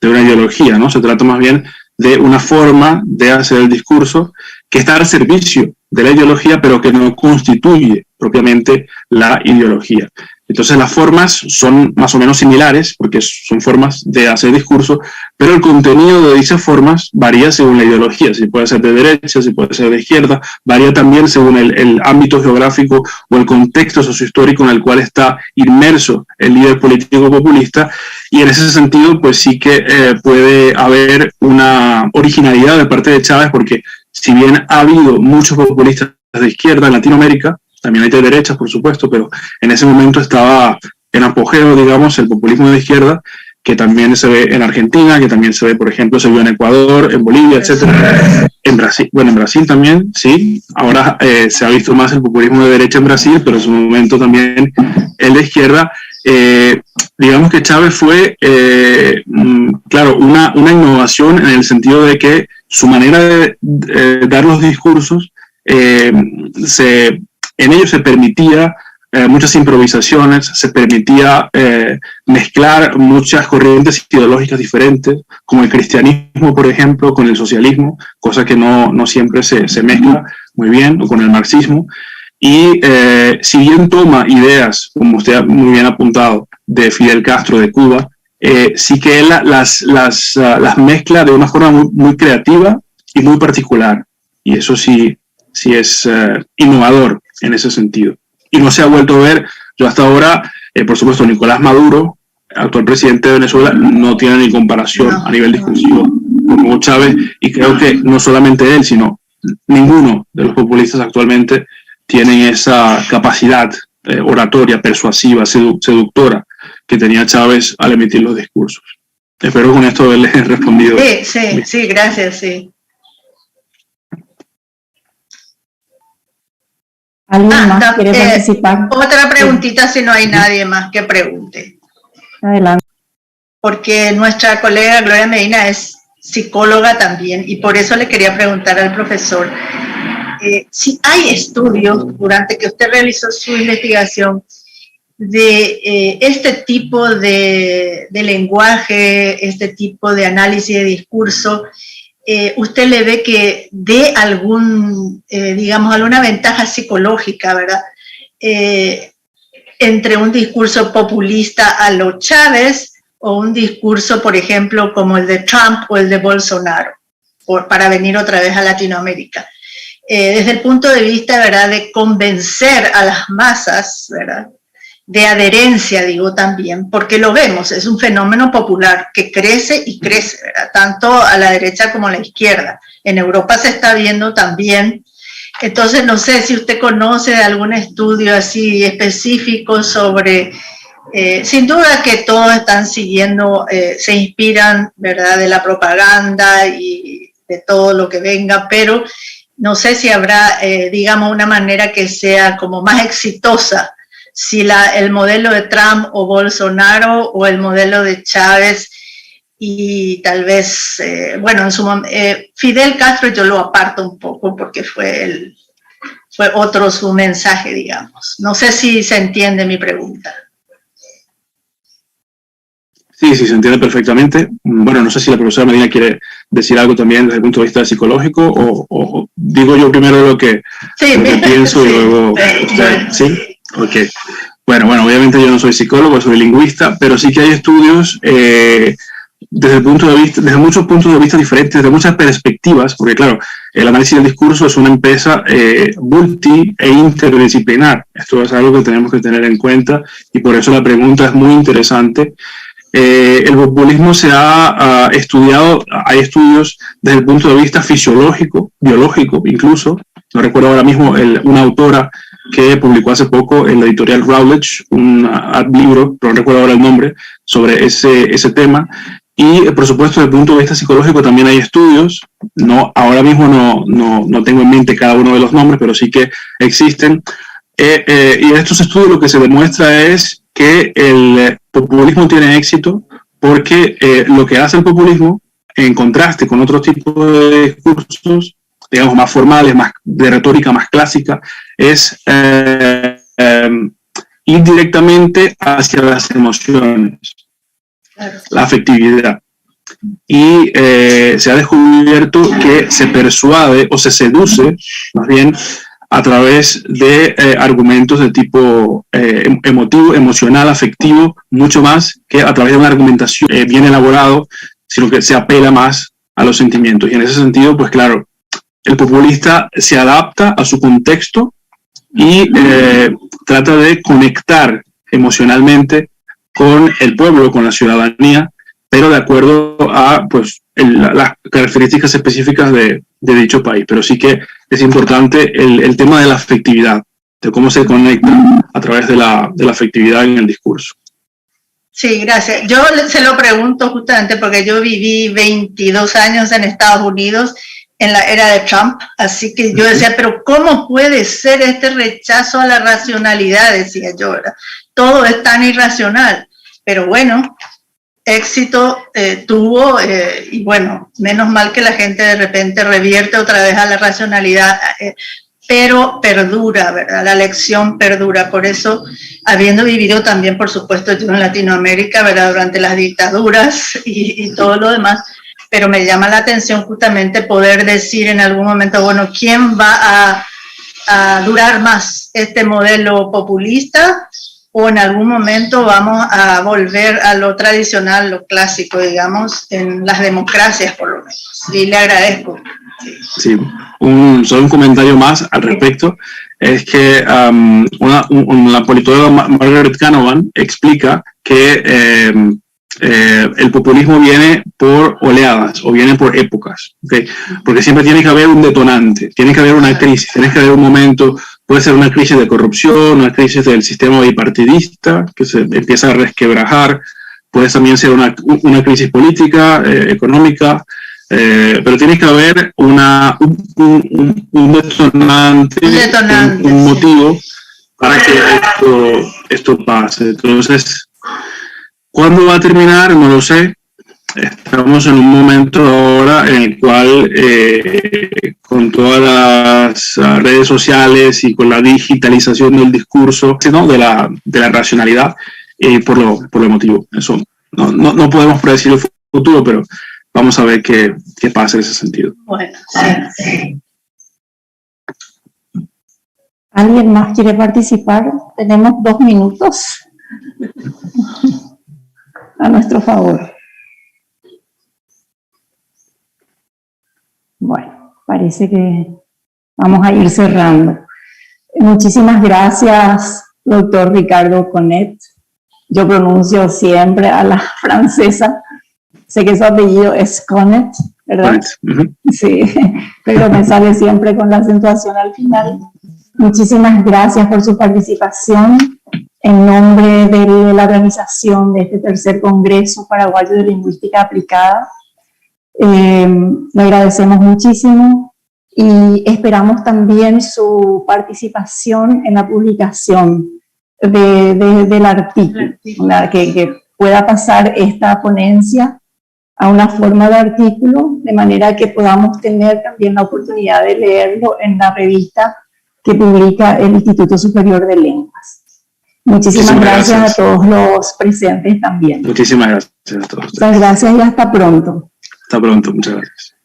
ideología, ¿no? Se trata más bien de una forma de hacer el discurso que está al servicio de la ideología, pero que no constituye propiamente la ideología. Entonces las formas son más o menos similares, porque son formas de hacer discurso, pero el contenido de dichas formas varía según la ideología, si puede ser de derecha, si puede ser de izquierda, varía también según el ámbito geográfico o el contexto sociohistórico en el cual está inmerso el líder político populista, y en ese sentido sí que puede haber una originalidad de parte de Chávez, porque si bien ha habido muchos populistas de izquierda en Latinoamérica, también hay de derechas, por supuesto, pero en ese momento estaba en apogeo, digamos, el populismo de izquierda, que también se ve en Argentina, que también se ve, por ejemplo, se vio en Ecuador, en Bolivia, etcétera. En Brasil, bueno, en Brasil también, sí. Ahora eh, se ha visto más el populismo de derecha en Brasil, pero en su momento también el de izquierda. Eh, digamos que Chávez fue, eh, claro, una, una innovación en el sentido de que su manera de dar los discursos, se, en ellos se permitía muchas improvisaciones, se permitía mezclar muchas corrientes ideológicas diferentes, como el cristianismo, por ejemplo, con el socialismo, cosa que no, no siempre se, se mezcla muy bien, o con el marxismo. Y si bien toma ideas, como usted ha muy bien apuntado, de Fidel Castro de Cuba, sí que él las, las, las mezcla de una forma muy, muy creativa y muy particular. Y eso sí, sí es innovador en ese sentido. Y no se ha vuelto a ver, yo hasta ahora, por supuesto, Nicolás Maduro, actual presidente de Venezuela, no tiene ni comparación a nivel discursivo con Hugo Chávez, y creo que no solamente él, sino ninguno de los populistas actualmente tienen esa capacidad oratoria, persuasiva, seductora que tenía Chávez al emitir los discursos. Espero con esto haberle respondido. Sí, sí, sí, gracias, sí. ¿Alguien más quiere participar? Otra preguntita si no hay nadie más que pregunte. Adelante. Porque nuestra colega Gloria Medina es psicóloga también y por eso le quería preguntar al profesor si hay estudios durante que usted realizó su investigación de este tipo de lenguaje, este tipo de análisis de discurso, usted le ve que dé algún, digamos, alguna ventaja psicológica, ¿verdad? Entre un discurso populista a lo Chávez o un discurso, por ejemplo, como el de Trump o el de Bolsonaro, para venir otra vez a Latinoamérica. Desde el punto de vista, ¿verdad?, de convencer a las masas, ¿verdad?, de adherencia, digo también, porque lo vemos, es un fenómeno popular que crece y crece, ¿verdad?, tanto a la derecha como a la izquierda. En Europa se está viendo también. Entonces, no sé si usted conoce de algún estudio así específico sobre, sin duda que todos están siguiendo, se inspiran, ¿verdad?, de la propaganda y de todo lo que venga, pero no sé si habrá, digamos, una manera que sea como más exitosa, si el modelo de Trump o Bolsonaro o el modelo de Chávez y tal vez, bueno, en su Fidel Castro yo lo aparto un poco porque fue otro su mensaje, digamos. No sé si se entiende mi pregunta. Sí, sí, se entiende perfectamente. Bueno, no sé si la profesora Medina quiere decir algo también desde el punto de vista psicológico o digo yo primero lo que, sí, lo que pienso sí, y luego usted, ¿sí? Ok. Bueno, obviamente yo no soy psicólogo, soy lingüista, pero sí que hay estudios desde el punto de vista, desde muchos puntos de vista diferentes, desde muchas perspectivas, porque claro, el análisis del discurso es una empresa multi e interdisciplinar. Esto es algo que tenemos que tener en cuenta y por eso la pregunta es muy interesante. El populismo se ha estudiado, hay estudios desde el punto de vista fisiológico, biológico incluso. No recuerdo ahora mismo una autora que publicó hace poco en la editorial Routledge un libro, pero no recuerdo ahora el nombre, sobre ese tema. Y, por supuesto, desde el punto de vista psicológico también hay estudios. No, ahora mismo no tengo en mente cada uno de los nombres, pero sí que existen. Y en estos estudios lo que se demuestra es que el populismo tiene éxito porque lo que hace el populismo, en contraste con otros tipos de discursos, digamos, más formales, más de retórica más clásica, es ir directamente hacia las emociones, claro, la afectividad. Y se ha descubierto que se persuade o se seduce, más bien, a través de argumentos de tipo emotivo, emocional, afectivo, mucho más que a través de una argumentación bien elaborado, sino que se apela más a los sentimientos. Y en ese sentido, pues claro, el populista se adapta a su contexto y trata de conectar emocionalmente con el pueblo, con la ciudadanía, pero de acuerdo a pues, las características específicas de dicho país. Pero sí que es importante el tema de la afectividad, de cómo se conecta a través de la afectividad en el discurso. Sí, gracias. Yo se lo pregunto justamente porque yo viví 22 años en Estados Unidos en la era de Trump, así que yo decía, pero ¿cómo puede ser este rechazo a la racionalidad? Decía yo, ¿verdad? Todo es tan irracional. Pero bueno, éxito eh, tuvo eh, y bueno, menos mal que la gente de repente revierte otra vez a la racionalidad, eh, pero perdura, ¿verdad? La lección perdura. Por eso, habiendo vivido también, por supuesto, yo en Latinoamérica, ¿verdad? Durante las dictaduras y, y todo lo demás, pero me llama la atención justamente poder decir en algún momento, bueno, ¿quién va a, a durar más este modelo populista? O en algún momento vamos a volver a lo tradicional, lo clásico, digamos, en las democracias por lo menos. Y le agradezco. Sí, un, solo un comentario más al respecto es que um, una, un, la politóloga Margaret Canovan explica que eh, eh, el populismo viene por oleadas o viene por épocas, ¿okay? Porque siempre tiene que haber un detonante, tiene que haber una crisis, tiene que haber un momento, puede ser una crisis de corrupción, una crisis del sistema bipartidista que se empieza a resquebrajar, puede también ser una, una crisis política, económica, pero tiene que haber una, un, un, un detonante, Un detonante, un sí. motivo para que esto, esto pase. Entonces, ¿cuándo va a terminar? No lo sé. Estamos en un momento ahora en el cual, con todas las redes sociales y con la digitalización del discurso, ¿no? de la, de la racionalidad, por lo emotivo. Eso no, no, no podemos predecir el futuro, pero vamos a ver qué, qué pasa en ese sentido. Bueno, sí. ¿Alguien más quiere participar? Tenemos 2 minutos a nuestro favor. Bueno, parece que vamos a ir cerrando. Muchísimas gracias, doctor Ricardo Conet. Yo pronuncio siempre a la francesa. Sé que su apellido es Conet, ¿verdad? Conet. Uh-huh. Sí, pero me sale siempre con la acentuación al final. Muchísimas gracias por su participación. En nombre de la organización de este tercer Congreso Paraguayo de Lingüística Aplicada, le agradecemos muchísimo y esperamos también su participación en la publicación del artículo, que pueda pasar esta ponencia a una forma de artículo, de manera que podamos tener también la oportunidad de leerlo en la revista que publica el Instituto Superior de Lenguas. Muchísimas gracias, gracias a todos los presentes también. Muchísimas gracias a todos. Muchas gracias y hasta pronto. Hasta pronto, muchas gracias.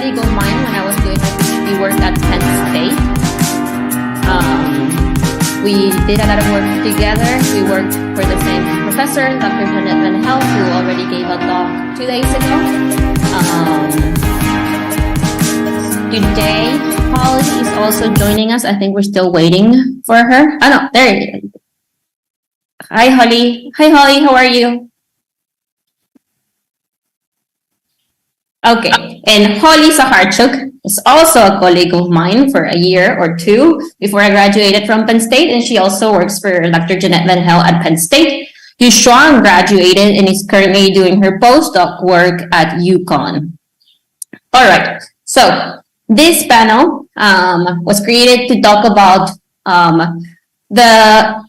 colleague of mine when I was doing my PhD work at Penn State. We did a lot of work together. We worked for the same professor, Dr. Jeanette Vanhel, who already gave a talk 2 days ago. Today, Holly is also joining us. I think we're still waiting for her. Oh, no, there it is. Hi, Holly. Hi, Holly. How are you? Okay, and Holly Zaharchuk is also a colleague of mine for a year or two before I graduated from Penn State, and she also works for Dr. Jeanette Vanhel at Penn State. Yushuang graduated and is currently doing her postdoc work at UConn. All right, so this panel was created to talk about the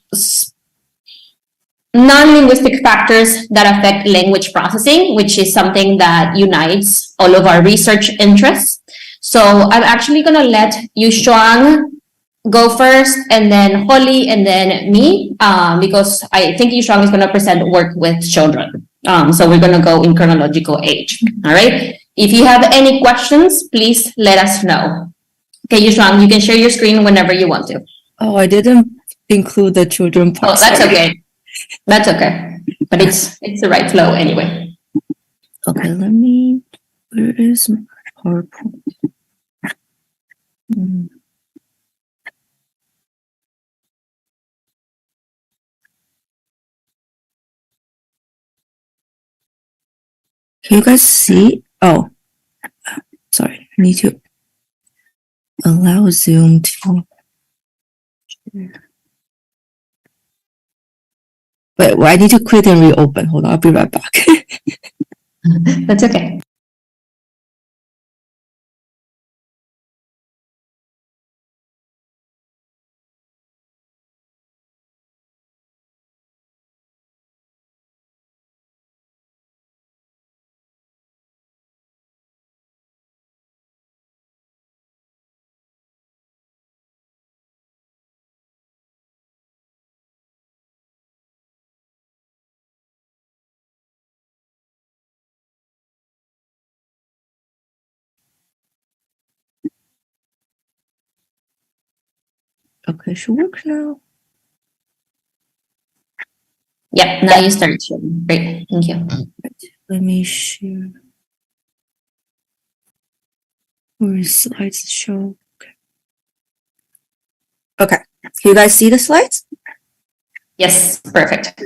non-linguistic factors that affect language processing, which is something that unites all of our research interests. So I'm actually going to let Yushuang go first, and then Holly, and then me, because I think Yushuang is going to present work with children. So we're going to go in chronological age, all right? If you have any questions, please let us know. Okay, Yushuang, you can share your screen whenever you want to. Oh, I didn't include the children part. Oh, that's sorry. okay. That's okay. But it's the right flow anyway. Okay, let me, where is my PowerPoint? Can you guys see? Oh, sorry. I need to allow Zoom to share. Wait, well, I need to quit and reopen. Hold on, I'll be right back. That's okay. Okay, should work now. Yep, now you start sharing. Great, thank you. Right, let me share. Where is slides show? Okay. Okay, can you guys see the slides? Yes, perfect.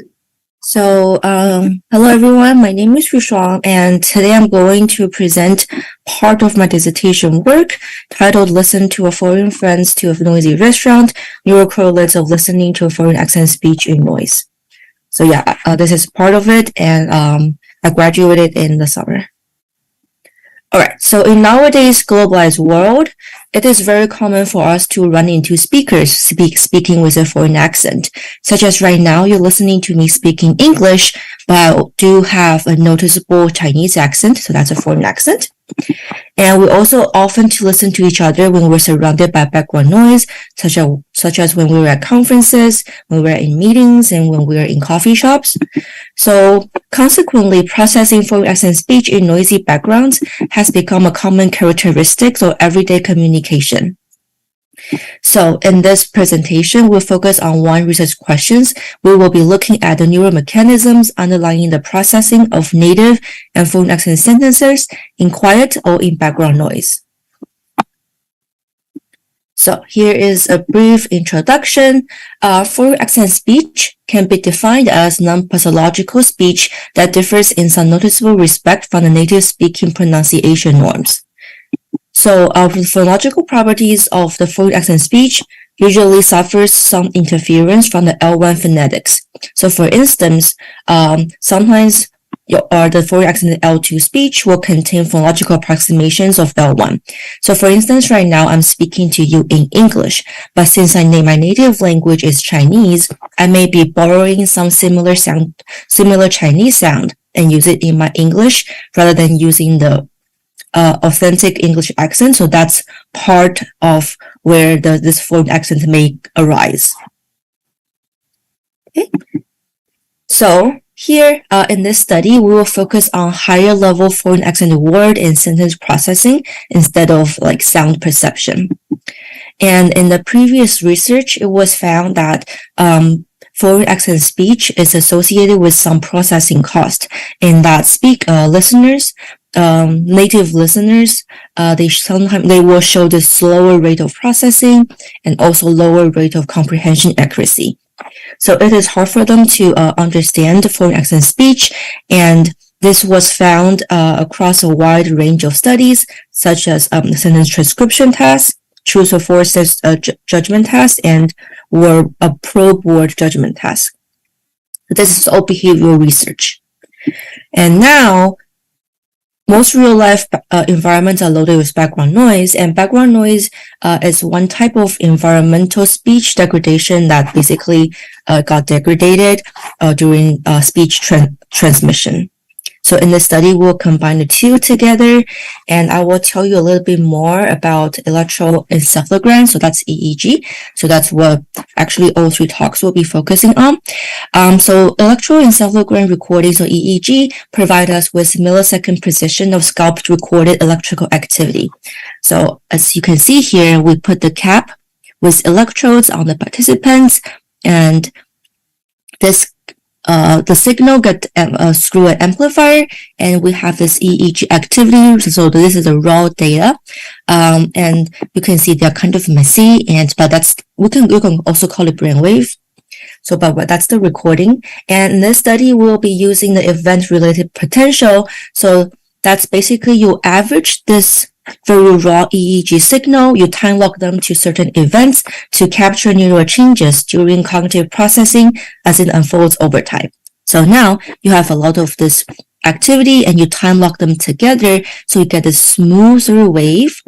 Hello everyone, my name is Yushuang, and today I'm going to present part of my dissertation work titled Listen to a Foreign Friends to a Noisy Restaurant, Neural Correlates of Listening to a Foreign Accent Speech in Noise. This is part of it, and I graduated in the summer. In nowadays globalized world, it is very common for us to run into speakers speaking with a foreign accent, such as right now you're listening to me speaking English, but I do have a noticeable Chinese accent, so that's a foreign accent. And we also often to listen to each other when we're surrounded by background noise, such as when we were at conferences, when we're in meetings, and when we're in coffee shops. So consequently, processing foreign accent speech in noisy backgrounds has become a common characteristic of everyday communication. So in this presentation, we'll focus on one research questions. We will be looking at the neural mechanisms underlying the processing of native and foreign accent sentences in quiet or in background noise. So here is a brief introduction. Foreign accent speech can be defined as non-pathological speech that differs in some noticeable respect from the native speaking pronunciation norms. So the phonological properties of the foreign accent speech usually suffers some interference from the L1 phonetics. So for instance, sometimes the foreign accent L2 speech will contain phonological approximations of L1. So for instance, right now I'm speaking to you in English, but since I name my native language is Chinese, I may be borrowing some similar Chinese sound and use it in my English rather than using the authentic English accent. So that's part of where this foreign accent may arise. Okay. So Here, in this study, we will focus on higher level foreign accented word and sentence processing instead of like sound perception. And in the previous research, it was found that foreign accent speech is associated with some processing cost in that listeners, native listeners, they sometimes they will show the slower rate of processing and also lower rate of comprehension accuracy. So it is hard for them to understand foreign accent speech, and this was found across a wide range of studies, such as sentence transcription tests, truth or false judgment test, and or a probe word judgment test. This is all behavioral research. And now, most real life environments are loaded with background noise, and background noise is one type of environmental speech degradation that basically got degraded during speech transmission. So in this study, we'll combine the two together, and I will tell you a little bit more about electroencephalogram. So that's EEG. So that's what actually all three talks will be focusing on. So electroencephalogram recordings, or EEG, provide us with millisecond precision of scalp recorded electrical activity. So as you can see here, we put the cap with electrodes on the participants, and this the signal get through an amplifier, and we have this EEG activity. So this is the raw data, and you can see they're kind of messy, and but that's we can also call it brainwave. So, but that's the recording. And in this study, we'll be using the event-related potential. So that's basically you average this very raw EEG signal, you time lock them to certain events to capture neural changes during cognitive processing as it unfolds over time. So now you have a lot of this activity and you time lock them together so you get a smoother wave.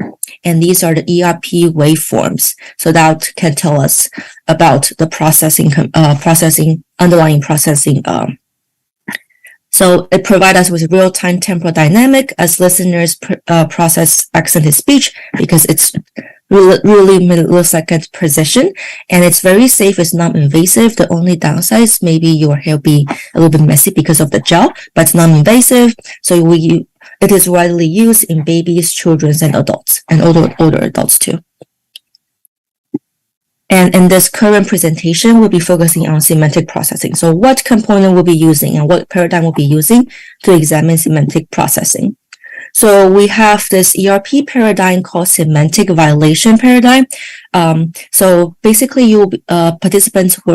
And these are the ERP waveforms. So that can tell us about the processing, underlying processing. So it provides us with real-time temporal dynamic as listeners process accented speech, because it's really, really millisecond precision, and it's very safe. It's non-invasive. The only downside is maybe your hair be a little bit messy because of the gel, but it's non-invasive. So it is widely used in babies, children, and adults, and older adults too. And in this current presentation, we'll be focusing on semantic processing. So what component we'll be using and what paradigm we'll be using to examine semantic processing. So we have this ERP paradigm called semantic violation paradigm. So basically, you participants who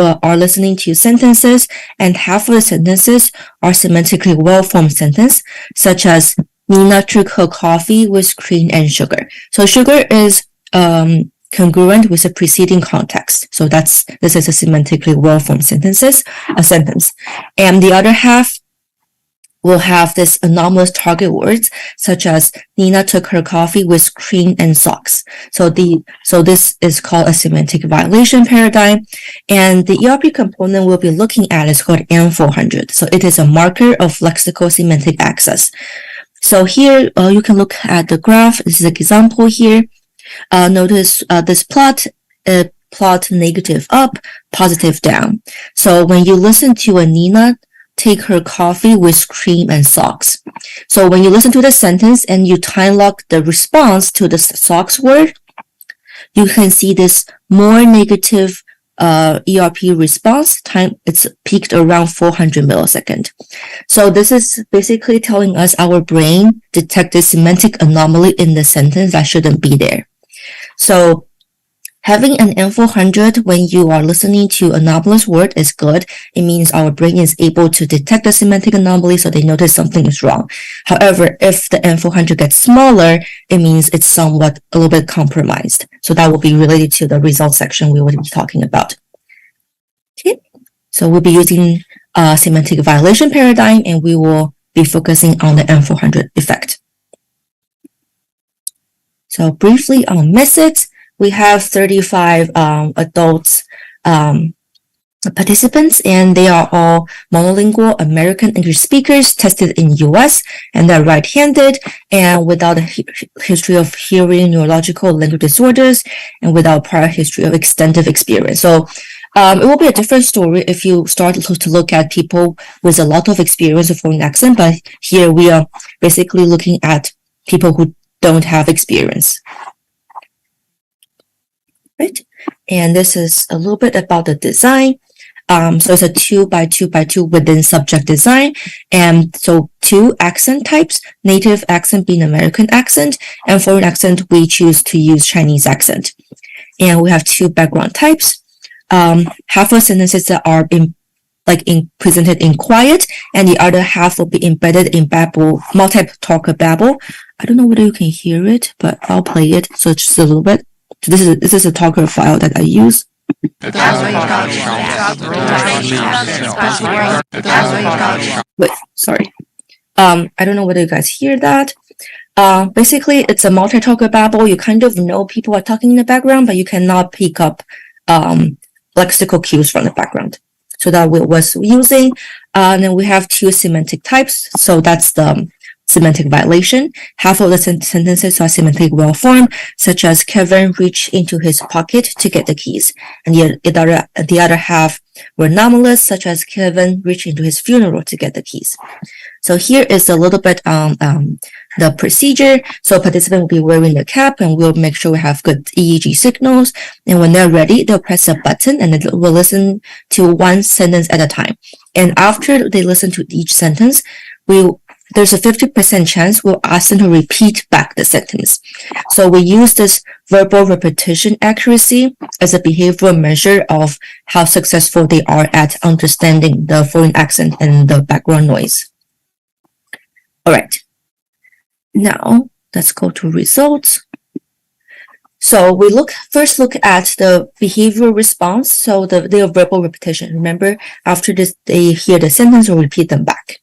are listening to sentences, and half of the sentences are semantically well-formed sentences, such as Nina took her coffee with cream and sugar. So sugar is congruent with the preceding context. So this is a semantically well-formed sentence. And the other half will have this anomalous target words, such as Nina took her coffee with cream and socks. So this is called a semantic violation paradigm. And the ERP component we'll be looking at is called N400. So it is a marker of lexical semantic access. So here you can look at the graph. This is an example here. Notice this plot, plot negative up, positive down. So when you listen to a Nina take her coffee with cream and socks. So when you listen to the sentence and you time lock the response to the socks word, you can see this more negative ERP response time. It's peaked around 400 milliseconds. So this is basically telling us our brain detected semantic anomaly in the sentence that shouldn't be there. So having an N400 when you are listening to anomalous word is good. It means our brain is able to detect the semantic anomaly, so they notice something is wrong. However, if the N400 gets smaller, it means it's somewhat a little bit compromised. So that will be related to the result section we will be talking about. Okay, so we'll be using a semantic violation paradigm, and we will be focusing on the N400 effect. So briefly on methods, we have 35 adults participants, and they are all monolingual American English speakers tested in US, and they're right-handed and without a history of hearing, neurological, language disorders, and without prior history of extensive experience. So It will be a different story if you start to look at people with a lot of experience of foreign accent, but here we are basically looking at people who don't have experience. Right? And this is a little bit about the design. So it's a 2 by 2 by 2 within subject design. And so two accent types, native accent being American accent, and foreign accent, we choose to use Chinese accent. And we have two background types. Half of sentences that are in like in presented in quiet, and the other half will be embedded in babble, multi-talker babble. I don't know whether you can hear it, but I'll play it. So just a little bit. So this is a talker file that I use. Wait, sorry. I don't know whether you guys hear that. Basically, it's a multi-talker babble. You kind of know people are talking in the background, but you cannot pick up lexical cues from the background. So that we was using. And then we have two semantic types. So that's the semantic violation. Half of the sentences are semantic well-formed, such as Kevin reached into his pocket to get the keys. And the other half were anomalous, such as Kevin reached into his funeral to get the keys. So here is a little bit on the procedure. So participant will be wearing the cap and we'll make sure we have good EEG signals. And when they're ready, they'll press a button and it will listen to one sentence at a time. And after they listen to each sentence, we there's a 50% chance we'll ask them to repeat back the sentence. So we use this verbal repetition accuracy as a behavioral measure of how successful they are at understanding the foreign accent and the background noise. All right. Now let's go to results. So we look first look at the behavioral response. So the verbal repetition. Remember, after this, they hear the sentence or repeat them back.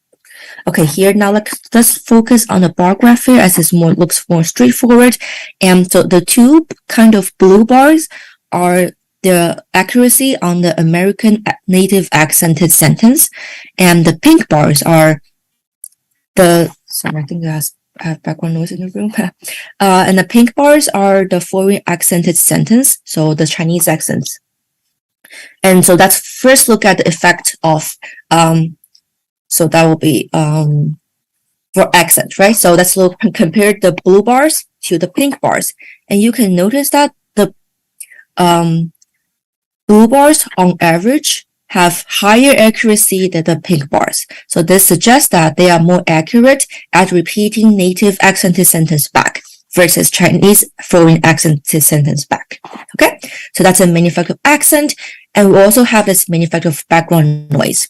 Okay, here now let's focus on the bar graph here as it's more looks more straightforward. And so the two kind of blue bars are the accuracy on the American native accented sentence, and the pink bars are the, sorry, I think I have background noise in the room. And the pink bars are the foreign accented sentence, so the Chinese accents. And so that's first look at the effect of, so that will be for accent, right? So let's look compare the blue bars to the pink bars. And you can notice that the blue bars on average have higher accuracy than the pink bars. So this suggests that they are more accurate at repeating native accented sentence back versus Chinese foreign accented sentence back. Okay, so that's a main effect of accent. And we also have this main effect of background noise.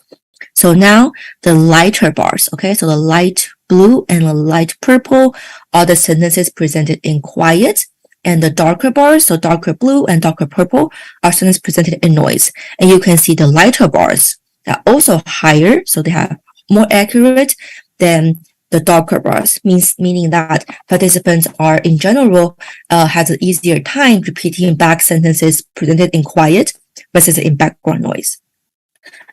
So now the lighter bars, okay, so the light blue and the light purple are the sentences presented in quiet, and the darker bars, so darker blue and darker purple, are sentences presented in noise. And you can see the lighter bars are also higher, so they have more accurate than the darker bars, meaning that participants are in general has an easier time repeating back sentences presented in quiet versus in background noise.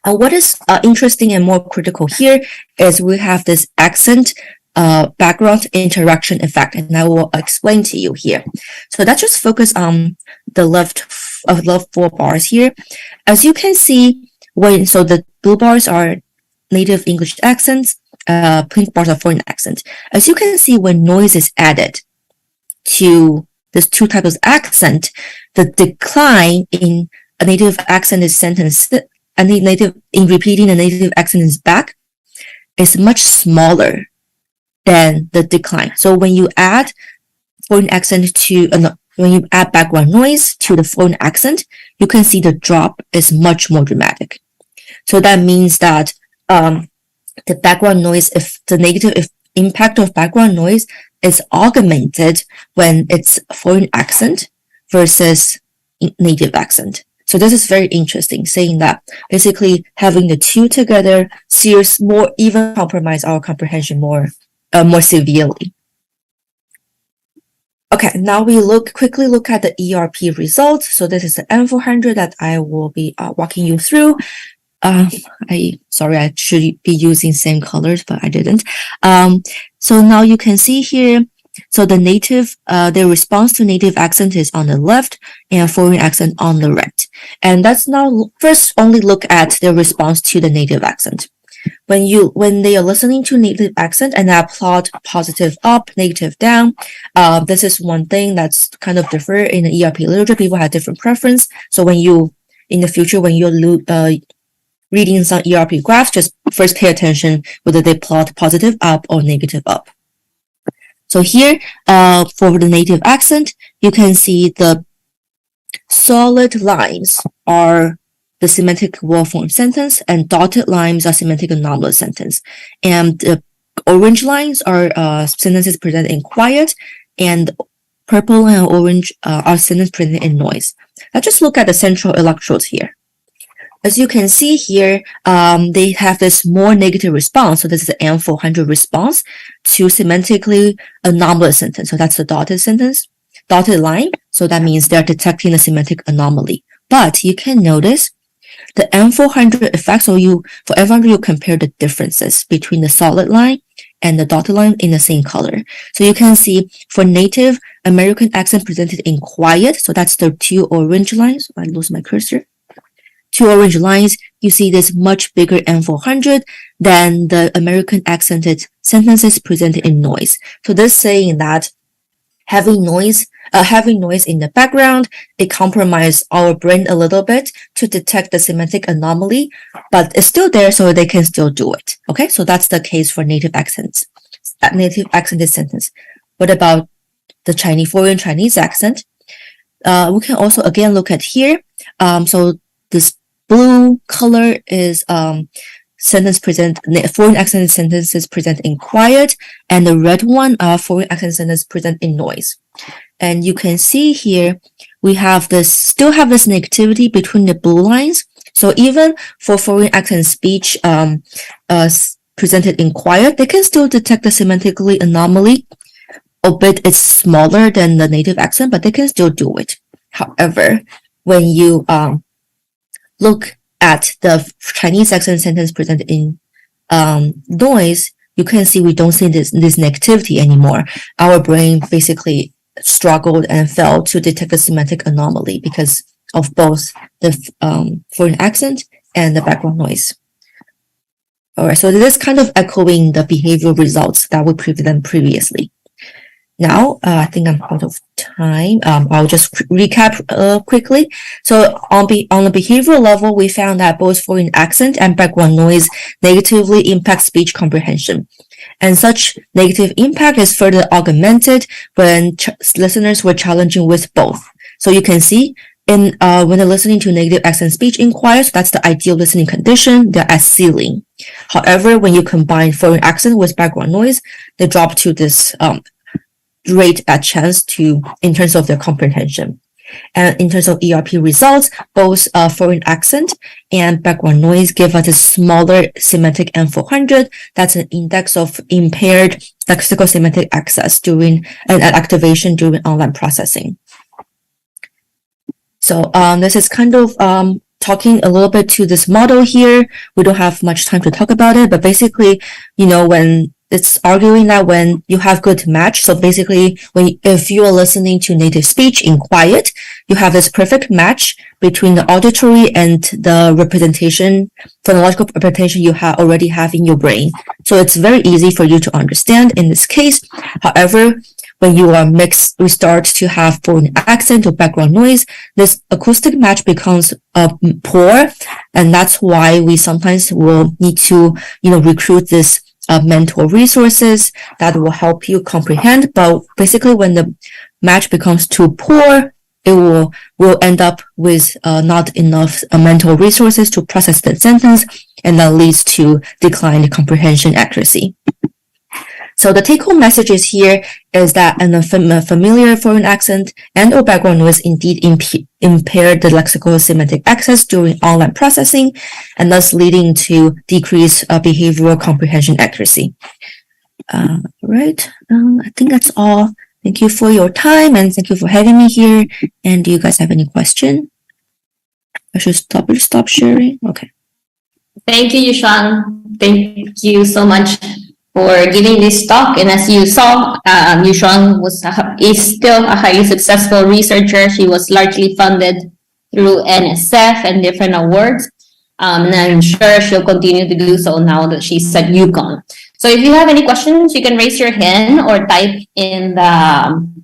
What is interesting and more critical here is we have this accent background interaction effect, and I will explain to you here. So let's just focus on the left of left four bars here. As you can see, when so the blue bars are native English accents, pink bars are foreign accents. As you can see, when noise is added to these two types of accent, the decline in a native accented sentence and the native in repeating the native accent is back is much smaller than the decline. So when you add foreign accent to no, when you add background noise to the foreign accent, you can see the drop is much more dramatic. So that means that the background noise, if the negative if impact of background noise is augmented when it's foreign accent versus native accent. So this is very interesting, saying that basically having the two together sears more, even compromise our comprehension more severely. Okay, now we look quickly look at the ERP results. So this is the M400 that I will be walking you through. I sorry, I should be using same colors, but I didn't. So now you can see here So the native, their response to native accent is on the left and foreign accent on the right. And that's now first only look at their response to the native accent. When they are listening to native accent and I plot positive up, negative down, this is one thing that's kind of different in the ERP literature. People have different preference. So when you, in the future, when you're reading some ERP graphs, just first pay attention whether they plot positive up or negative up. So here, for the native accent, you can see the solid lines are the semantic well-formed sentence and dotted lines are semantic anomalous sentence. And the orange lines are sentences presented in quiet, and purple and orange are sentences presented in noise. Let's just look at the central electrodes here. As you can see here, they have this more negative response. So this is the N400 response to semantically anomalous sentence. So that's the dotted sentence, dotted line. So that means they're detecting a semantic anomaly. But you can notice the N400 effect. So you, for N400, you compare the differences between the solid line and the dotted line in the same color. So you can see for native American accent presented in quiet. So that's the two orange lines. I lose my cursor. Two orange lines, you see this much bigger N400 than the American accented sentences presented in noise. So this saying that having noise in the background, it compromises our brain a little bit to detect the semantic anomaly, but it's still there, so they can still do it. Okay, so that's the case for native accents, native accented sentence. What about the Chinese, foreign Chinese accent? We can also again look at here. So this blue color is sentence present, foreign accent sentences present in quiet, and the red one are foreign accent sentences present in noise. And you can see here, we have this, still have this negativity between the blue lines. So even for foreign accent speech presented in quiet, they can still detect the semantically anomaly, albeit it's smaller than the native accent, but they can still do it. However, when you look at the Chinese accent sentence presented in noise, you can see we don't see this negativity anymore. Our brain basically struggled and failed to detect the semantic anomaly because of both the foreign accent and the background noise. All right, so this is kind of echoing the behavioral results that we presented previously. Now, I think I'm out of time. I'll just recap quickly. So on the behavioral level, we found that both foreign accent and background noise negatively impact speech comprehension. And such negative impact is further augmented when listeners were challenging with both. So you can see in when they're listening to negative accent speech in quiet, so that's the ideal listening condition, they're at ceiling. However, when you combine foreign accent with background noise, they drop to this rate at chance to in terms of their comprehension. And in terms of ERP results, both foreign accent and background noise give us a smaller semantic N400. That's an index of impaired lexical semantic access during and activation during online processing. So this is kind of talking a little bit to this model here. We don't have much time to talk about it, but basically, you know, when it's arguing that when you have good match, so basically when if you are listening to native speech in quiet, you have this perfect match between the auditory and the representation, phonological representation you already have in your brain. So it's very easy for you to understand in this case. However, when you are mixed, we start to have foreign accent or background noise, this acoustic match becomes poor. And that's why we sometimes will need to, you know, recruit this mental resources that will help you comprehend. But basically when the match becomes too poor, it will end up with not enough mental resources to process the sentence, and that leads to declined comprehension accuracy. So the take-home messages here is that a familiar foreign accent and or background noise indeed impair the lexical semantic access during online processing, and thus leading to decreased behavioral comprehension accuracy. All right, I think that's all. Thank you for your time and thank you for having me here. And do you guys have any question? I should stop sharing. Okay. Thank you, Yushuang. Thank you so much. for giving this talk. And as you saw, Yushuang is still a highly successful researcher. She was largely funded through NSF and different awards. And I'm sure she'll continue to do so now that she's at UConn. So if you have any questions, you can raise your hand or type in the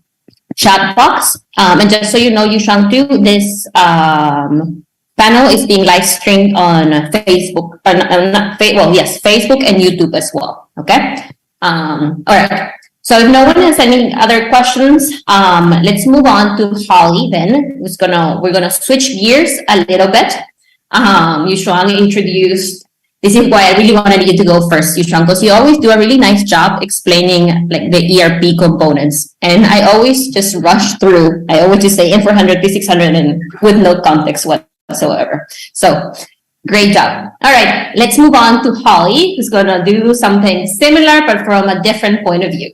chat box. And just so you know, Yushuang, too, this panel is being live streamed on Facebook, not, well, yes, Facebook and YouTube as well. Okay. All right. So if no one has any other questions, let's move on to Holly then. We're going to switch gears a little bit. Yushuang introduced, this is why I really wanted you to go first, Yushuang, because you always do a really nice job explaining like the ERP components. And I always just rush through. I always just say N400, P600, and with no context whatsoever. So great job. All right, let's move on to Holly, who's going to do something similar, but from a different point of view.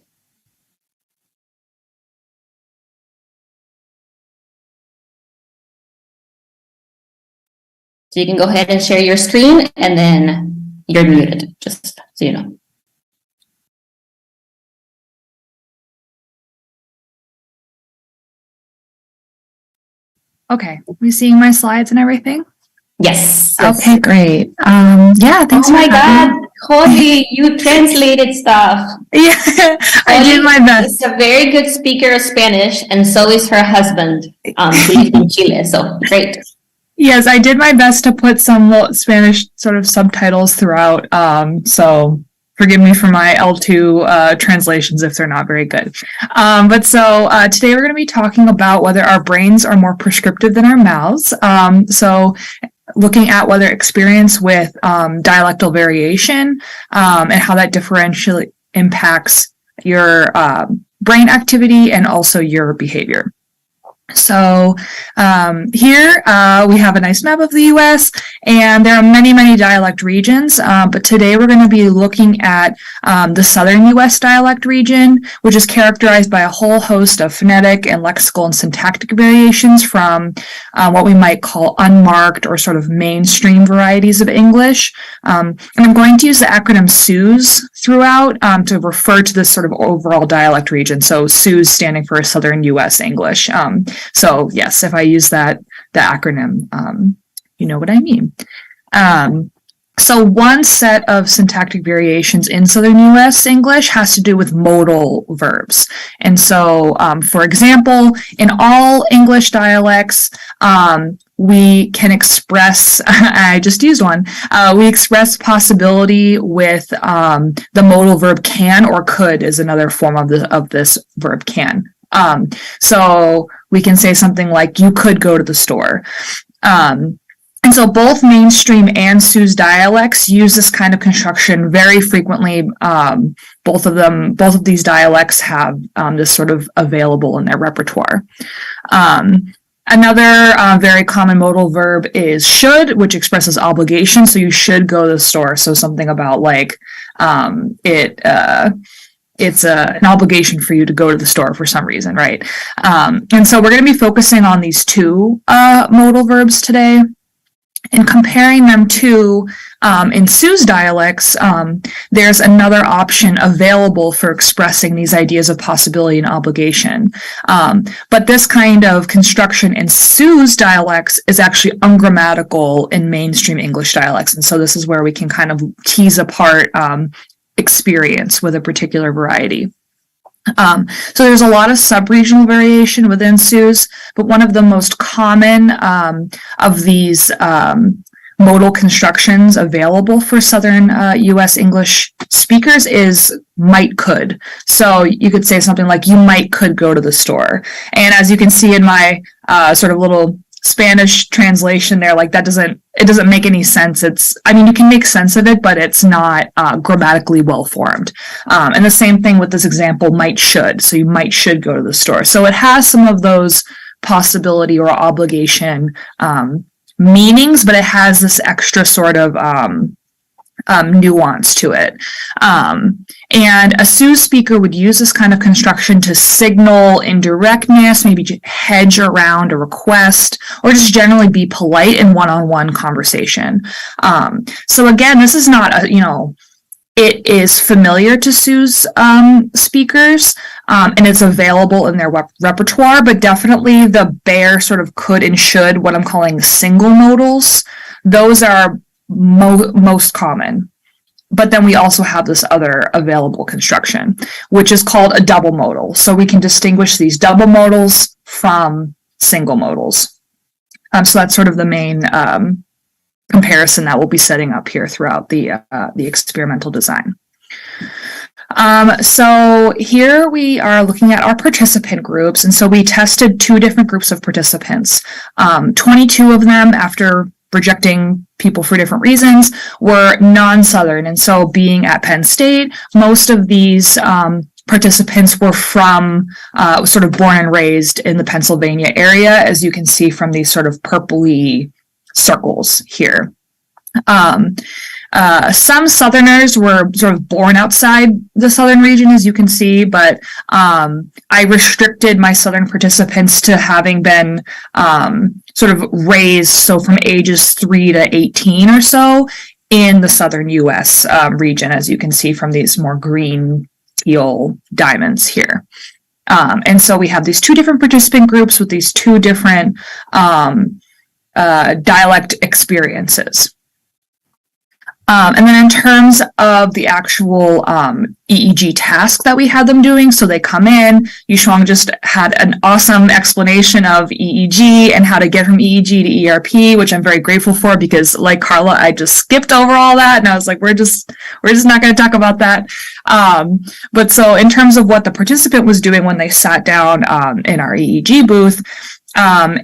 So you can go ahead and share your screen, and then you're muted, just so you know. Okay, we seeing my slides and everything? Yes. Okay, great. Yeah, thanks. Oh my for having God, Holly, you translated stuff. Yeah, I did my best. Is a very good speaker of Spanish, and so is her husband, who lives in Chile, so great. Yes, I did my best to put some little Spanish sort of subtitles throughout. So forgive me for my L2 translations if they're not very good. Today we're going to be talking about whether our brains are more prescriptive than our mouths. So looking at whether experience with dialectal variation and how that differentially impacts your brain activity and also your behavior. So here we have a nice map of the US, and there are many, many dialect regions, but today we're going to be looking at the Southern US dialect region, which is characterized by a whole host of phonetic and lexical and syntactic variations from what we might call unmarked or sort of mainstream varieties of English. And I'm going to use the acronym SUS throughout to refer to this sort of overall dialect region. So SUS standing for Southern US English. So yes, if I use the acronym, you know what I mean. So one set of syntactic variations in Southern US English has to do with modal verbs. And so, for example, in all English dialects, we can express, I just used one, we express possibility with the modal verb can, or could is another form of this verb can. So we can say something like, you could go to the store. And so both mainstream and SUS dialects use this kind of construction very frequently. Both of these dialects have this sort of available in their repertoire. Another very common modal verb is should, which expresses obligation. So you should go to the store. So something about like it it's an obligation for you to go to the store for some reason, right? And so we're going to be focusing on these two modal verbs today and comparing them to in SUS dialects, there's another option available for expressing these ideas of possibility and obligation. But this kind of construction in SUS dialects is actually ungrammatical in mainstream English dialects. And so this is where we can kind of tease apart experience with a particular variety. So there's a lot of sub-regional variation within SUS, but one of the most common of these modal constructions available for Southern US English speakers is might could. So you could say something like, you might could go to the store. And as you can see in my sort of little Spanish translation there, like that doesn't, it doesn't make any sense. You can make sense of it, but it's not grammatically well formed. And the same thing with this example, might should. So you might should go to the store. So it has some of those possibility or obligation meanings, but it has this extra sort of nuance to it. And a SUS speaker would use this kind of construction to signal indirectness, maybe hedge around a request, or just generally be polite in one-on-one conversation. So again, this is not a It is familiar to Sue's speakers, and it's available in their repertoire, but definitely the bare sort of could and should, what I'm calling single modals, those are most common. But then we also have this other available construction, which is called a double modal. So we can distinguish these double modals from single modals. So that's sort of the main comparison that we'll be setting up here throughout the experimental design. So here we are looking at our participant groups. And so we tested two different groups of participants. 22 of them, after rejecting people for different reasons, were non-Southern. And so being at Penn State, most of these participants were from sort of born and raised in the Pennsylvania area, as you can see from these sort of purpley circles here. Some Southerners were sort of born outside the Southern region, as you can see, but I restricted my Southern participants to having been sort of raised, so from ages 3 to 18 or so, in the Southern U.S. Region, as you can see from these more green teal diamonds here. And so we have these two different participant groups with these two different dialect experiences. And then in terms of the actual EEG task that we had them doing, so they come in, Yushuang just had an awesome explanation of EEG and how to get from EEG to ERP, which I'm very grateful for because, like Carla, I just skipped over all that and I was like, we're just not going to talk about that. But so in terms of what the participant was doing when they sat down in our EEG booth,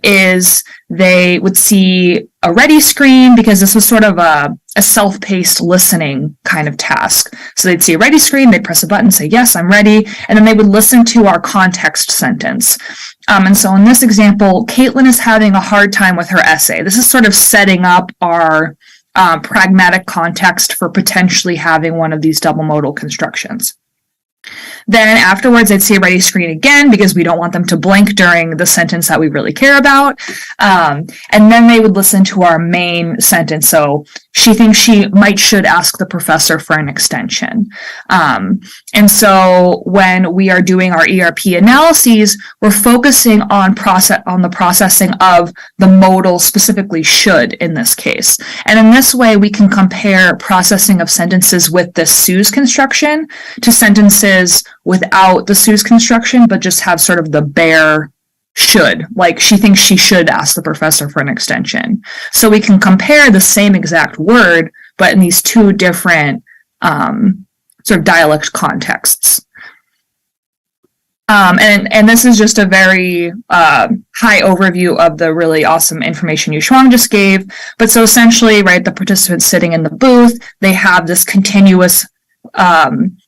is they would see a ready screen, because this was sort of a self-paced listening kind of task. So they'd see a ready screen, they'd press a button, say, yes, I'm ready. And then they would listen to our context sentence. And so in this example, Caitlin is having a hard time with her essay. This is sort of setting up our pragmatic context for potentially having one of these double modal constructions. Then afterwards, they'd see a ready screen again, because we don't want them to blink during the sentence that we really care about. And then they would listen to our main sentence. So she thinks she might should ask the professor for an extension. And so when we are doing our ERP analyses, we're focusing on the processing of the modal, specifically should in this case. And in this way, we can compare processing of sentences with the Sue's construction to sentences without the Sue's construction, but just have sort of the bare should, like she thinks she should ask the professor for an extension. So we can compare the same exact word, but in these two different sort of dialect contexts. And this is just a very high overview of the really awesome information Yushuang just gave. But so essentially, right, the participants sitting in the booth, they have this continuous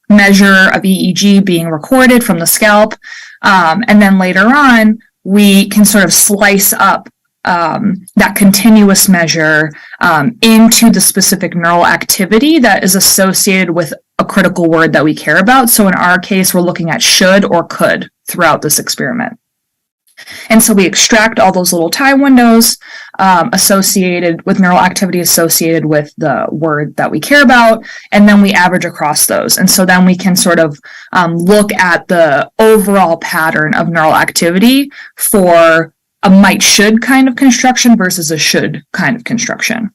measure of EEG being recorded from the scalp. And then later on, we can sort of slice up that continuous measure into the specific neural activity that is associated with a critical word that we care about. So in our case, we're looking at should or could throughout this experiment. And so we extract all those little time windows associated with neural activity associated with the word that we care about, and then we average across those. And so then we can sort of look at the overall pattern of neural activity for a might should kind of construction versus a should kind of construction.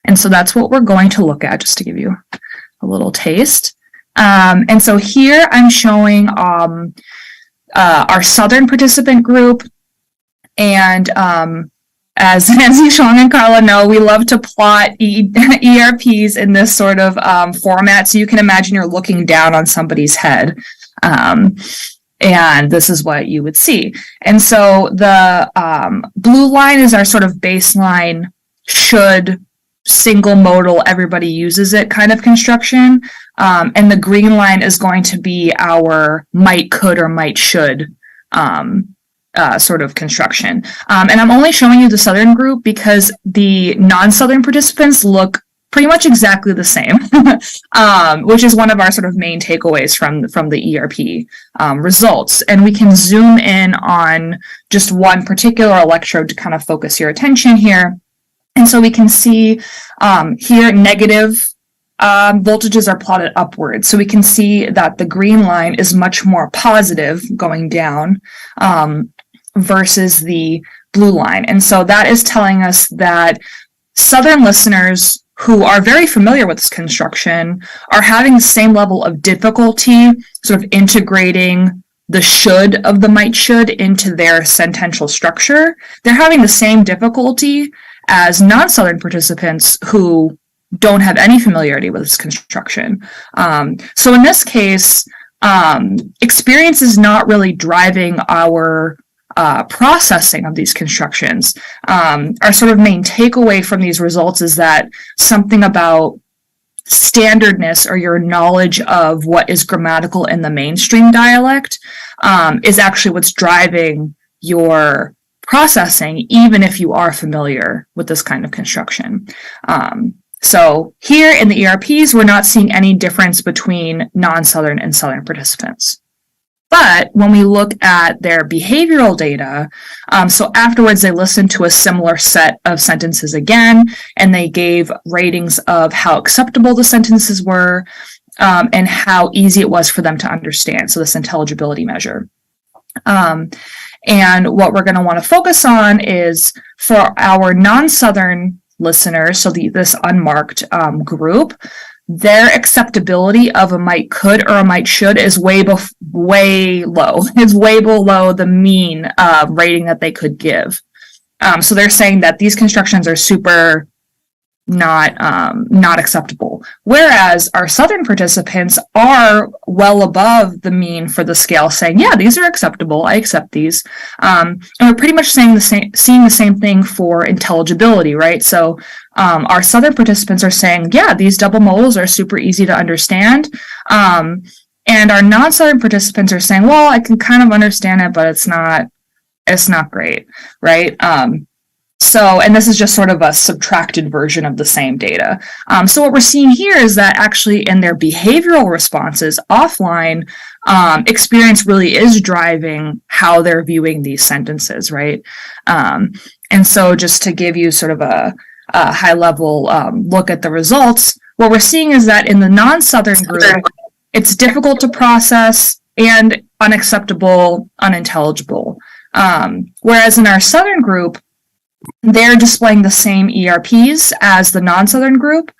And so that's what we're going to look at, just to give you a little taste. And so here I'm showing our Southern participant group. And as Yushuang and Carla know, we love to plot ERPs in this sort of format. So you can imagine you're looking down on somebody's head. And this is what you would see. And so the blue line is our sort of baseline should single modal, everybody uses it kind of construction. And the green line is going to be our might, could, or might should sort of construction. And I'm only showing you the Southern group because the non-Southern participants look pretty much exactly the same, which is one of our sort of main takeaways from the ERP results. And we can zoom in on just one particular electrode to kind of focus your attention here. And so we can see here negative voltages are plotted upwards. So we can see that the green line is much more positive going down versus the blue line. And so that is telling us that Southern listeners who are very familiar with this construction are having the same level of difficulty sort of integrating the should of the might should into their sentential structure. They're having the same difficulty as non-Southern participants who don't have any familiarity with this construction. So in this case, experience is not really driving our processing of these constructions. Our sort of main takeaway from these results is that something about standardness or your knowledge of what is grammatical in the mainstream dialect is actually what's driving your processing, even if you are familiar with this kind of construction. So here in the ERPs, we're not seeing any difference between non-Southern and Southern participants. But when we look at their behavioral data, so afterwards they listened to a similar set of sentences again, and they gave ratings of how acceptable the sentences were and how easy it was for them to understand, so this intelligibility measure. And what we're going to want to focus on is for our non-Southern listeners, so this unmarked group, their acceptability of a might could or a might should is way low. It's way below the mean rating that they could give. So they're saying that these constructions are super not acceptable. Whereas our Southern participants are well above the mean for the scale, saying, yeah, these are acceptable. I accept these. And we're pretty much saying the same, seeing the same thing for intelligibility, right? So our Southern participants are saying, yeah, these double modals are super easy to understand. And our non-Southern participants are saying, well, I can kind of understand it, but it's not great, right? So, and this is just sort of a subtracted version of the same data. So what we're seeing here is that actually in their behavioral responses offline, experience really is driving how they're viewing these sentences, right? And so just to give you sort of a high level look at the results, what we're seeing is that in the non-Southern group, it's difficult to process and unacceptable, unintelligible. Whereas in our Southern group, they're displaying the same ERPs as the non-Southern group,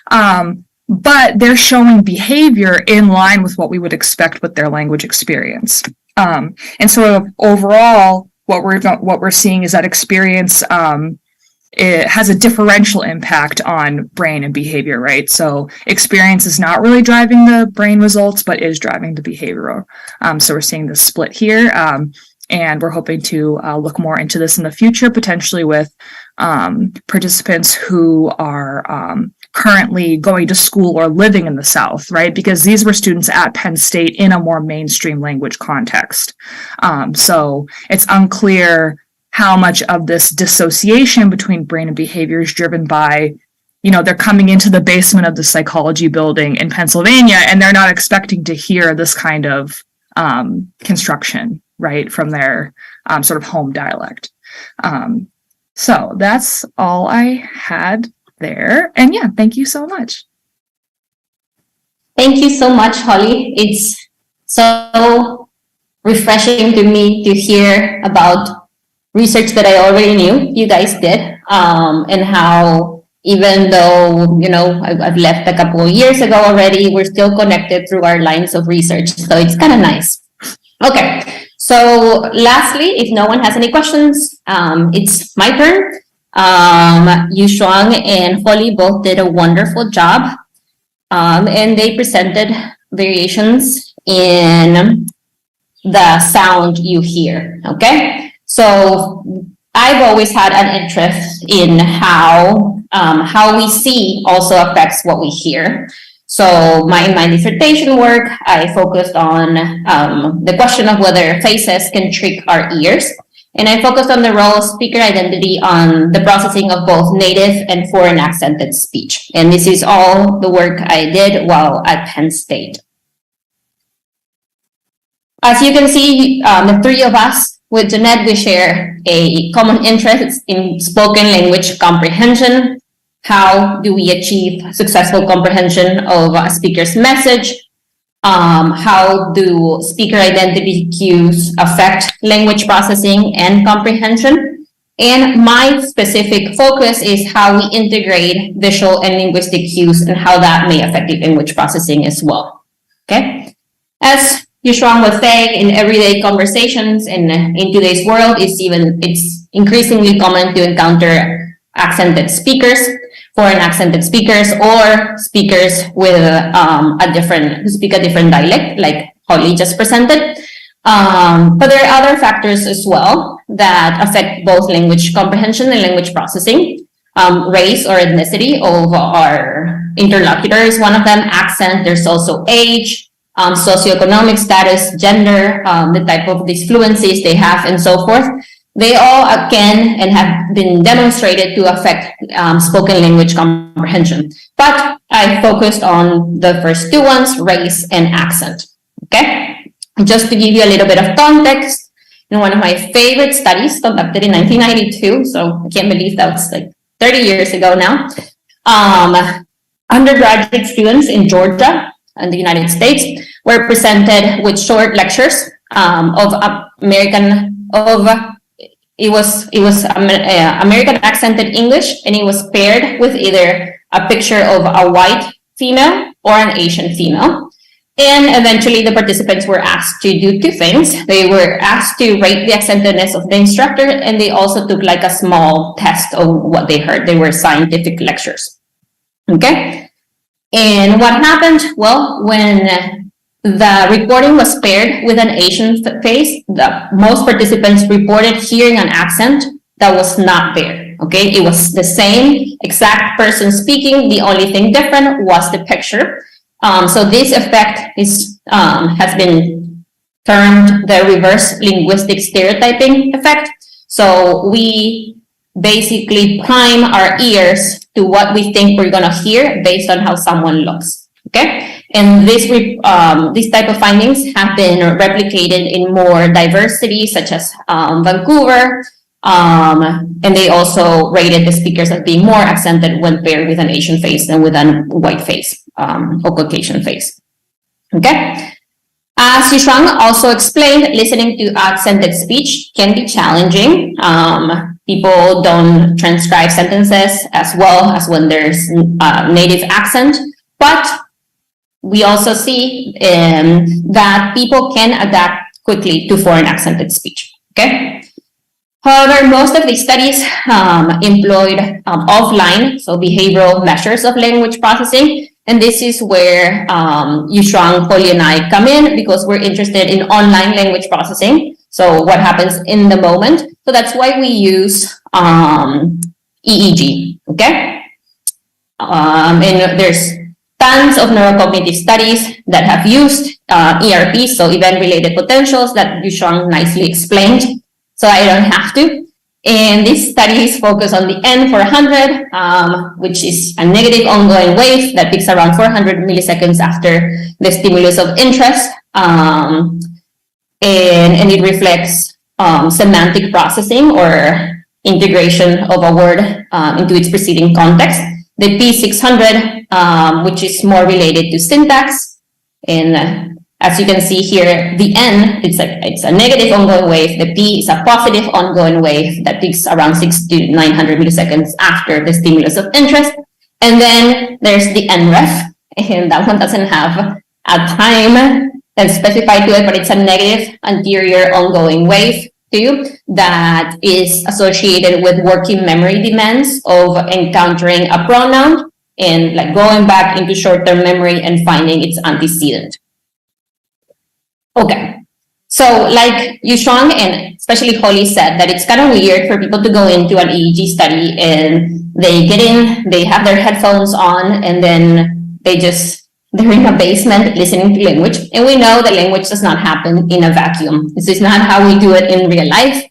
but they're showing behavior in line with what we would expect with their language experience. And sort of overall, what we're seeing is that experience it has a differential impact on brain and behavior, right? So experience is not really driving the brain results, but is driving the behavioral. So we're seeing this split here. And we're hoping to look more into this in the future, potentially with participants who are currently going to school or living in the South, right? Because these were students at Penn State in a more mainstream language context. So it's unclear how much of this dissociation between brain and behavior is driven by, you know, they're coming into the basement of the psychology building in Pennsylvania and they're not expecting to hear this kind of construction, right, from their sort of home dialect. So that's all I had there. And yeah, thank you so much. Thank you so much, Holly. It's so refreshing to me to hear about research that I already knew you guys did, and how even though, you know, I've left a couple of years ago already, we're still connected through our lines of research. So it's kind of nice. Okay. So lastly, if no one has any questions, it's my turn. Yushuang and Holly both did a wonderful job, and they presented variations in the sound you hear, okay? So I've always had an interest in how we see also affects what we hear. So in my dissertation work, I focused on the question of whether faces can trick our ears. And I focused on the role of speaker identity on the processing of both native and foreign accented speech. And this is all the work I did while at Penn State. As you can see, the three of us with Jeanette, we share a common interest in spoken language comprehension. How do we achieve successful comprehension of a speaker's message? How do speaker identity cues affect language processing and comprehension? And my specific focus is how we integrate visual and linguistic cues and how that may affect the language processing as well. Okay. As Yushuang was saying, in everyday conversations and in today's world, it's increasingly common to encounter accented speakers, foreign accented speakers, or speakers with who speak a different dialect, like Holly just presented. But there are other factors as well that affect both language comprehension and language processing. Race or ethnicity of our interlocutor is one of them, accent, there's also age, socioeconomic status, gender, the type of disfluencies they have, and so forth. They all can and have been demonstrated to affect spoken language comprehension. But I focused on the first two ones, race and accent, okay? Just to give you a little bit of context, in one of my favorite studies conducted in 1992, so I can't believe that was like 30 years ago now, undergraduate students in Georgia and the United States were presented with short lectures of American, of it was American accented English, and it was paired with either a picture of a white female or an Asian female. And eventually the participants were asked to do two things. They were asked to rate the accentedness of the instructor, and they also took like a small test of what they heard. They were scientific lectures. Okay. And what happened? Well, when the recording was paired with an Asian face, the most participants reported hearing an accent that was not there. Okay. It was the same exact person speaking. The only thing different was the picture. So this effect is has been termed the reverse linguistic stereotyping effect. So we basically prime our ears to what we think we're gonna hear based on how someone looks, okay? And this type of findings have been replicated in more diverse cities such as Vancouver, and they also rated the speakers as being more accented when paired with an Asian face than with a white face or Caucasian face, okay? As Yushuang also explained, listening to accented speech can be challenging. People don't transcribe sentences as well as when there's a native accent, but we also see that people can adapt quickly to foreign accented speech, okay? However, most of these studies employed offline, so behavioral measures of language processing, and this is where Yushuang, Holly, and I come in, because we're interested in online language processing. So what happens in the moment. So that's why we use EEG, okay? And there's tons of neurocognitive studies that have used ERP, so event-related potentials that Yushuang nicely explained, so I don't have to. And these studies focus on the N400, which is a negative ongoing wave that peaks around 400 milliseconds after the stimulus of interest. And it reflects semantic processing or integration of a word into its preceding context. The P600, which is more related to syntax. And as you can see here, the N, it's a negative ongoing wave. The P is a positive ongoing wave that peaks around 6 to 900 milliseconds after the stimulus of interest. And then there's the NREF, and that one doesn't have a time that's specified to it, but it's a negative anterior ongoing wave too that is associated with working memory demands of encountering a pronoun and like going back into short-term memory and finding its antecedent. Okay, so like Yushuang and especially Holly said that it's kind of weird for people to go into an EEG study and they get in, they have their headphones on, and then they're in a basement listening to language. And we know that language does not happen in a vacuum. This is not how we do it in real life.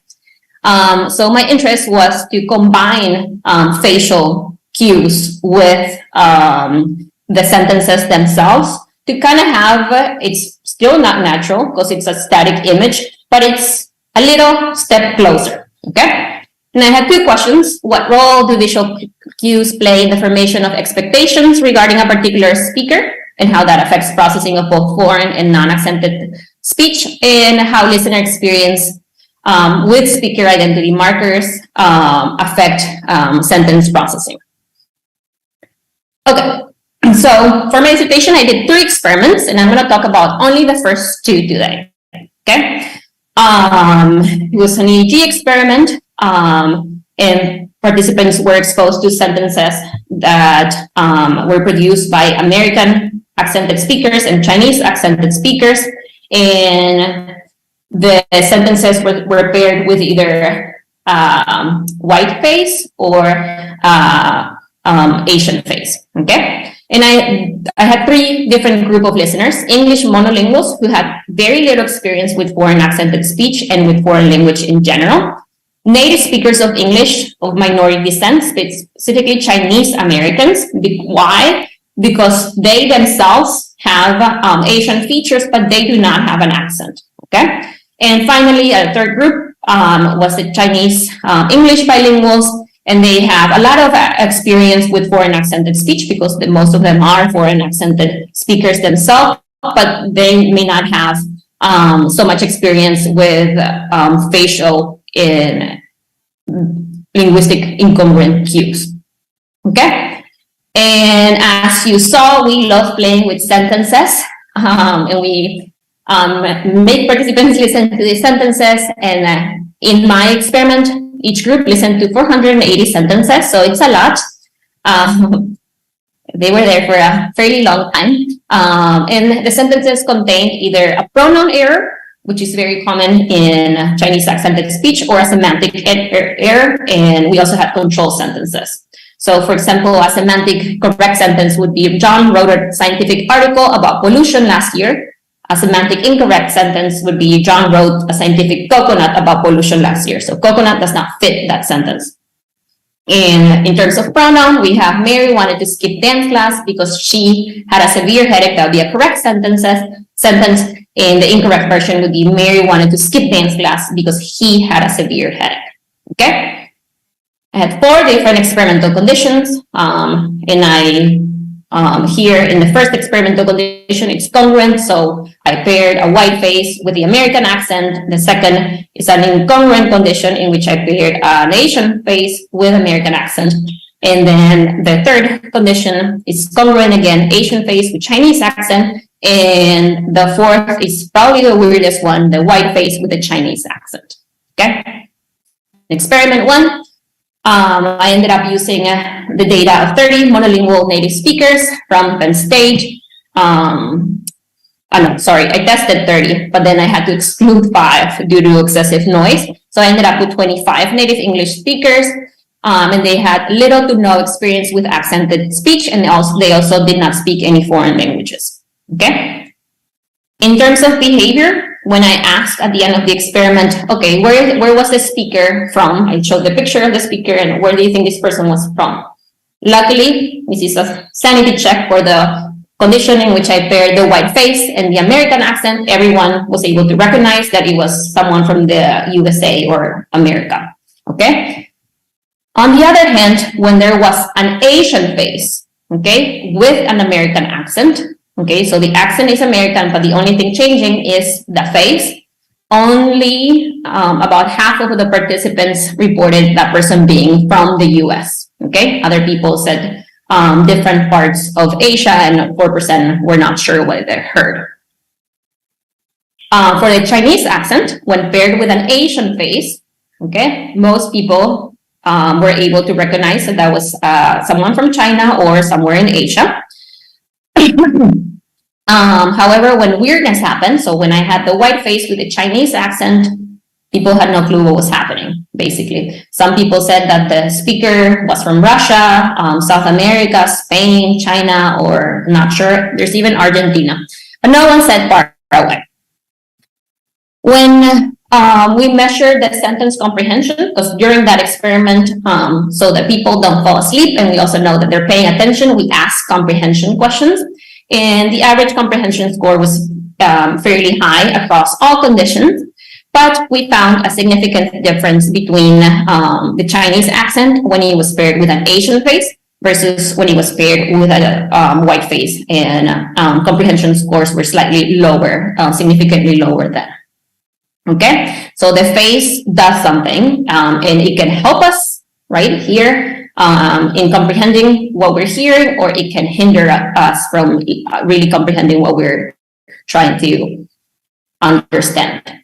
So my interest was to combine facial cues with the sentences themselves to kind of have, it's still not natural because it's a static image, but it's a little step closer, okay? And I had two questions. What role do visual cues play in the formation of expectations regarding a particular speaker and how that affects processing of both foreign and non-accented speech and how listener experience with speaker identity markers affect sentence processing. Okay, so for my dissertation, I did three experiments and I'm gonna talk about only the first two today, okay? It was an EEG experiment and participants were exposed to sentences that were produced by American accented speakers and Chinese accented speakers. And the sentences were paired with either white face or Asian face, okay? And I had three different group of listeners, English monolinguals who had very little experience with foreign accented speech and with foreign language in general, native speakers of English of minority descent, specifically Chinese Americans. Why? Because they themselves have Asian features, but they do not have an accent, okay? And finally, a third group was the Chinese English bilinguals, and they have a lot of experience with foreign accented speech because most of them are foreign accented speakers themselves, but they may not have so much experience with facial and linguistic incongruent cues, okay? And as you saw, we love playing with sentences, and we make participants listen to the sentences. And in my experiment, each group listened to 480 sentences, so it's a lot. They were there for a fairly long time. And the sentences contained either a pronoun error, which is very common in Chinese accented speech, or a semantic error, and we also had control sentences. So for example, a semantic correct sentence would be, John wrote a scientific article about pollution last year. A semantic incorrect sentence would be, John wrote a scientific coconut about pollution last year. So coconut does not fit that sentence. And in terms of pronoun, we have Mary wanted to skip dance class because she had a severe headache. That would be a correct sentence. And the incorrect version would be Mary wanted to skip dance class because he had a severe headache. Okay. I had 4 different experimental conditions. And I here in the first experimental condition, it's congruent. So I paired a white face with the American accent. The second is an incongruent condition in which I paired an Asian face with American accent. And then the third condition is congruent again, Asian face with Chinese accent. And the fourth is probably the weirdest one, the white face with the Chinese accent. Okay. Experiment 1. I ended up using the data of 30 monolingual native speakers from Penn State. Oh no, sorry, I tested 30, but then I had to exclude 5 due to excessive noise. So I ended up with 25 native English speakers, and they had little to no experience with accented speech, and they also did not speak any foreign languages, okay? In terms of behavior, when I asked at the end of the experiment, okay, where was the speaker from? I showed the picture of the speaker and where do you think this person was from? Luckily, this is a sanity check for the condition in which I paired the white face and the American accent. Everyone was able to recognize that it was someone from the USA or America, okay? On the other hand, when there was an Asian face, okay, with an American accent, okay, so the accent is American, but the only thing changing is the face. Only about half of the participants reported that person being from the US, okay? Other people said different parts of Asia, and 4% were not sure what they heard. For the Chinese accent, when paired with an Asian face, okay, most people were able to recognize that that was someone from China or somewhere in Asia. However, when weirdness happened, so when I had the white face with the Chinese accent, people had no clue what was happening, basically. Some people said that the speaker was from Russia, South America, Spain, China, or not sure. There's even Argentina. But no one said far away. When we measured the sentence comprehension, because during that experiment, so that people don't fall asleep, and we also know that they're paying attention, we asked comprehension questions. And the average comprehension score was fairly high across all conditions. But we found a significant difference between um, the Chinese accent when it was paired with an Asian face versus when it was paired with a um, white face, and um, comprehension scores were slightly lower, uh, significantly lower then. Okay, so the face does something, um, and it can help us right here um, in comprehending what we're hearing, or it can hinder us from uh, really comprehending what we're trying to understand.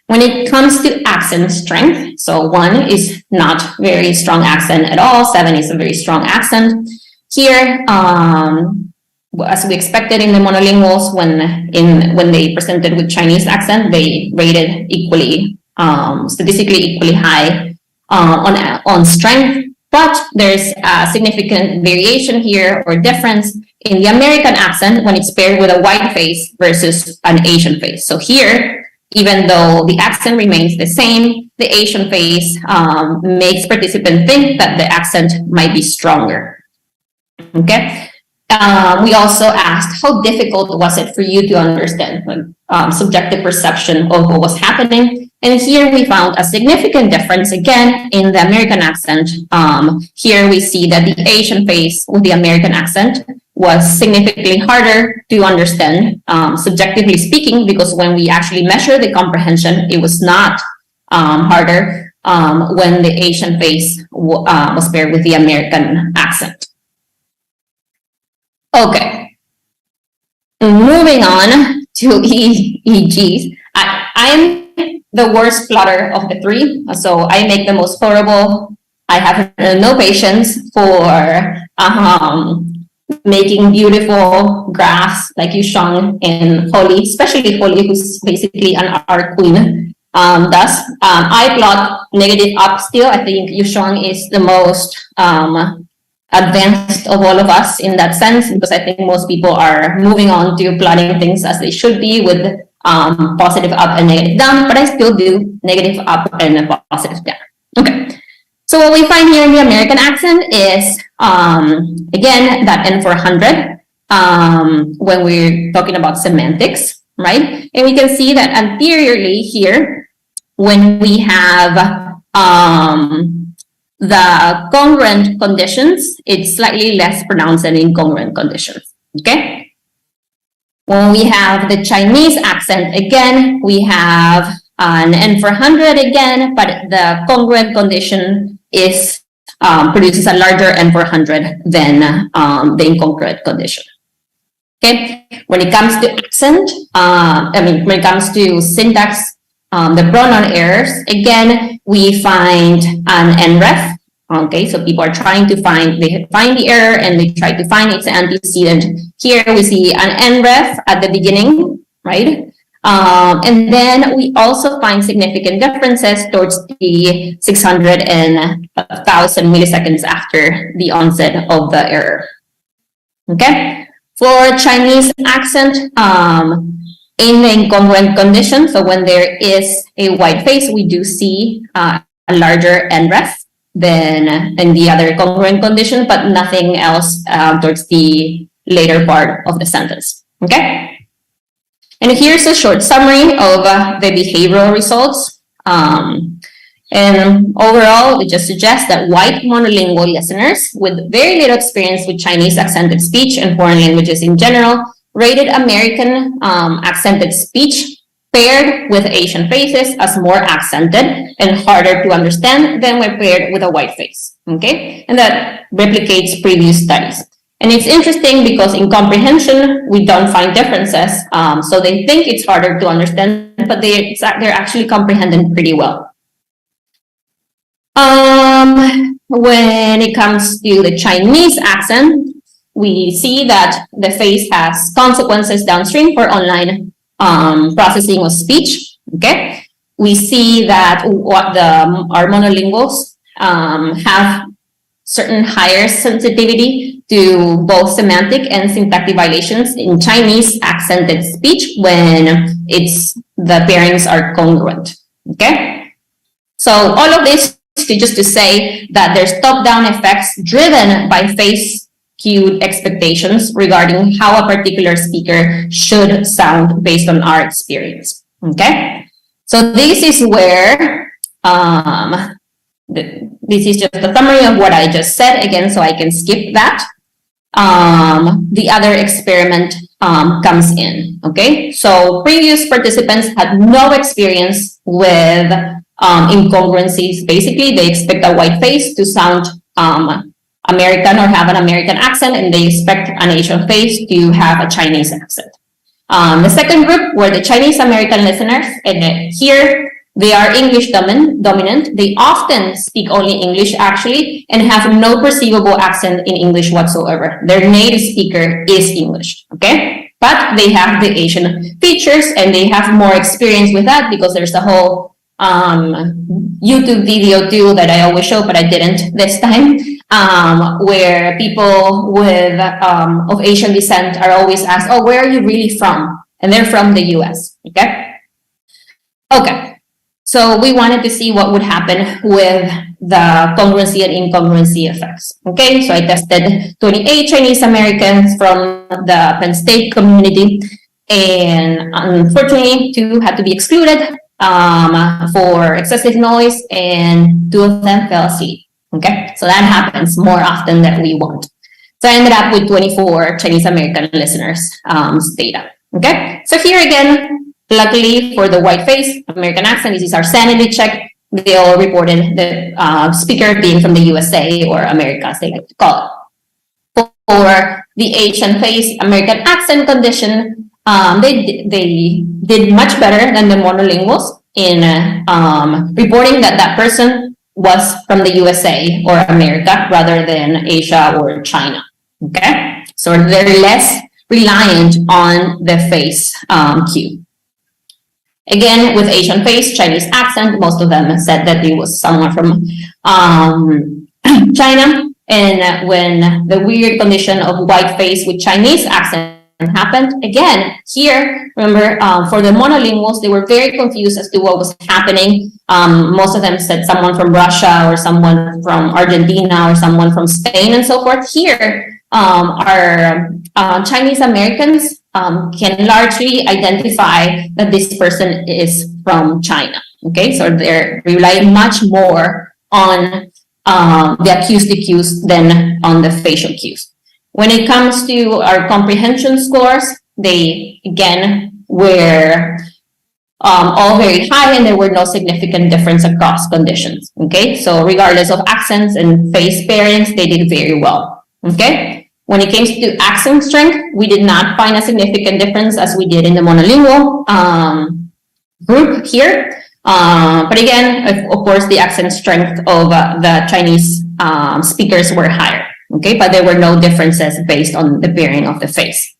When it comes to accent strength, so one is not very strong accent at all, seven is a very strong accent. Here, um, as we expected in the monolinguals, when in when they presented with Chinese accent, they rated equally, um, statistically equally high uh, on, on strength. But there's a significant variation here or difference in the American accent when it's paired with a white face versus an Asian face. So here, even though the accent remains the same, the Asian face um, makes participants think that the accent might be stronger. Okay. Um, we also asked how difficult was it for you to understand um, subjective perception of what was happening. And here we found a significant difference again in the American accent. Um, here we see that the Asian face with the American accent was significantly harder to understand, um, subjectively speaking, because when we actually measured the comprehension, it was not um, harder um, when the Asian face uh, was paired with the American accent. Okay. Moving on to EEGs. I, I'm the worst plotter of the three, so I make the most horrible. I have no patience for um, making beautiful graphs like Yushuang and Holly, especially Holly, who's basically an art queen, um, does. Um, I plot negative up still. I think Yushuang is the most um, advanced of all of us in that sense, because I think most people are moving on to plotting things as they should be with um, positive up and negative down, but I still do negative up and positive down. Okay. So what we find here in the American accent is, um, again, that N400, um, when we're talking about semantics, right? And we can see that anteriorly here, when we have um, the congruent conditions, it's slightly less pronounced than incongruent conditions, okay? When we have the Chinese accent, again, we have an N400 again, but the congruent condition is um, produces a larger N400 than um, the incongruent condition. Okay, when it comes to accent, uh, I mean, when it comes to syntax, um, the pronoun errors, again, we find an NREF. Okay, so people are trying to find, they find the error and they try to find its antecedent. Here we see an NREF at the beginning, right? Um, and then we also find significant differences towards the 600 and 1,000 milliseconds after the onset of the error. Okay, for Chinese accent, um, in the incongruent condition, so when there is a white face, we do see uh, a larger NREF than in the other congruent condition, but nothing else uh, towards the later part of the sentence. Okay. And here's a short summary of uh, the behavioral results. Um, and overall, it just suggests that white monolingual listeners with very little experience with Chinese accented speech and foreign languages in general rated American um, accented speech paired with Asian faces as more accented and harder to understand than when paired with a white face, okay? And that replicates previous studies. And it's interesting because in comprehension, we don't find differences. Um, so they think it's harder to understand, but they, they're actually comprehending pretty well. Um, when it comes to the Chinese accent, we see that the face has consequences downstream for online um, processing of speech, okay? We see that what the our monolinguals um, have certain higher sensitivity to both semantic and syntactic violations in Chinese accented speech when it's the pairings are congruent, okay? So all of this to just to say that there's top-down effects driven by face cued expectations regarding how a particular speaker should sound based on our experience, okay? So this is where, um, this is just a summary of what I just said again, so I can skip that. Um, the other experiment um, comes in, okay? So previous participants had no experience with um, incongruencies. Basically, they expect a white face to sound um, American or have an American accent, and they expect an Asian face to have a Chinese accent. Um, the second group were the Chinese American listeners, and here they are English dominant. They often speak only English, actually, and have no perceivable accent in English whatsoever. Their native speaker is English, okay? But they have the Asian features, and they have more experience with that because there's a whole um, YouTube video too that I always show, but I didn't this time, um, where people with um, of Asian descent are always asked, oh, where are you really from? And they're from the US, okay? Okay, so we wanted to see what would happen with the congruency and incongruency effects. Okay, so I tested 28 Chinese Americans from the Penn State community, and unfortunately, two had to be excluded um, for excessive noise, and two of them fell asleep. Okay, so that happens more often than we want. So I ended up with 24 Chinese American listeners um, data. Okay, so here again, luckily for the white face, American accent, this is our sanity check. They all reported the uh, speaker being from the USA or America, as they like to call it. For the Asian face, American accent condition, um, they, they did much better than the monolinguals in um, reporting that that person was from the USA or America rather than Asia or China, okay? So they're less reliant on the face um, cue. Again, with Asian face, Chinese accent, most of them said that it was someone from um, China. And when the weird condition of white face with Chinese accent happened, again, here, remember, um, for the monolinguals, they were very confused as to what was happening. Um, most of them said someone from Russia or someone from Argentina or someone from Spain and so forth. Here, um, our uh, Chinese Americans um, can largely identify that this person is from China. Okay, so they're relying much more on um, the acoustic cues than on the facial cues. When it comes to our comprehension scores, they again were um, all very high and there were no significant difference across conditions. Okay, so regardless of accents and face pairings, they did very well. Okay, when it came to accent strength, we did not find a significant difference as we did in the monolingual um, group here. Uh, but again, of, of course, the accent strength of uh, the Chinese um, speakers were higher. Okay, but there were no differences based on the bearing of the face.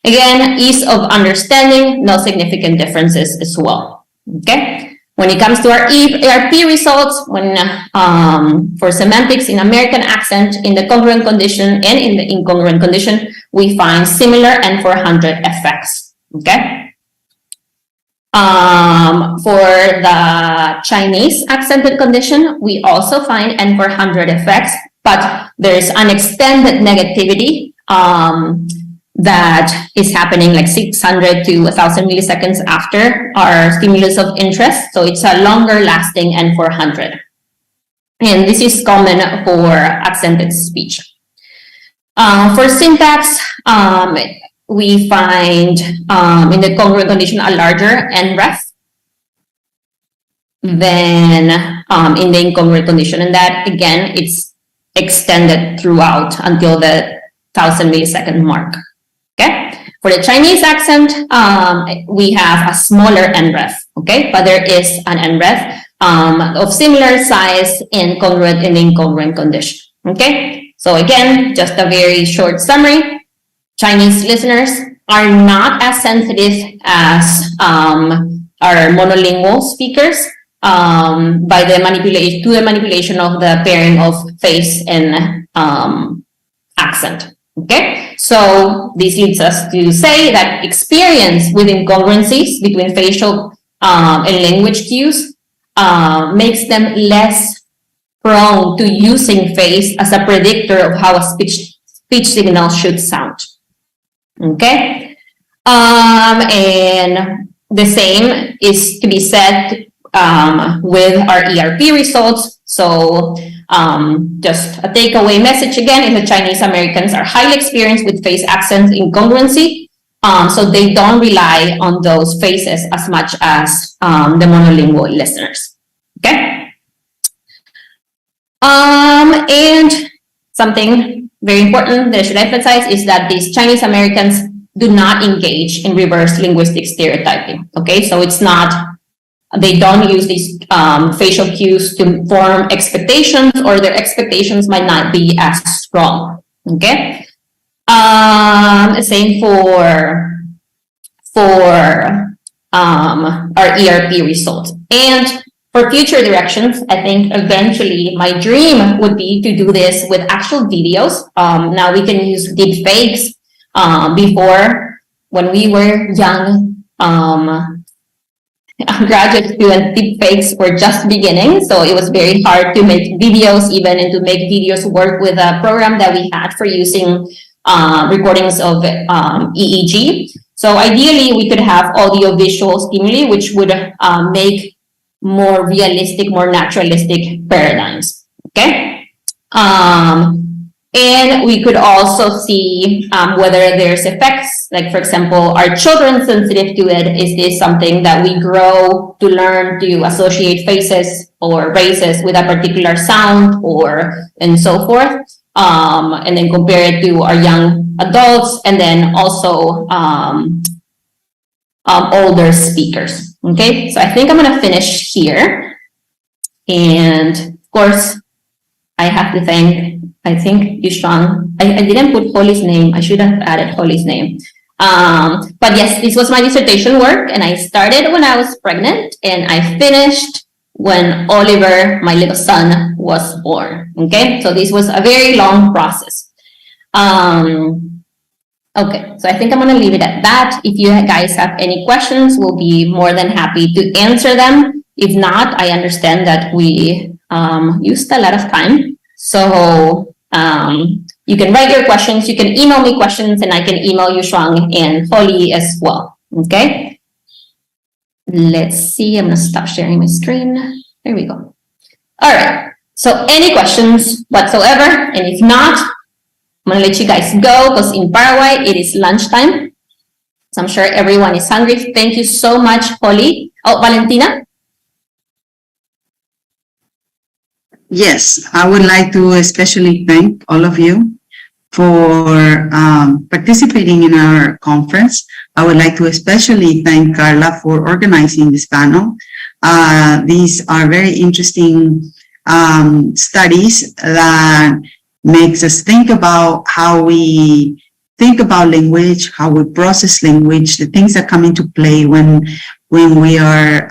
Again, ease of understanding, no significant differences as well. Okay, when it comes to our ERP results, when um, for semantics in American accent, in the congruent condition and in the incongruent condition, we find similar N400 effects. Okay. Um, for the Chinese accented condition, we also find N400 effects, but there's an extended negativity um, that is happening like 600 to 1000 milliseconds after our stimulus of interest. So it's a longer lasting N400. And this is common for accented speech. Uh, for syntax, um, we find um, in the congruent condition a larger NREF than um, in the incongruent condition. And that, again, it's extended throughout until the 1000 millisecond mark. Okay. For the Chinese accent, um, we have a smaller NREF, okay? But there is an NREF um, of similar size in congruent and incongruent condition, okay? So again, just a very short summary. Chinese listeners are not as sensitive as um, our monolingual speakers um, by the manipulation to the manipulation of the pairing of face and um, accent. Okay, so this leads us to say that experience with incongruencies between facial um, and language cues uh, makes them less prone to using face as a predictor of how a speech, speech signal should sound. Okay, um, and The same is to be said with our ERP results. So just a takeaway message again is that Chinese Americans are highly experienced with face accent incongruency. So they don't rely on those faces as much as the monolingual listeners. Okay. And something very important that I should emphasize is that these Chinese Americans do not engage in reverse linguistic stereotyping. Okay, so it's not, they don't use these facial cues to form expectations, or their expectations might not be as strong. Okay. Same for our ERP results. And for future directions, I think eventually my dream would be to do this with actual videos. Now we can use deep fakes. Before, when we were young, graduate student, deep fakes were just beginning. So it was very hard to make videos even, and to make videos work with a program that we had for using recordings of EEG. So ideally, we could have audio-visual stimuli, which would make more realistic, more naturalistic paradigms, okay? And we could also see whether there's effects, like for example, are children sensitive to it? Is this something that we grow to learn to associate faces or races with a particular sound or and so forth? And then compare it to our young adults and then also older speakers, okay? So I think I'm going to finish here. And of course, I have to thank, I think, Yushuang. I didn't put Holly's name. I should have added Holly's name. But yes, this was my dissertation work, and I started when I was pregnant, and I finished when Oliver, my little son, was born, okay? So this was a very long process. Okay, so I think I'm going to leave it at that. If you guys have any questions, we'll be more than happy to answer them. If not, I understand that we used a lot of time. So you can write your questions, you can email me questions, and I can email Yushuang and Holly as well, okay? Let's see, I'm going to stop sharing my screen. There we go. All right, so any questions whatsoever? And if not, I'm going to let you guys go because in Paraguay, it is lunchtime. So I'm sure everyone is hungry. Thank you so much, Holly. Oh, Valentina? Yes, I would like to especially thank all of you for participating in our conference. I would like to especially thank Carla for organizing this panel. These are very interesting studies that makes us think about how we think about language, how we process language, the things that come into play when we are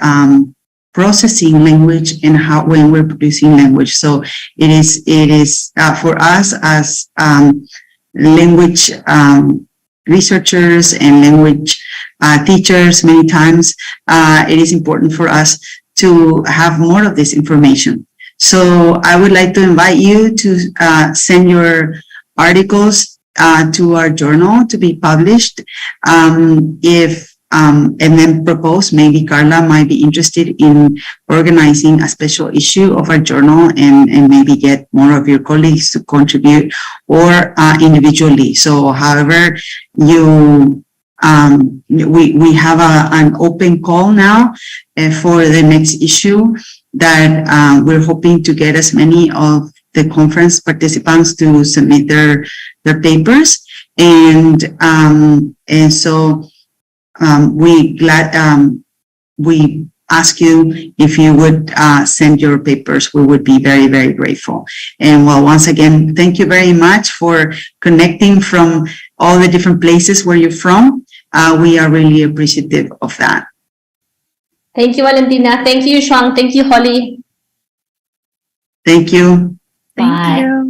processing language and how when we're producing language. So it is for us as language researchers and language teachers, many times it is important for us to have more of this information. So I would like to invite you to send your articles to our journal to be published. And then propose, maybe Carla might be interested in organizing a special issue of our journal and maybe get more of your colleagues to contribute or individually. So however you, we have an open call now for the next issue that we're hoping to get as many of the conference participants to submit their papers. And so we ask you if you would send your papers. We would be very, very grateful. And once again, thank you very much for connecting from all the different places where you're from. We are really appreciative of that. Thank you, Valentina. Thank you, Shuang. Thank you, Holly. Thank you. Thank Bye. you.